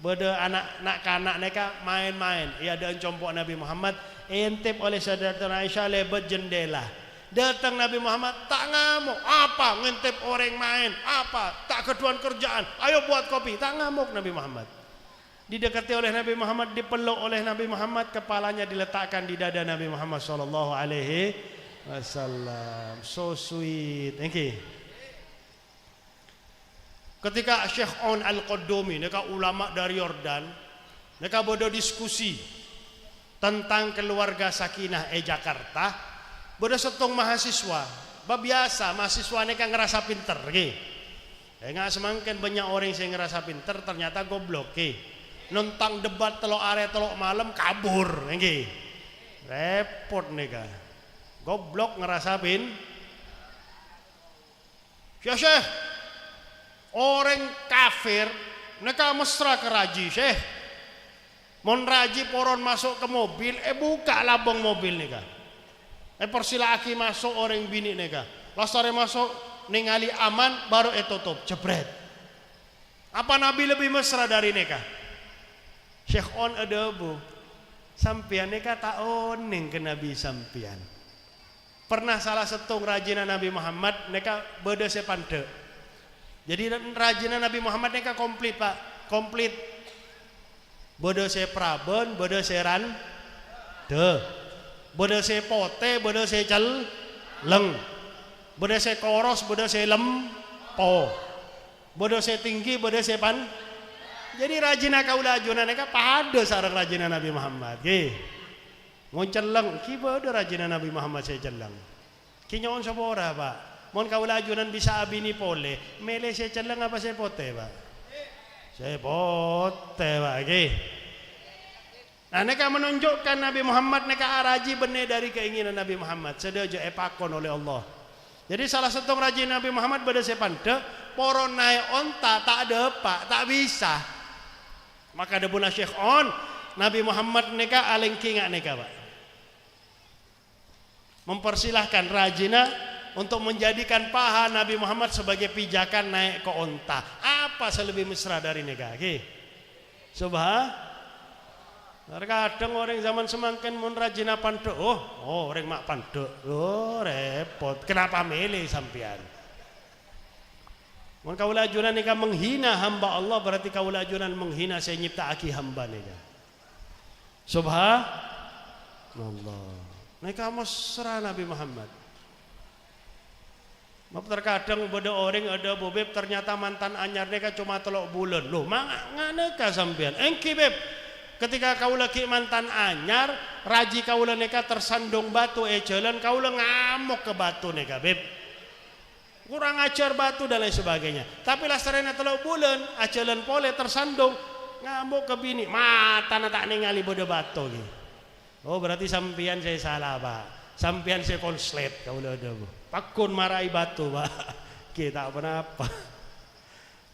bâdâ ana', na'-kana' nèka maèn-maèn è adâ'ân compo' Nabi Muhammad, èntip oleh Sayyidatuna Aisyah lèbât jendela. Dâteng Nabi Muhammad, ta' ngamok, "Apa ngintip orèng maèn? Apa? Ta' ghâdhuwân kerjaan? Ayo buat kopi." Ta' ngamok Nabi Muhammad. Didekati oleh Nabi Muhammad, dipeluk oleh Nabi Muhammad, kepalanya diletakkan di dada Nabi Muhammad sallallahu alaihi wasallam. So sweet. Èngghi. Ketika Syekh On Al-Qaddumi, nèka ulama dari Yordan, nèka bâdâ diskusi tentang keluarga sakinah è Jakarta, bâdâ sèttong mahasiswa, bâ-, biyasa mahasiswa nèka ngerasa pinter, ghi. Enga' samangkèn bânnya' orèng sè ngerasa pinter, ternyata goblok, ghi. Nontang debat tello' arè tello' malem, kabur, èngghi. Rèpot nèka. Goblok ngerasa pin-, "Ya, Syekh, orèng kafir nèka mesra ka raji, Syekh. Mon raji poron maso' ka mobil, èbukka' labâng mobil nèka. Èparsila'aghi maso' orèng binè' nèka. Lastarè maso' nèngalè aman, bhuru ètotop, jebrèt. Apa Nabi lebbi mesra dhâri nèka?" Syekh On adhâbu, "Sampèyan nèka ta' onèng ka Nabi sampèyan." Pernah sala sèttong rajina Nabi Muhammad nèka bâdâ sè pandhâ'. Jadi, rajina Nabi Muhammad nèka komplit, Pak. Komplit. Bâdâ sè prabân, bâdâ sè randhâ. Bâdâ sè potè, bâdâ sè cellèng. Bâdâ sè koros, bâdâ sè lempo. Bâdâ sè tinggi, bâdâ sè pan-, jadi rajina kaulâ ajunan nèka padâ sareng rajina Nabi Muhammad, ghi. Mon cellèng, ghi bâdâ rajina Nabi Muhammad sè cellèng. Ghi nyo'on sapora, Pak. Mon kaulâ ajunan bisa abinè polè, mèlè sè cellèng apa sè potè, Pak? Sè potè, Pak, ghi. Nah, nèka menunjukkan Nabi Muhammad nèka araji bânnè dhâri keinginan Nabi Muhammad. Sadhâjâ èpakon oleh Allah. Jadi, sala sèttong raji Nabi Muhammad bâdâ sè pandhâ', poron naè' onta ta' dâpa', ta' bisa. Maka dhâbuna Syekh On, Nabi Muhammad nèka alèngghi nga' nèka, Pak. Mempersilahkan rajina untuk menjadikan paha Nabi Muhammad sebagai pijakan naè' ka onta. Apa sè lebbi mesra dhâri nèka, ghi? Subha-, Terkadang orèng zaman samangkèn mon rajina pandhâ', oh, oh, orèng ma' pandhâ', oh, rèpot. Kenapa mèlè sampèyan? Mon kaulâ ajunan nèka menghina hamba Allah, berarti kaulâ ajunan menghina sè nyipta'aghi hamba nèka. Subhanallah. Nèka mesra Nabi Muhammad. Map-, terkadang bâdâ orèng adhâbu, "Beb, ternyata mantan anyar nèka coma tello' bulân." Loh, ma-, nga-, nèka sampèyan. Èngghi, Beb, ketika kaulâ ghi' mantan anyar, raji kaulâ nèka tersandung batu è jhâlân, kaulâ ngamok ka batu nèka, Beb. Kurang ajar batu dan lain sebagainya. Tapè lastarèna tello' bulân, ajhâlân polè tersandung, ngamok ka binè', matana ta' nèngalè bâdâ batu ghi. Oh, berarti sampèyan sè sala, Pak. Sampèyan sè konslet, kaulâ adhâbu. Pagghun maraè batu, Pak. Ghi ta' ponapa.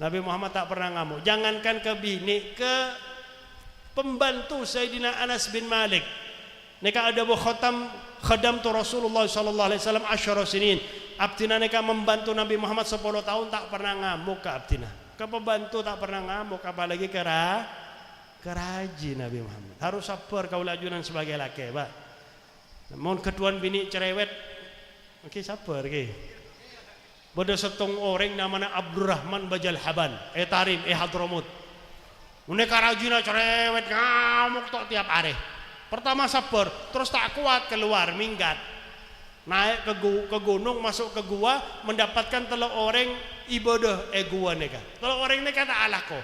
Nabi Muhammad ta' pernah ngamok. Jangankan ka binè', ka pembantu Sayyidina Anas bin Malik. Nèka adhâbu khatam, "Khadamtu Rasulullah sallallahu alaihi wasallam asyara sinin." Abdhina nèka membantu Nabi Muhammad sapolo taon, ta' pernah ngamok ka abdhina. Ka pembantu ta' pernah ngamok, apalagi ka ra-, ka raji Nabi Muhammad. Harus sabbhâr kaulâ ajunan sebagai lakè, Pak. Mon ghâdhuwân binè' cerewet, èngghi sabbhâr, èngghi. Bâdâ sèttong orèng namana Abdurrahman Bajal Haban, è Tarim, è Hadramut. Mon nèka rajina cerewet, ngamok to' tiyap arè. Pertama sabbhâr, terros ta' kowat kalowar, minggat. Naè' ka gu-, ka ghunong, maso' ka gua, mendapatkan tello' orèng ibadah è gua nèka. Tello' orèng nèka ta' alako.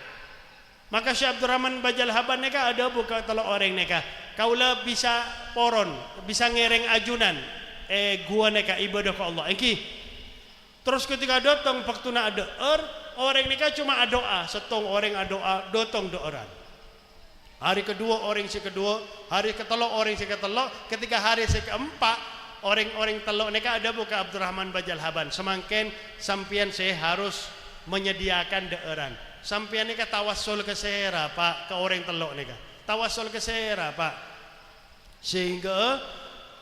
Maka Syekh Abdurrahman Bajal Haban nèka adhâbu ka tello' orèng nèka, "Kaulâ bisa poron, bisa ngèrèng ajunan Ènggi nèka ibadah ka Allah. Ènggi. Terros ketika dâteng bâktona adhâ'âr, orèng nèka coma adu'a, sèttong orèng adu'a, dâteng dhâ'ârân. Hari kedua orèng sè kedua, hari ketello' orèng sè ketello', ketika hari sè keempat, orèng-orèng tello' nèka adhâbu ka Abdurrahman Bajal Haban, "Samangkèn sampèyan sè harus menyediakan dhâ'ârân. Sampèyan nèka tawassul ka sèra, Pa', ka orèng tello' nèka? Tawassul ka sèra, Pa'?" Sehingga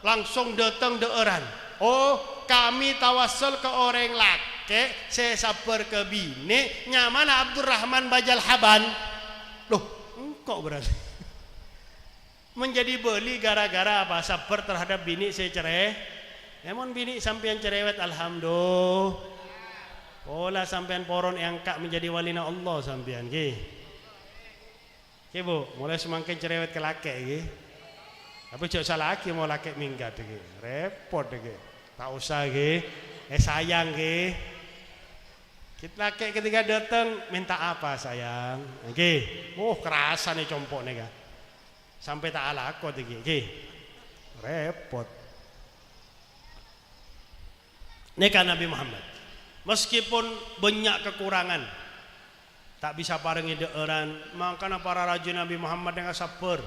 langsung dâteng dhâ'ârân. "Oh, kami tawassul ka orèng lakè' sè sabbhâr ka binè', nyamana Abdurrahman Bajal Haban." Loh, engko' berarti menjadi bâli gara-gara apa? Sabbhâr terhadap binè' sè cerè. È, mon binè' sampèyan cerewet, alhamdulillah. Pola sampèyan poron èangka' menjadi walina Allah sampèyan, ghi. Ghi, Bu, molaè samangkèn cerewet ka lakè', ghi. Tapè jhâ' sala'aghi mon lakè' minggat, ghi. Repot, ghi. Ta' osa, ghi. Eh, sayang, ghi. Kit-, lakè' ketika dâteng, "Minta apa, sayang?" Ghi. Oh, karasanè compo' nèka. Sampè' ta' alako, ghi. Ghi. Repot. Nèka Nabi Muhammad. Meskipun bânnya' kakorangan, ta' bisa parèngè dhâ'ârân, mangkana para rajina Nabi Muhammad nèka sabbhâr.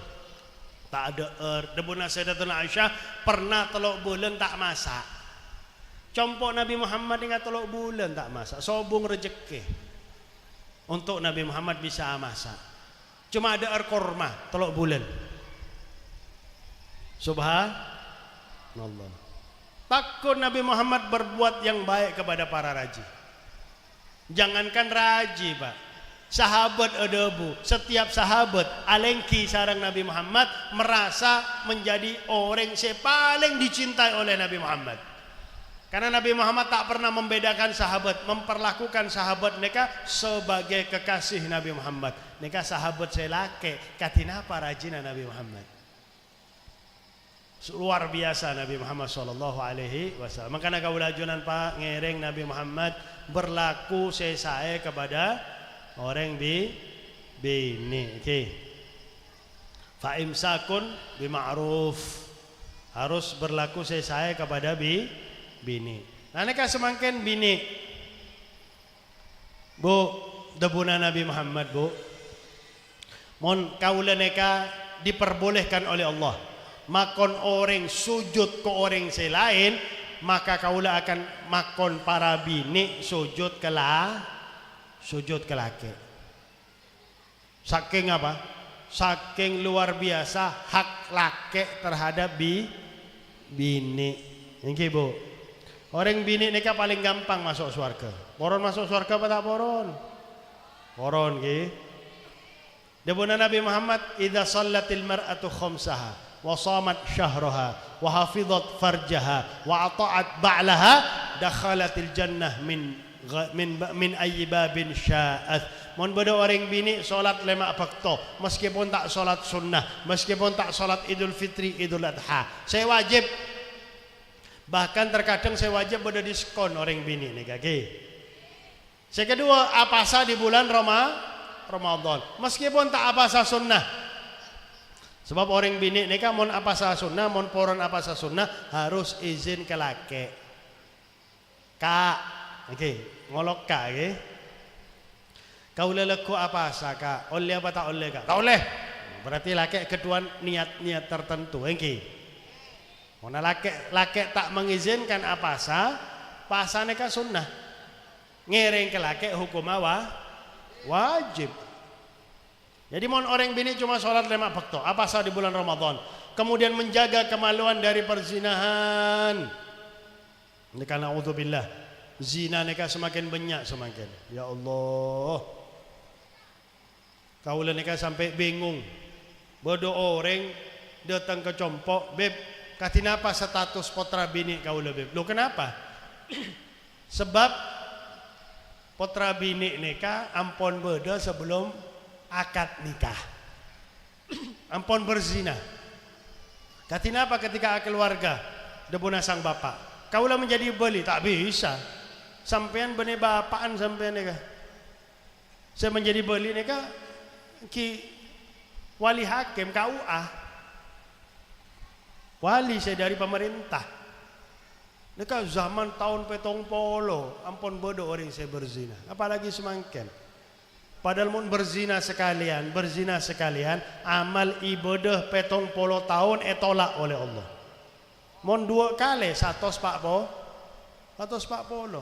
Ta' adhâ'âr. Dhâbuna Sayyidatuna Aisyah, "Pernah tello' bulân ta' masa'." Compo' Nabi Muhammad nèka tello' bulân ta' masa', sobung rejekkè. Untuk Nabi Muhammad bisa masa'. Coma adhâ'âr korma tello' bulân. Subhanallah. Tako' Nabi Muhammad berbuat yang baik kepada para raji. Jangankan raji, Pak. Sahabat adhâbu, setiap sahabat alènggi sareng Nabi Muhammad, merasa menjadi orèng sè palèng dicintai oleh Nabi Muhammad. Karena Nabi Muhammad tak pernah membedakan sahabat, memperlakukan sahabat nèka sebagai kekasih Nabi Muhammad. Nèka sahabat sè lakè', kadhi napa rajina Nabi Muhammad? Luar biasa Nabi Muhammad sallallahu alaihi wasallam. Mangkana kaulâ ajunan, Pak, ngèrèng Nabi Muhammad berlaku sè saè kepada orèng bi-, binè', ghi. Fa imsakun bima'ruf. Harus berlaku sè saè kepada bi-, binè'. Nah, nèka samangkèn binè'. Bu, dhâbuna Nabi Muhammad, Bu. Mon kaulâ nèka diperbolehkan oleh Allah makon orèng sujud ka orèng sè laèn, maka kaulâ akan makon para binè' sujud ka la-, sujud ka lakè'. Sakèng apa? Sakèng luar biasa hak lakè' terhadap bi-, binè'. Ènggi, Bu. Orèng binè' nèka palèng ghâmpang maso' sowarghâ. Poron maso' sowarghâ apa ta' poron? Poron, ghi. Dhâbuna Nabi Muhammad, "Idza shallatil mar'atu khamsaha, wa shamat syahraha, wa hafizat farjaha, wa ata'at ba'laha, dakhalatil jannah min gha-, min ba-, min ayyi babin sya'at." Mon bâdâ orèng binè' solat lèma' bâkto, meskipun ta' solat sunnah, meskipun ta' solat Idul Fitri, Idul Adha, sè wajib, bahkan terkadang sè wajib bâdâ diskon orèng binè' nèka, ghi. Sè kedua, apasa di bulan Roma-, Ramadan, meskipun ta' apasa sunnah. Sebab orèng binè' nèka mon apasa sunnah, mon poron apasa sunnah, harus izin ka lakè'. "Ka'," ènggi, ngolok ka', ènggi. "Kaulâ lagghu' apasa, Ka'. Ollè apa ta' ollè, Ka'?" "Ta' ollè." Berarti lakè' ghâdhuwân niat-niat tertentu, ènggi. Mon lakè', lakè' ta' mengizinkan apasa, pasa nèka sunnah. Ngèrèng ka lakè' hokomma wa-, wajib. Jadi, mon orèng binè' coma solat lèma' bâkto, apasa di bulan Ramadan, kemudian menjaga kemaluan dari perzinahan. Nèka, naudzubillah. Zina nèka semakin bânnya', semakin. Ya Allah. Kaulâ nèka sampè' bingung. Bâdâ orèng dâteng ka compo', "Bib, kadhi napa status pottra binè' kaulâ, Bib?" "Loh, kenapa?" "Sebab pottra binè' nèka ampon bâdâ sebelum akad nikah. Ampon berzina." "Kadhi napa ketika akeluarga?" Dhâbuna sang bapa', "Kaulâ menjadi bâli." "Ta' bisa. Sampèyan bânnè bapa'an sampèyan nèka. Sè menjadi bâli nèka ghi wali hakim, K U A. Wali sè dâri pamarènta." Nèka zaman taon pètong polo ampon bâdâ orèng sè berzina, apalagi samangkèn. Padahal mon berzina sakalèyan, berzina sakalèyan, amal ibadah pètong polo taon ètolak oleh Allah. Mon duwâ' kalè, satos pa' po-, satos pa' polo.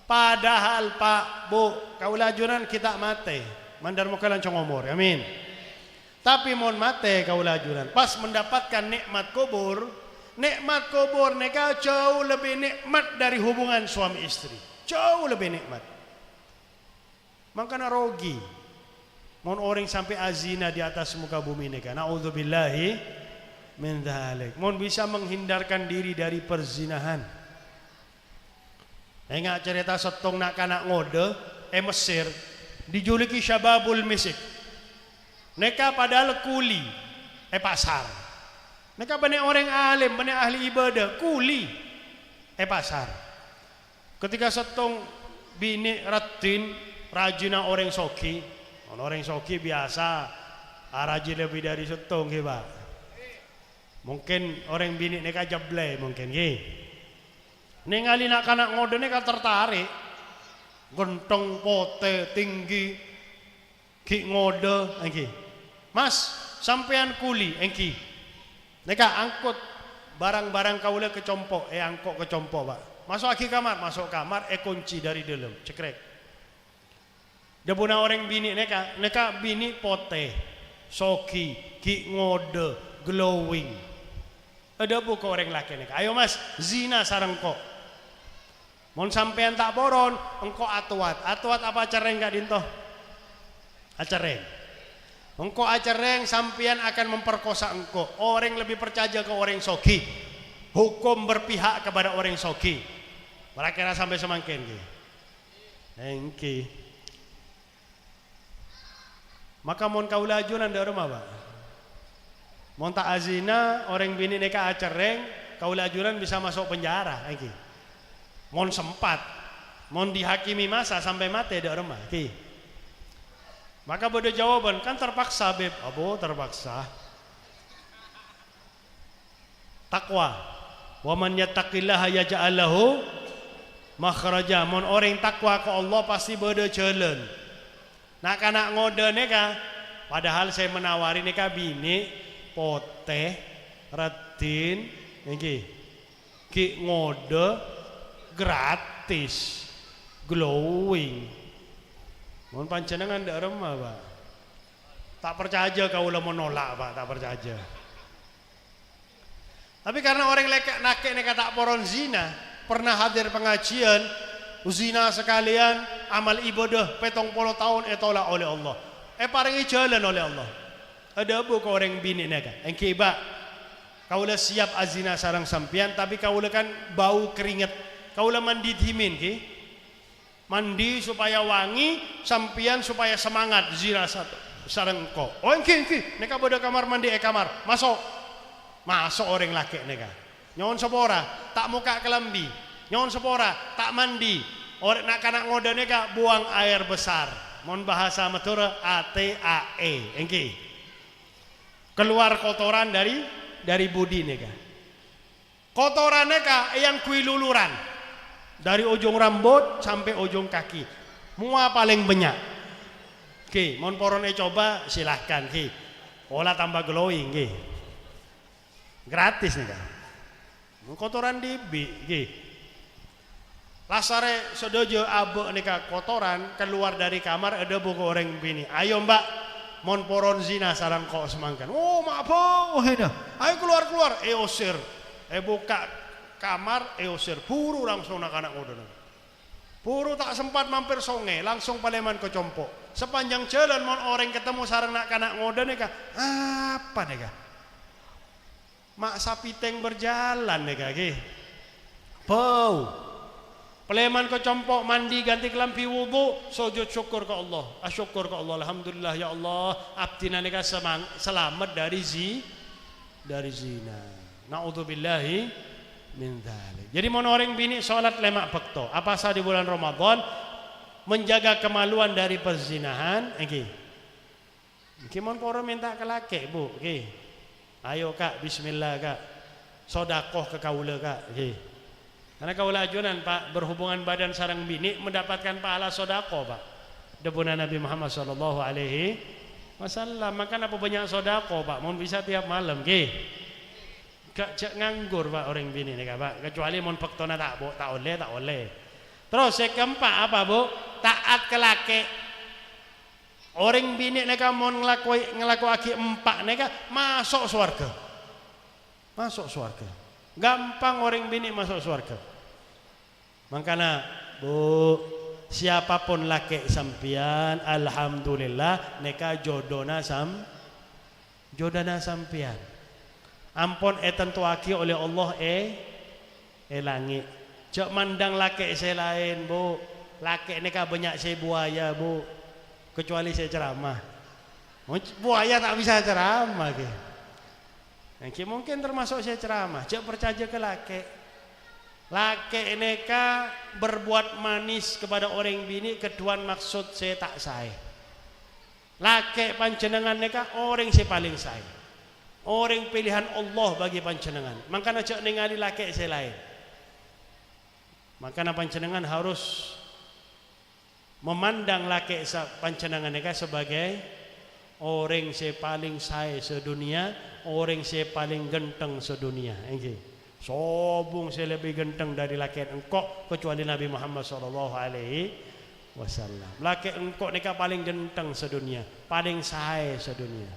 Padahal, Pa', Bu, kaulâ ajunan ghi' ta' matè, mandhâr moghâ lanjhâng omor. Amin. Tapè mon matè kaulâ ajunan, pas mendapatkan nikmat kubur, nikmat kubur nèka jauh lebih nikmat dari hubungan suami istri. Jauh lebih nikmat. Mangkana rogi mon orèng sampè' azina di atas muka bumi nèka. Na'udzubillahi min dzalik. Mon bisa menghindarkan diri dari perzinahan. Enga' carèta sèttong na'-kana' ngodâ è Mesir, dijuluki Syababul Misik. Nèka padahal kuli è pasar. Nèka bânnè orèng alim, bânnè ahli ibadah, kuli è pasar. Ketika sèttong binè' raddhin, rajina orèng soghi. Mon orèng soghi biyasa arajhi lebbi dhâri sèttong, ghi, Pa'? Mungkin orèng binè' nèka jhâblâi, mungkin, ghi. Nèngalè na'-kana' ngodâ nèka tertarik. Ghântheng, potè, tinggi, ghi' ngodâ, èngghi. "Mas, sampèyan kuli," èngghi. Nèka angkot barang-barang kaulâ ka compo', èangko' ka compo', Pa'. "Maso'aghi kamar," maso' kamar, èkonci dhâri dâlem, cekrèk. Dhâbuna orèng binè' nèka, nèka binè' potè, soghi, ghi' ngodâ, glowing. Adhâbu ka orèng lakè' nèka, "Ayo, Mas, zina sareng engko'." "Mon sampèyan ta' poron, engko' atowat." "Atowat apa acerrèng ka'dinto?" "Acerrèng." "Engko' acerrèng, sampèyan akan memperkosa engko'." Orèng lebbi parcajâ ka orèng soghi. Hukum berpihak kepada orèng soghi. Ra-kèra sampè' samangkèn, ghi? Èngghi. Maka mon kaulâ ajunan dâ' remma, Pa'. Mon ta' azina, orèng binè' nèka acerrèng, kaulâ ajunan bisa maso' penjara, èngghi. Mon sempat, mon dihakimi masa sampè' matè dâ' remma, èngghi. Maka bâdâ jawaban, "Kan terpaksa, Beb." Abo, terpaksa. Takwa. "Wa man yattaqillaha yaj'al lahu makhraja." Mon orèng takwa ka Allah, pasti bâdâ jhâlân. Na'-kana' ngodâ nèka, padahal sè menawari nèka binè' potè, raddhin, èngghi. Ghi' ngodâ gratis, glowing. Mon panjhennengngan dâ' remma, Pa'. Ta' parcajâ kaulâ mon nolak, Pa', ta' parcajâ. Tapè karna orèng lèkè-, lakè' nèka ta' poron zina, pernah hadir pangajiân, zina sakalèyan, amal ibadah pètong polo taon ètolak oleh Allah. Èparèngè jhâlân oleh Allah. Adhâbu ka orèng binè' nèka, "Èngghi, Pa', kaulâ siap azina sareng sampèyan, tapè kaulâ kan bau keringet. Kaulâ mandi dhimèn, ghi." Mandi supaya wangi, sampèyan supaya semangat zina sa-, sareng engko'. "Oh, èngghi, èngghi, nèka bâdâ kamar mandi è kamar. Maso'." Maso' orèng lakè' nèka. Nyo'on sapora, ta' mokka' kalambhi. Nyo'on sapora, ta' mandi. Orè-, na'-kana' ngodâ nèka buang air besar. Mon bahasa Madhurâ, A T A E, èngghi. Keluar kotoran dari, dari budi nèka. Kotoran nèka èangghuy luluran, dhâri ujung rambut sampè' ujung kaki. Mowa palèng bânnya'. Ghi, mon poron ècoba, silahkan, ghi. Pola tamba glowing, ghi. Gratis nèka. Kotoran dhibi', ghi. Lasarè sadhâjâ abâ' nèka kotoran, kalowar dhâri kamar, adhâbu ka orèng binè', "Ayo, Mbak, mon poron zina sareng engko' samangkèn." "Oh, ma' bâuwâ, hèna. Ayo, kalowar, kalowar." Èosèr. Èbukka' kamar, èosèr. Buru langsung na'-kana' ngodâna. Buru ta' sempat mampir songè, langsung palèman ka compo'. Sapanjhâng jhâlân mon orèng katemmo sareng na'-kana' ngodâ nèka, "Apa nèka?" Ma' sapètèng berjalan nèka, ghi. Bâu. Palèman ka compo', mandi, ghântè kalambhi, wudu, sojud syukur ka Allah. Asyukur ka Allah, "Alhamdulillah, ya Allah, abdhina nèka semang-, salamet dhâri zi-, dhâri zina." Na'udzubillahi min dzalik. Jadi, mon orèng binè' sholat lèma' bâkto, apowasa di bulan Ramadan, menjaga kemaluan dari perzinahan, èngghi. Èngghi mon poro mènta ka lakè', Bu, èngghi. "Ayo, Ka', bismillah, Ka'. Sodako ka kaulâ, Ka'," èngghi. Karena kaulâ ajunan, Pak, berhubungan badan sareng binè' mendapatkan pahala sodako, Pak. Dhâbuna Nabi Muhammad sallallahu alaihi wasallam. Mangkana apa bânnya' sodako, Pak? Mon bisa tiap malem, ghi. Ga' jhâ' nganggur, Pak, orèng binè' nèka, Pak. Kecuali mon bâktona ta', Bu, ta' ollè, ta' ollè. Terros sè keempat apa, Bu? Taat ka lakè'. Orèng binè' nèka mon nglakoè-, nglakowaghi empa' nèka maso' sowarghâ. Maso' sowarghâ. Ghâmpang orèng binè' maso' sowarghâ. Mangkana, Bu, siapapun lakè' sampèyan, alhamdulillah, nèka jodona sam-, jodona sampèyan. Ampon ètantowaghi olè Allah è, è langngè'. Jhâ' mandhâng lakè' sè laèn, Bu. Lakè' nèka bânnya' sè buaya, Bu. Kecuali sè ceramah. Mon c-, buaya ta' bisa ceramah, ghi. Èngghi mungkin termasuk sè ceramah. Jhâ' parcajâ ka lakè'. Lakè' nèka berbuat manis kepada orèng binè' kadhuwân maksod sè ta' saè. Lakè' panjhennengngan nèka orèng sè palèng saè. Orèng pilihan Allah bagi panjhennengngan. Mangkana jhâ' nèngalè lakè' sè laèn. Mangkana panjhennengngan harus memandang lakè' sa-, panjhennengngan nèka sebagai orèng sè palèng saè sadhunnya, orèng sè palèng ghântheng sadhunnya, èngghi. Sobung sè lebbi ghântheng dhâri lakè'en engko', kecuali Nabi Muhammad sallallahu alaihi wasallam. Lakè' engko' nèka palèng ghântheng sadhunnya, palèng saè sadhunnya.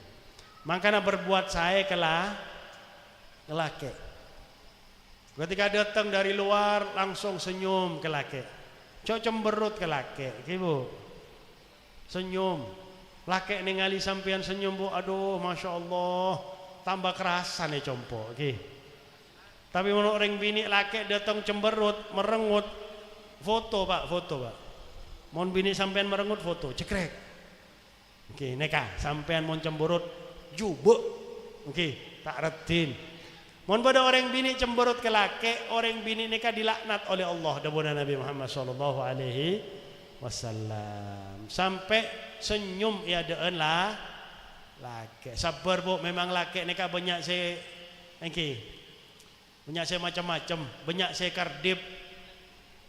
Mangkana berbuat saè ka la-, ka lakè'. Ketika datang dari luar, langsung senyum ka lakè'. Jhâ' cemberut ka lakè', ghi, Bu. Senyum. Lakè' nèngalè sampèyan senyum, Bu, aduh, masya Allah, tamba karasan è compo', ghi. Tapè mon orèng binè' lakè' dâteng cemberut, merengut, foto, Pak, foto, Pak. Mon binè' sampèyan merengut, foto, cekrèk. Èngghi, nèka, sampèyan mon cemberut, jhubâ'. Èngghi, ta' raddhin. Mon bâdâ orèng binè' cemberut ka lakè', orèng binè' nèka dilaknat oleh Allah, dhâbuna Nabi Muhammad sallallahu alaihi wasallam. Sampè' senyum è adâ'ân la-, lakè'. Sabbhâr, Bu, memang lakè' nèka bânnya' sè, èngghi. Bânnya' sè macem-macem, bânnya' sè kardip,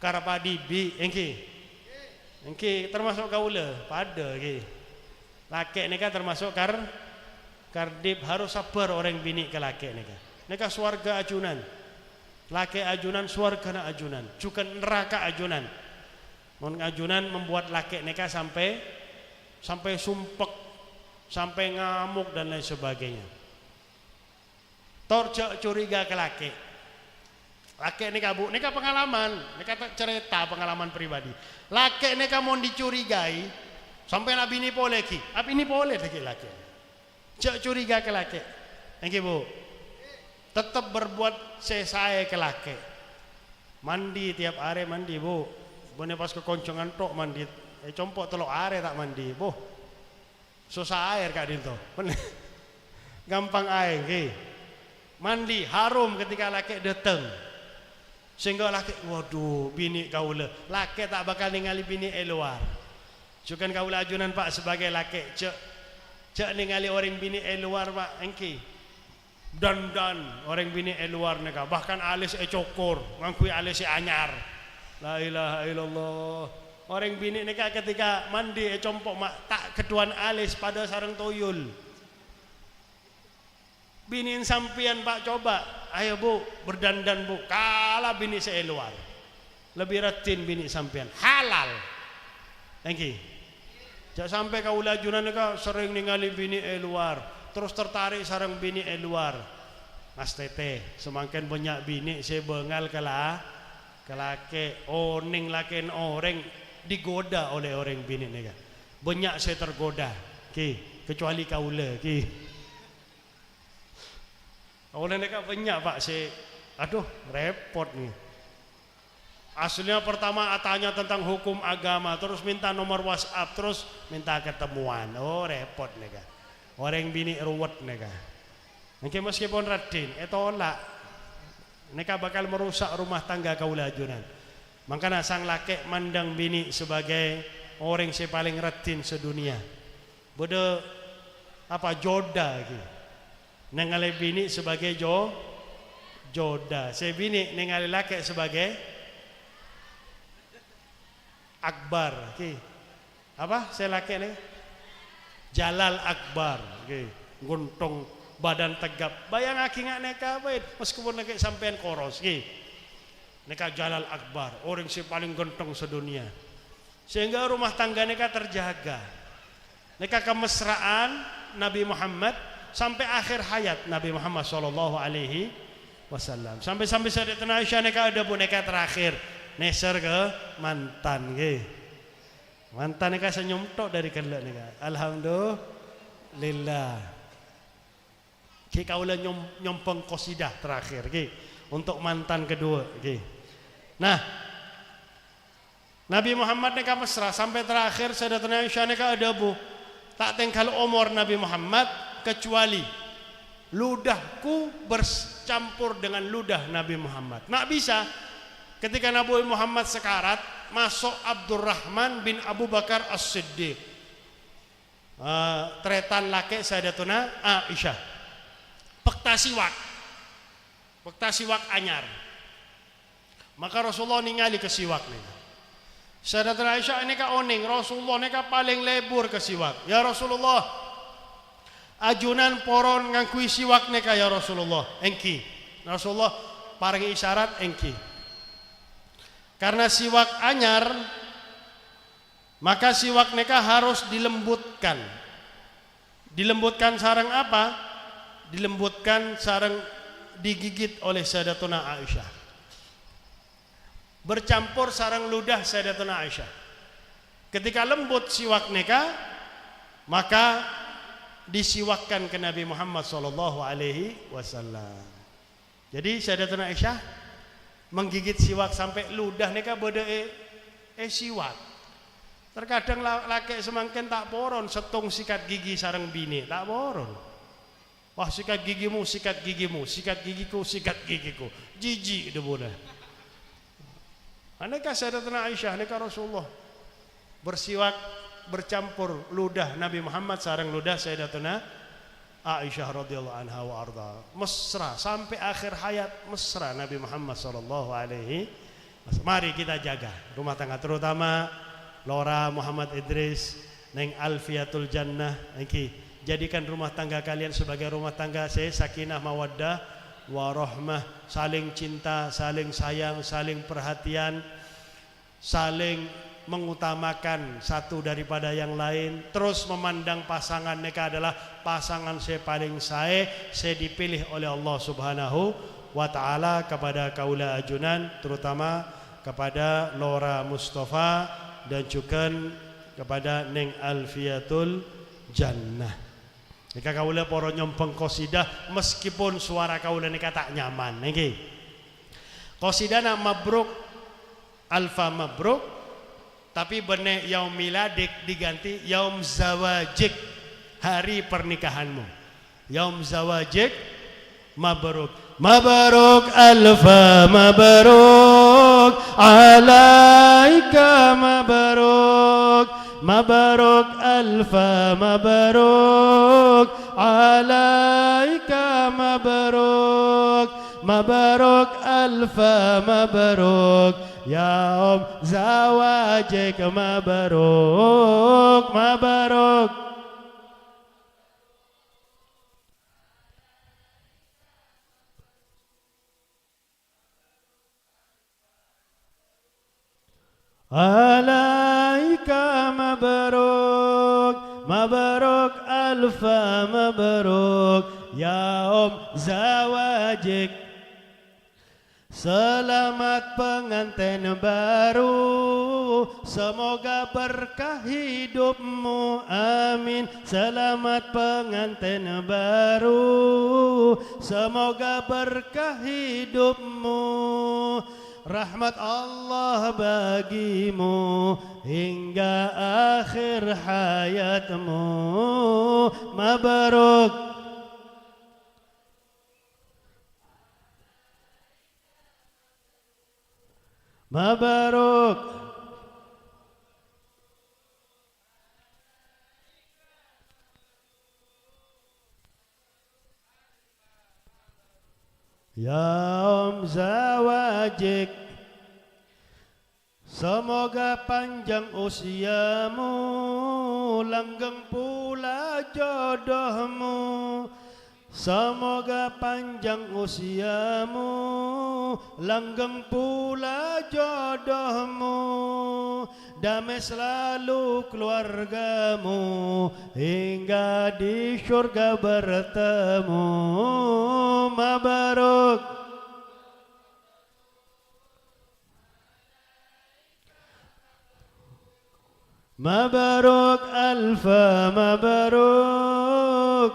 karapa dhibi', èngghi. Èngghi, termasuk kaulâ, padâ, èngghi. Lakè' nèka termasuk kar-, kardip, harus sabbhâr orèng binè' ka lakè' nèka. Nèka sowarghâ ajunan. Lakè' ajunan, sowarghâna ajunan. Jhughân neraka ajunan. Mon ajunan membuat lakè' nèka sampè', sampè' sompek, sampè' ngamok, dan lain sebagainya. Tor jhâ' curiga ka lakè'. Lakè' nèka, Bu, nèka pengalaman, nèka ta-, carèta pengalaman pribadi. Lakè' nèka mon dicurigai, sampèyan abinè polè ghi, abinè polè dhâggi' lakè'. Jhâ' curiga ka lakè'. Èngghi, Bu. Tettep berbuat sè saè ka lakè'. Mandi tiap arè mandi, Bu. Bânnè pas ka konjhângan tok mandi, è compo' tello' arè ta' mandi, Bu. Sossa aèr ka'dinto. Ghâmpang aèng, ghi. Mandi, harum ketika lakè' dâteng. Sehingga lakè', "Waduh, binè' kaulâ." Lakè' ta' bhâkal nèngalè binè' è lowar. Jhughân kaulâ ajunan, Pak, sebagai lakè', jhâ', jhâ' nèngalè orèng binè' è lowar, Pak, èngghi. Dandan orèng binè' è lowar nèka, bahkan alis ècokor, ngangghuy alis sè anyar. La ilaha illallah. Orèng binè' nèka ketika mandi è compo', ma', ta' ghâdhuwân alis, padâ sareng toyol. Binè'en sampèyan, Pak, coba. Ayo, Bu, berdandan, Bu. Kala binè' sè è lowar. Lebbi raddhin binè' sampèyan. Halal. Èngghi. Jhâ' sampè' kaulâ ajunan nèka serrèng nèngalè binè' è lowar, terros tertarèk sareng binè' è lowar. Ngastètè, samangkèn bânnya' binè' sè bângal ka la-, ka lakè', onèng lakè'en orèng digoda oleh orèng binè' nèka. Bânnya' sè tergoda, ghi, kecuali kaulâ, ghi. Kaulâ nèka bânnya', Pak, sè, aduh, rèpot, ghi. Aslinya pertama atanya tentang hukum agama, terus minta nomor WhatsApp, terus minta ketemuan. Oh, rèpot nèka. Orèng binè' ruwet nèka. Èngghi, meskipun raddhin, ètolak. Nèka bhâkal merusak rumah tangga kaulâ ajunan. Mangkana sang lakè' mandhâng binè' sebagai orèng sè palèng raddhin sadhunnya. Bâdâ apa, joda, ghi. Nèngalè binè' sebagai jo-, Jodha. Sè binè' nèngalè lakè' sabâgâi akbar, ghi. Apa? Sè lakè' nè? Jalal akbar, ghi. Ghunthong, bâdân tegghâp. Bâjângaghi nga' nèka bhâi, meskipun lakè' sampèyan koros, ghi. Nèka jalal akbar, orèng sè palèng ghântheng sadhunnya. Sehingga rumah tangga nèka terjaga. Nèka kamesra'an Nabi Muhammad sampè' akhèr hayat Nabi Muhammad sallallahu alaihi wasallam. Sampè-sampè Sayyidatuna Aisyah nèka adhâbu nèka terakhir nèser ka mantan, ghi. Mantan nèka senyum tok dâri ghellâ' nèka. Alhamdulillah. Ghi, kaulâ nyom-, nyombhâng qasidah terakhir, ghi, untuk mantan kedua, ghi. Nah, Nabi Muhammad nèka mesra sampè' terakhir, Sayyidatuna Aisyah nèka adhâbu, "Ta' tèngghâl omor Nabi Muhammad kecuali ludahku bercampur dengan ludah Nabi Muhammad." Ma' bisa, ketika Nabi Muhammad sekarat, maso' Abdurrahman bin Abu Bakar As-Siddiq. Eh, tarètan lakè' Sayyidatuna Aisyah. Pèkta siwak. Pèkta siwak anyar. Maka Rasulullah nèngalè ka siwak nèka. Sayyidatuna Aisyah nèka onèng, Rasulullah nèka palèng lebur ka siwak. "Ya Rasulullah, ajunan poron ngangghuy siwak nèka, ya Rasulullah." "Èngghi." Rasulullah parèngè isyarat, "Èngghi." Karena siwak anyar, maka siwak nèka harus dilembutkan. Dilembutkan sareng apa? Dilembutkan sareng digigit oleh Sayyidatuna Aisyah. Bercampur sareng ludah Sayyidatuna Aisyah. Ketika lembut siwak nèka, maka disiwakkan ke Nabi Muhammad sallallahu alaihi wasallam. Jadi, Sayyidatuna Aisyah menggigit siwak sampè' ludah nèka bâdâ è, è siwak. Terkadang la-, lakè' samangkèn ta' poron sèttong sikat gigi sareng binè', ta' poron. "Wah, sikat gigimu, sikat gigimu, sikat gigiku, sikat gigiku." Jiji' dhâbuna. Anèka Sayyidatuna Aisyah, nèka Rasulullah bersiwak, bercampur ludah Nabi Muhammad sareng ludah Sayyidatuna Aisyah radhiyallahu anha wa arda. Mesra sampè' akhèr hayat, mesra Nabi Muhammad sallallahu alaihi wasallam. Mari kita jaga rumah tangga, terutama Lora Muhammad Idris, Neng Alfiatul Jannah, èngghi. Jadikan rumah tangga kalian sebagai rumah tangga sè sakinah, mawaddah, warahmah, saling cinta, saling sayang, saling perhatian, saling mengutamakan satu daripada yang lain, terus memandang pasangan nèka adalah pasangan sè palèng saè sè dipilih oleh Allah Subhanahu wa Ta'ala kepada kaulâ ajunan, terutama kepada Lora Mustafa dan juga kepada Neng Alfiatul Jannah. Nèka kaulâ poro nyombhâng qasidah meskipun suara kaulâ nèka ta' nyaman, èngghi. Qasidana mabruk, alfa mabruk, tapè bânnè yaum miladik diganti yaum zawajik, hari pernikahanmu. Yaum zawajik mabruk. Mabruk, alfa mabruk, alaika mabruk. Mabruk, alfa mabruk, alaika mabruk. Mabruk, alfa mabruk, yaum zawajik mabruk, mabruk. Alaika mabruk, mabruk, alfa mabruk, yaum zawajik. Selamat pengantin baru, semoga berkah hidupmu, amin. Selamat pengantin baru, semoga berkah hidupmu. Rahmat Allah bagimu hingga akhir hayatmu. Mabruk. Mabruk. Ya Om Zawajik, semoga panjang usiamu, langgeng pula jodohmu. Semoga panjang usiamu, langgeng pula jodohmu, damai selalu keluargamu, hingga di surga bertemu. Mabruk. Mabruk, alfa mabruk.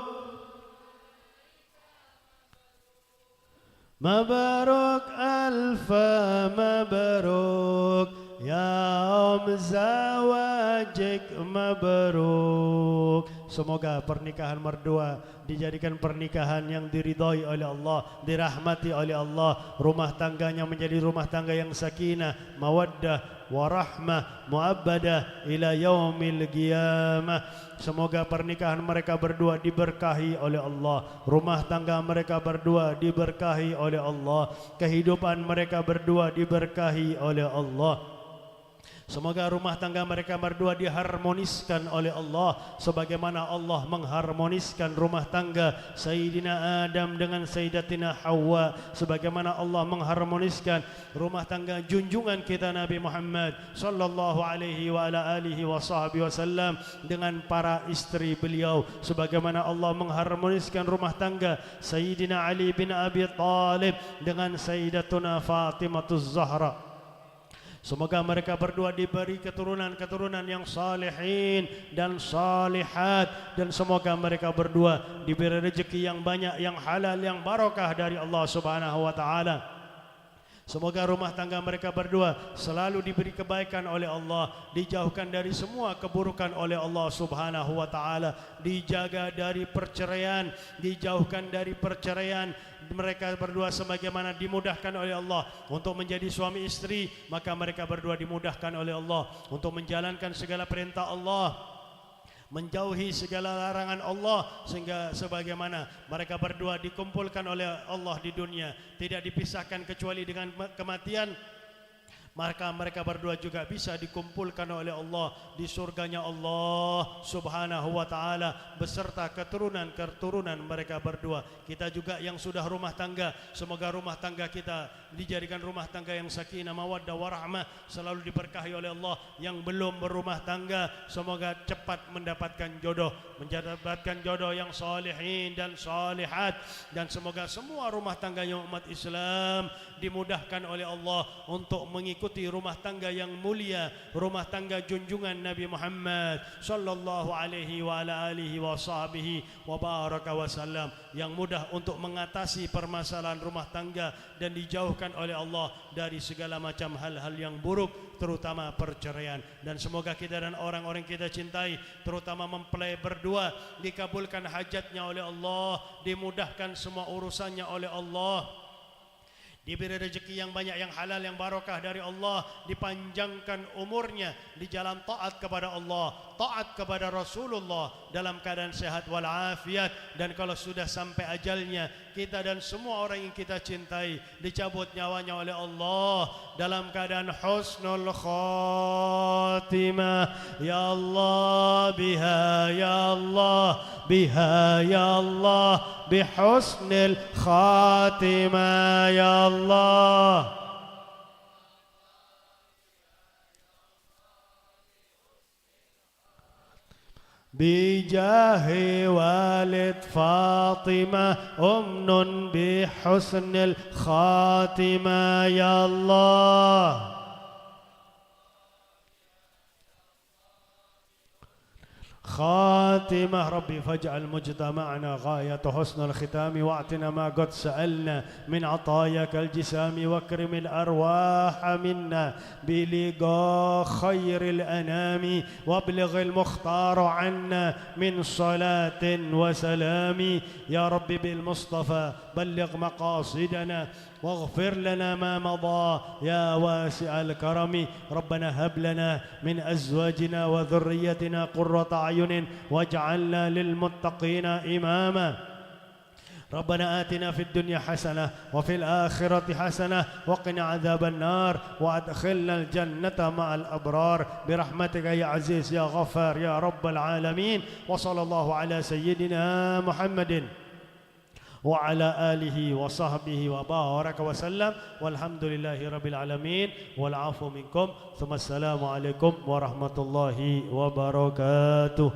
Mabruk, alfa mabruk. Ya Om Zawajik, mabruk. Semoga pernikahan mertua dijadikan pernikahan yang diridhoi oleh Allah, dirahmati oleh Allah, rumah tangganya menjadi rumah tangga yang sakinah, mawaddah, warahmah, muabbadah ila yaumil qiyamah. Semoga pernikahan mereka berdua diberkahi oleh Allah, rumah tangga mereka berdua diberkahi oleh Allah, kehidupan mereka berdua diberkahi oleh Allah. Semoga rumah tangga mereka berdua diharmoniskan oleh Allah, sebagaimana Allah mengharmoniskan rumah tangga Sayyidina Adam dengan Sayyidatina Hawa, sebagaimana Allah mengharmoniskan rumah tangga junjungan kita Nabi Muhammad sallallahu alaihi wa ala alihi wa sahbihi wasallam dengan para istri beliau, sebagaimana Allah mengharmoniskan rumah tangga Sayyidina Ali bin Abi Thalib dengan Sayyidatuna Fatimatuz Zahra. Semoga mereka berdua diberi keturunan-keturunan yang salihin dan salihat, dan semoga mereka berdua diberi rezeki yang banyak, yang halal, yang barokah dari Allah Subhanahu wa Ta'ala. Semoga rumah tangga mereka berdua selalu diberi kebaikan oleh Allah, dijauhkan dari semua keburukan oleh Allah Subhanahu wa Ta'ala, dijaga dari perceraian, dijauhkan dari perceraian. Mereka berdua sebagaimana dimudahkan oleh Allah untuk menjadi suami istri, maka mereka berdua dimudahkan oleh Allah untuk menjalankan segala perintah Allah, menjauhi segala larangan Allah, sehingga sebagaimana mereka berdua dikumpulkan oleh Allah di dunia, tidak dipisahkan kecuali dengan ma-, kematian, maka mereka berdua juga bisa dikumpulkan oleh Allah di surganya Allah Subhanahu wa Ta'ala beserta keturunan-keturunan mereka berdua. Kita juga yang sudah rumah tangga, semoga rumah tangga kita dijadikan rumah tangga yang sakinah, mawaddah, warahmah, selalu diberkahi oleh Allah. Yang belum berumah tangga, semoga cepat mendapatkan jodoh, mendapatkan jodoh yang salihin dan salihat, dan semoga semua rumah tangganya umat Islam dimudahkan oleh Allah untuk mengikuti rumah tangga yang mulia, rumah tangga junjungan Nabi Muhammad sallallahu alaihi wa ala alihi wa sahbihi wa baraka wasallam, yang mudah untuk mengatasi permasalahan rumah tangga dan dijauhkan oleh Allah dari segala macam hal-hal yang buruk, terutama perceraian. Dan semoga kita dan orang-orang kita cintai, terutama mempelai berdua, dikabulkan hajatnya oleh Allah, dimudahkan semua urusannya oleh Allah, diberi rezeki yang banyak, yang halal, yang barokah dari Allah, dipanjangkan umurnya di jalan taat kepada Allah, taat kepada Rasulullah, dalam keadaan sehat walafiat. Dan kalau sudah sampai ajalnya, kita dan semua orang yang kita cintai dicabut nyawanya oleh Allah dalam keadaan husnul khatimah. Ya Allah, biha, ya Allah, biha, ya Allah, bihusnil khatimah, ya Allah. بجاه والد فاطمة، أمن بحسن الخاتمة يا الله. خاتمة، ربي فاجعل مجتمعنا غاية حسن الختام، واعطنا ما قد سألنا من عطاياك الجسام، واكرم الأرواح منا بلقاء خير الأنام، وابلغ المختار عنا من صلاة وسلام. يا رب بالمصطفى بلغ مقاصدنا، واغفر لنا ما مضى يا واسع الكرم. ربنا هب لنا من أزواجنا وذريتنا قرة أعين واجعلنا للمتقين إماما. ربنا آتنا في الدنيا حسنة وفي الآخرة حسنة وقنا عذاب النار وأدخلنا الجنة مع الأبرار برحمتك يا عزيز يا غفار يا رب العالمين. وصلى الله على سيدنا محمد وعلى آله وصحبه وبارك وسلم. والحمد لله رب العالمين. والعفو منكم. ثم السلام عليكم ورحمة الله وبركاته.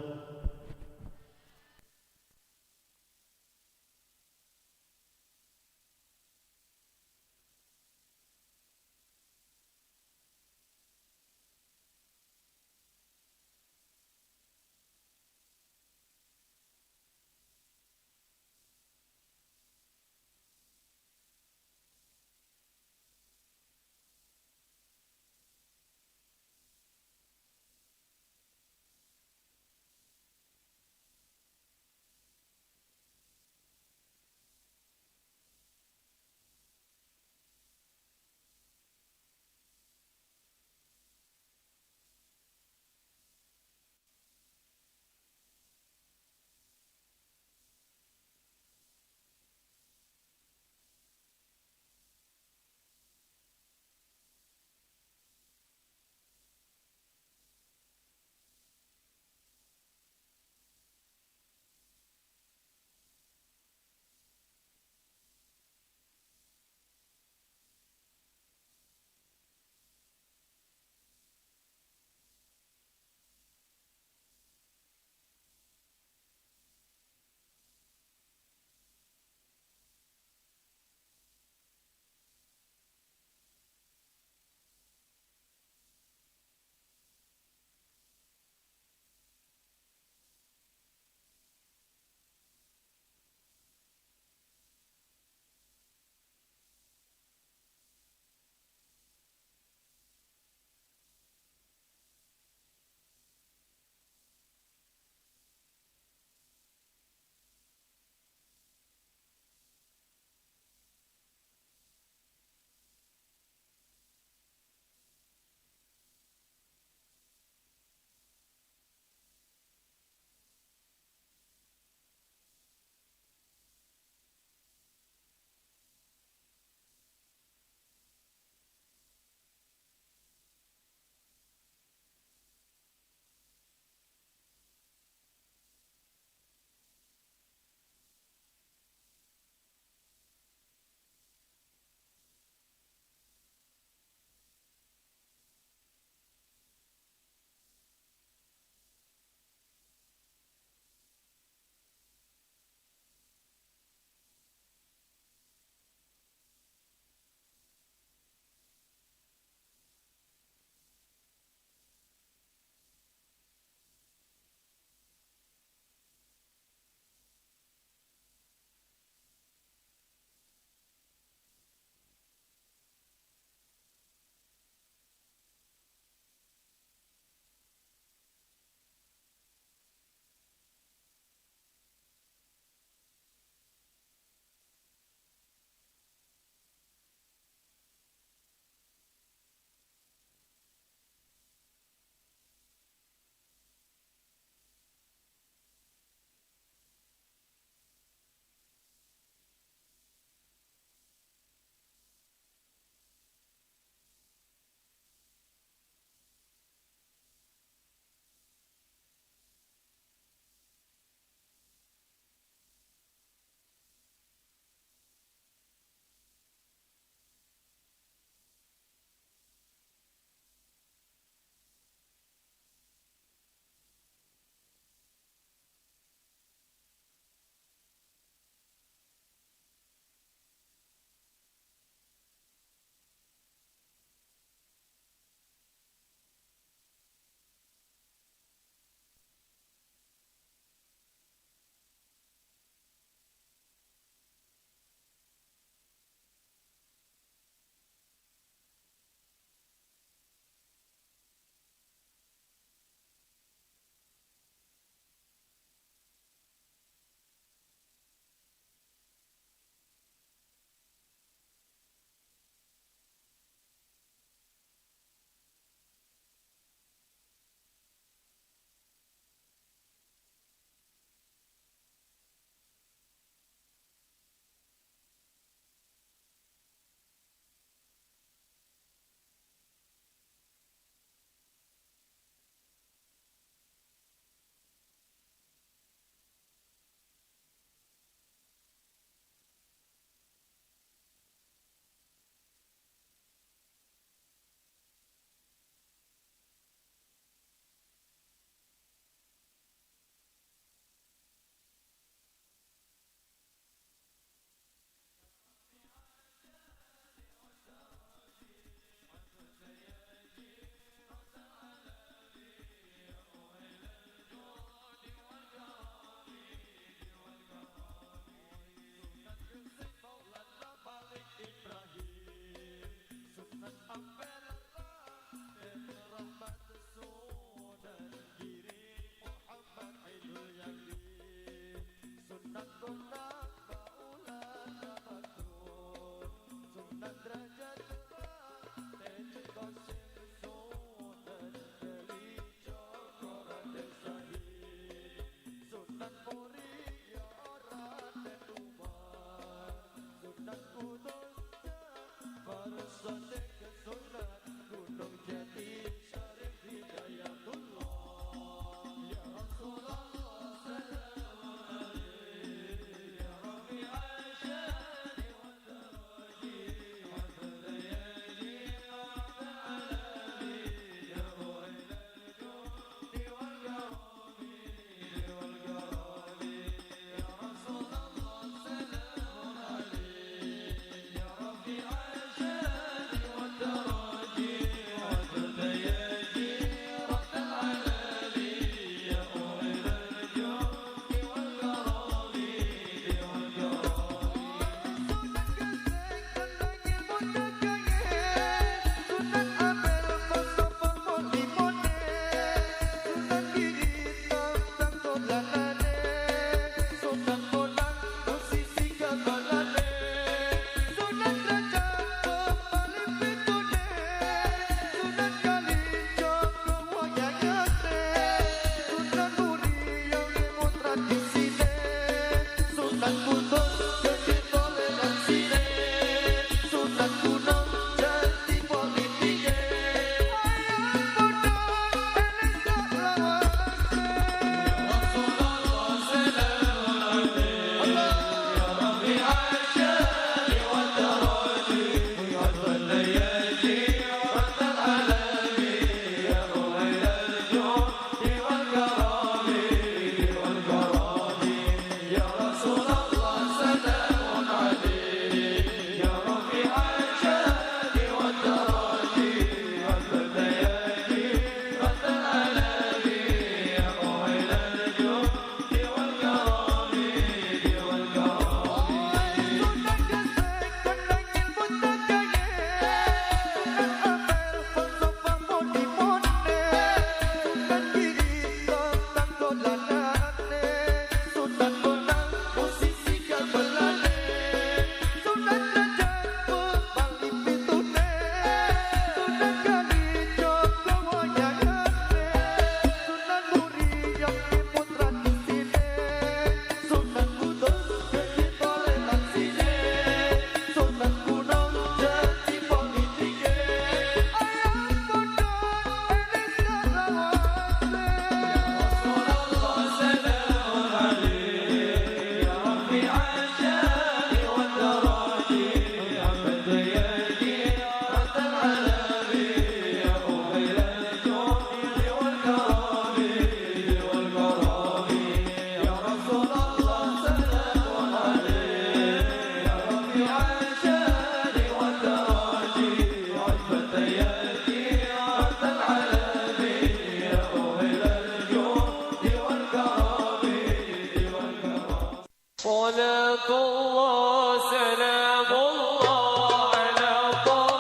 الله، سلام الله على طه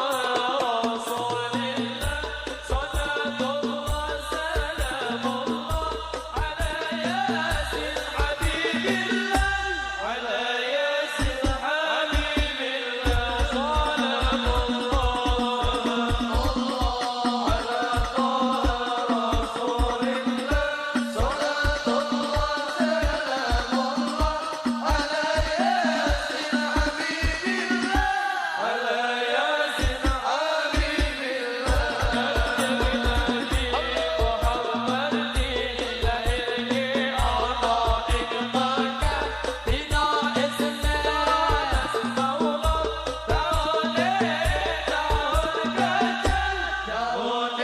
رسول الله. صلاة الله، سلام الله على ياسين حبيب الله، على ياسين حبيب الله. صلاة الله على طه رسول الله. صلاة الله، سلام الله على ياسين حبيب الله، على ياسين حبيب الله. محمد، lahir di Arafah, di Mekah, dina Isnin, Maulud, taon, taon kejjhâ'. Taon,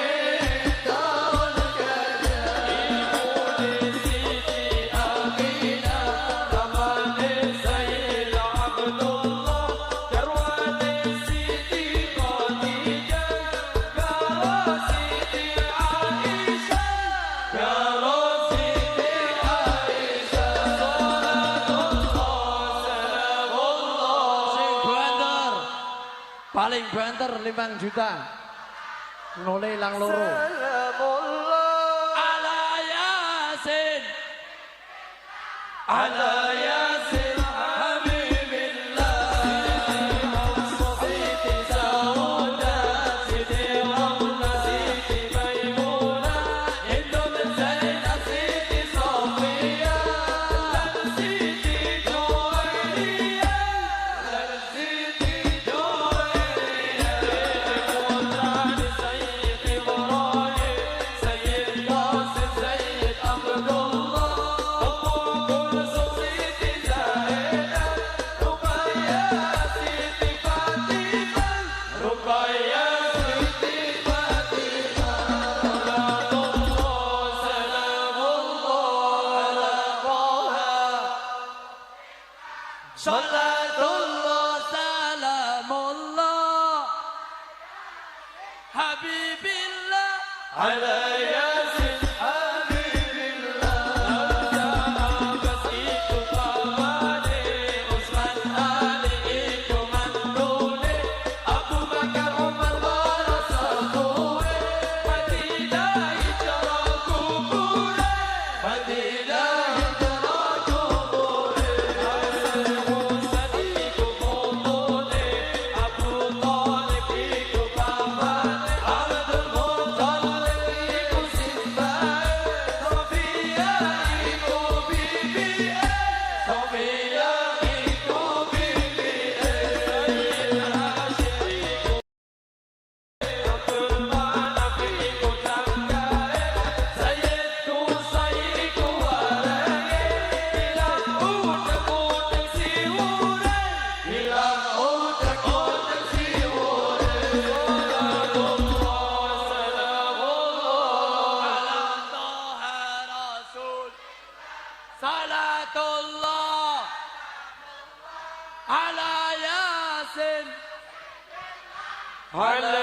taon kejjhâ'. Ibuna Siti Aminah, ramana Sayyid Abdullah, garwana Siti Khadijah, karo Siti Aisyah, karo Siti Aisyah. Salatullah, salamullah. Sing banter. Paling banter limang juta. Nolè lang loro. Salamullah. Ala Yasin. Ala Yasin Habibillah. Siti Sauda, Siti Ramlah, Siti Maimunah, Hindun Zainab, Siti Sofia, lan Siti Juwairiyah, lan Salatullah, salamullah, Habibillah, ala Yasin, Habibillah. Hamzah Abbas iku papane, Usman Ali iku mantune, Abu Bakar, Umar, para sabuwe, Madinah hijrah kubure. Madinah hijrah kubure. Hasan Husain iku putune, Abu Thalib iku papane, Abdul Muttalib iku simba'e, Sofia iku bibi'e, Sofia iku bibi'e. Sayyid Hasyim iku Salatullah ala Yasin. Ala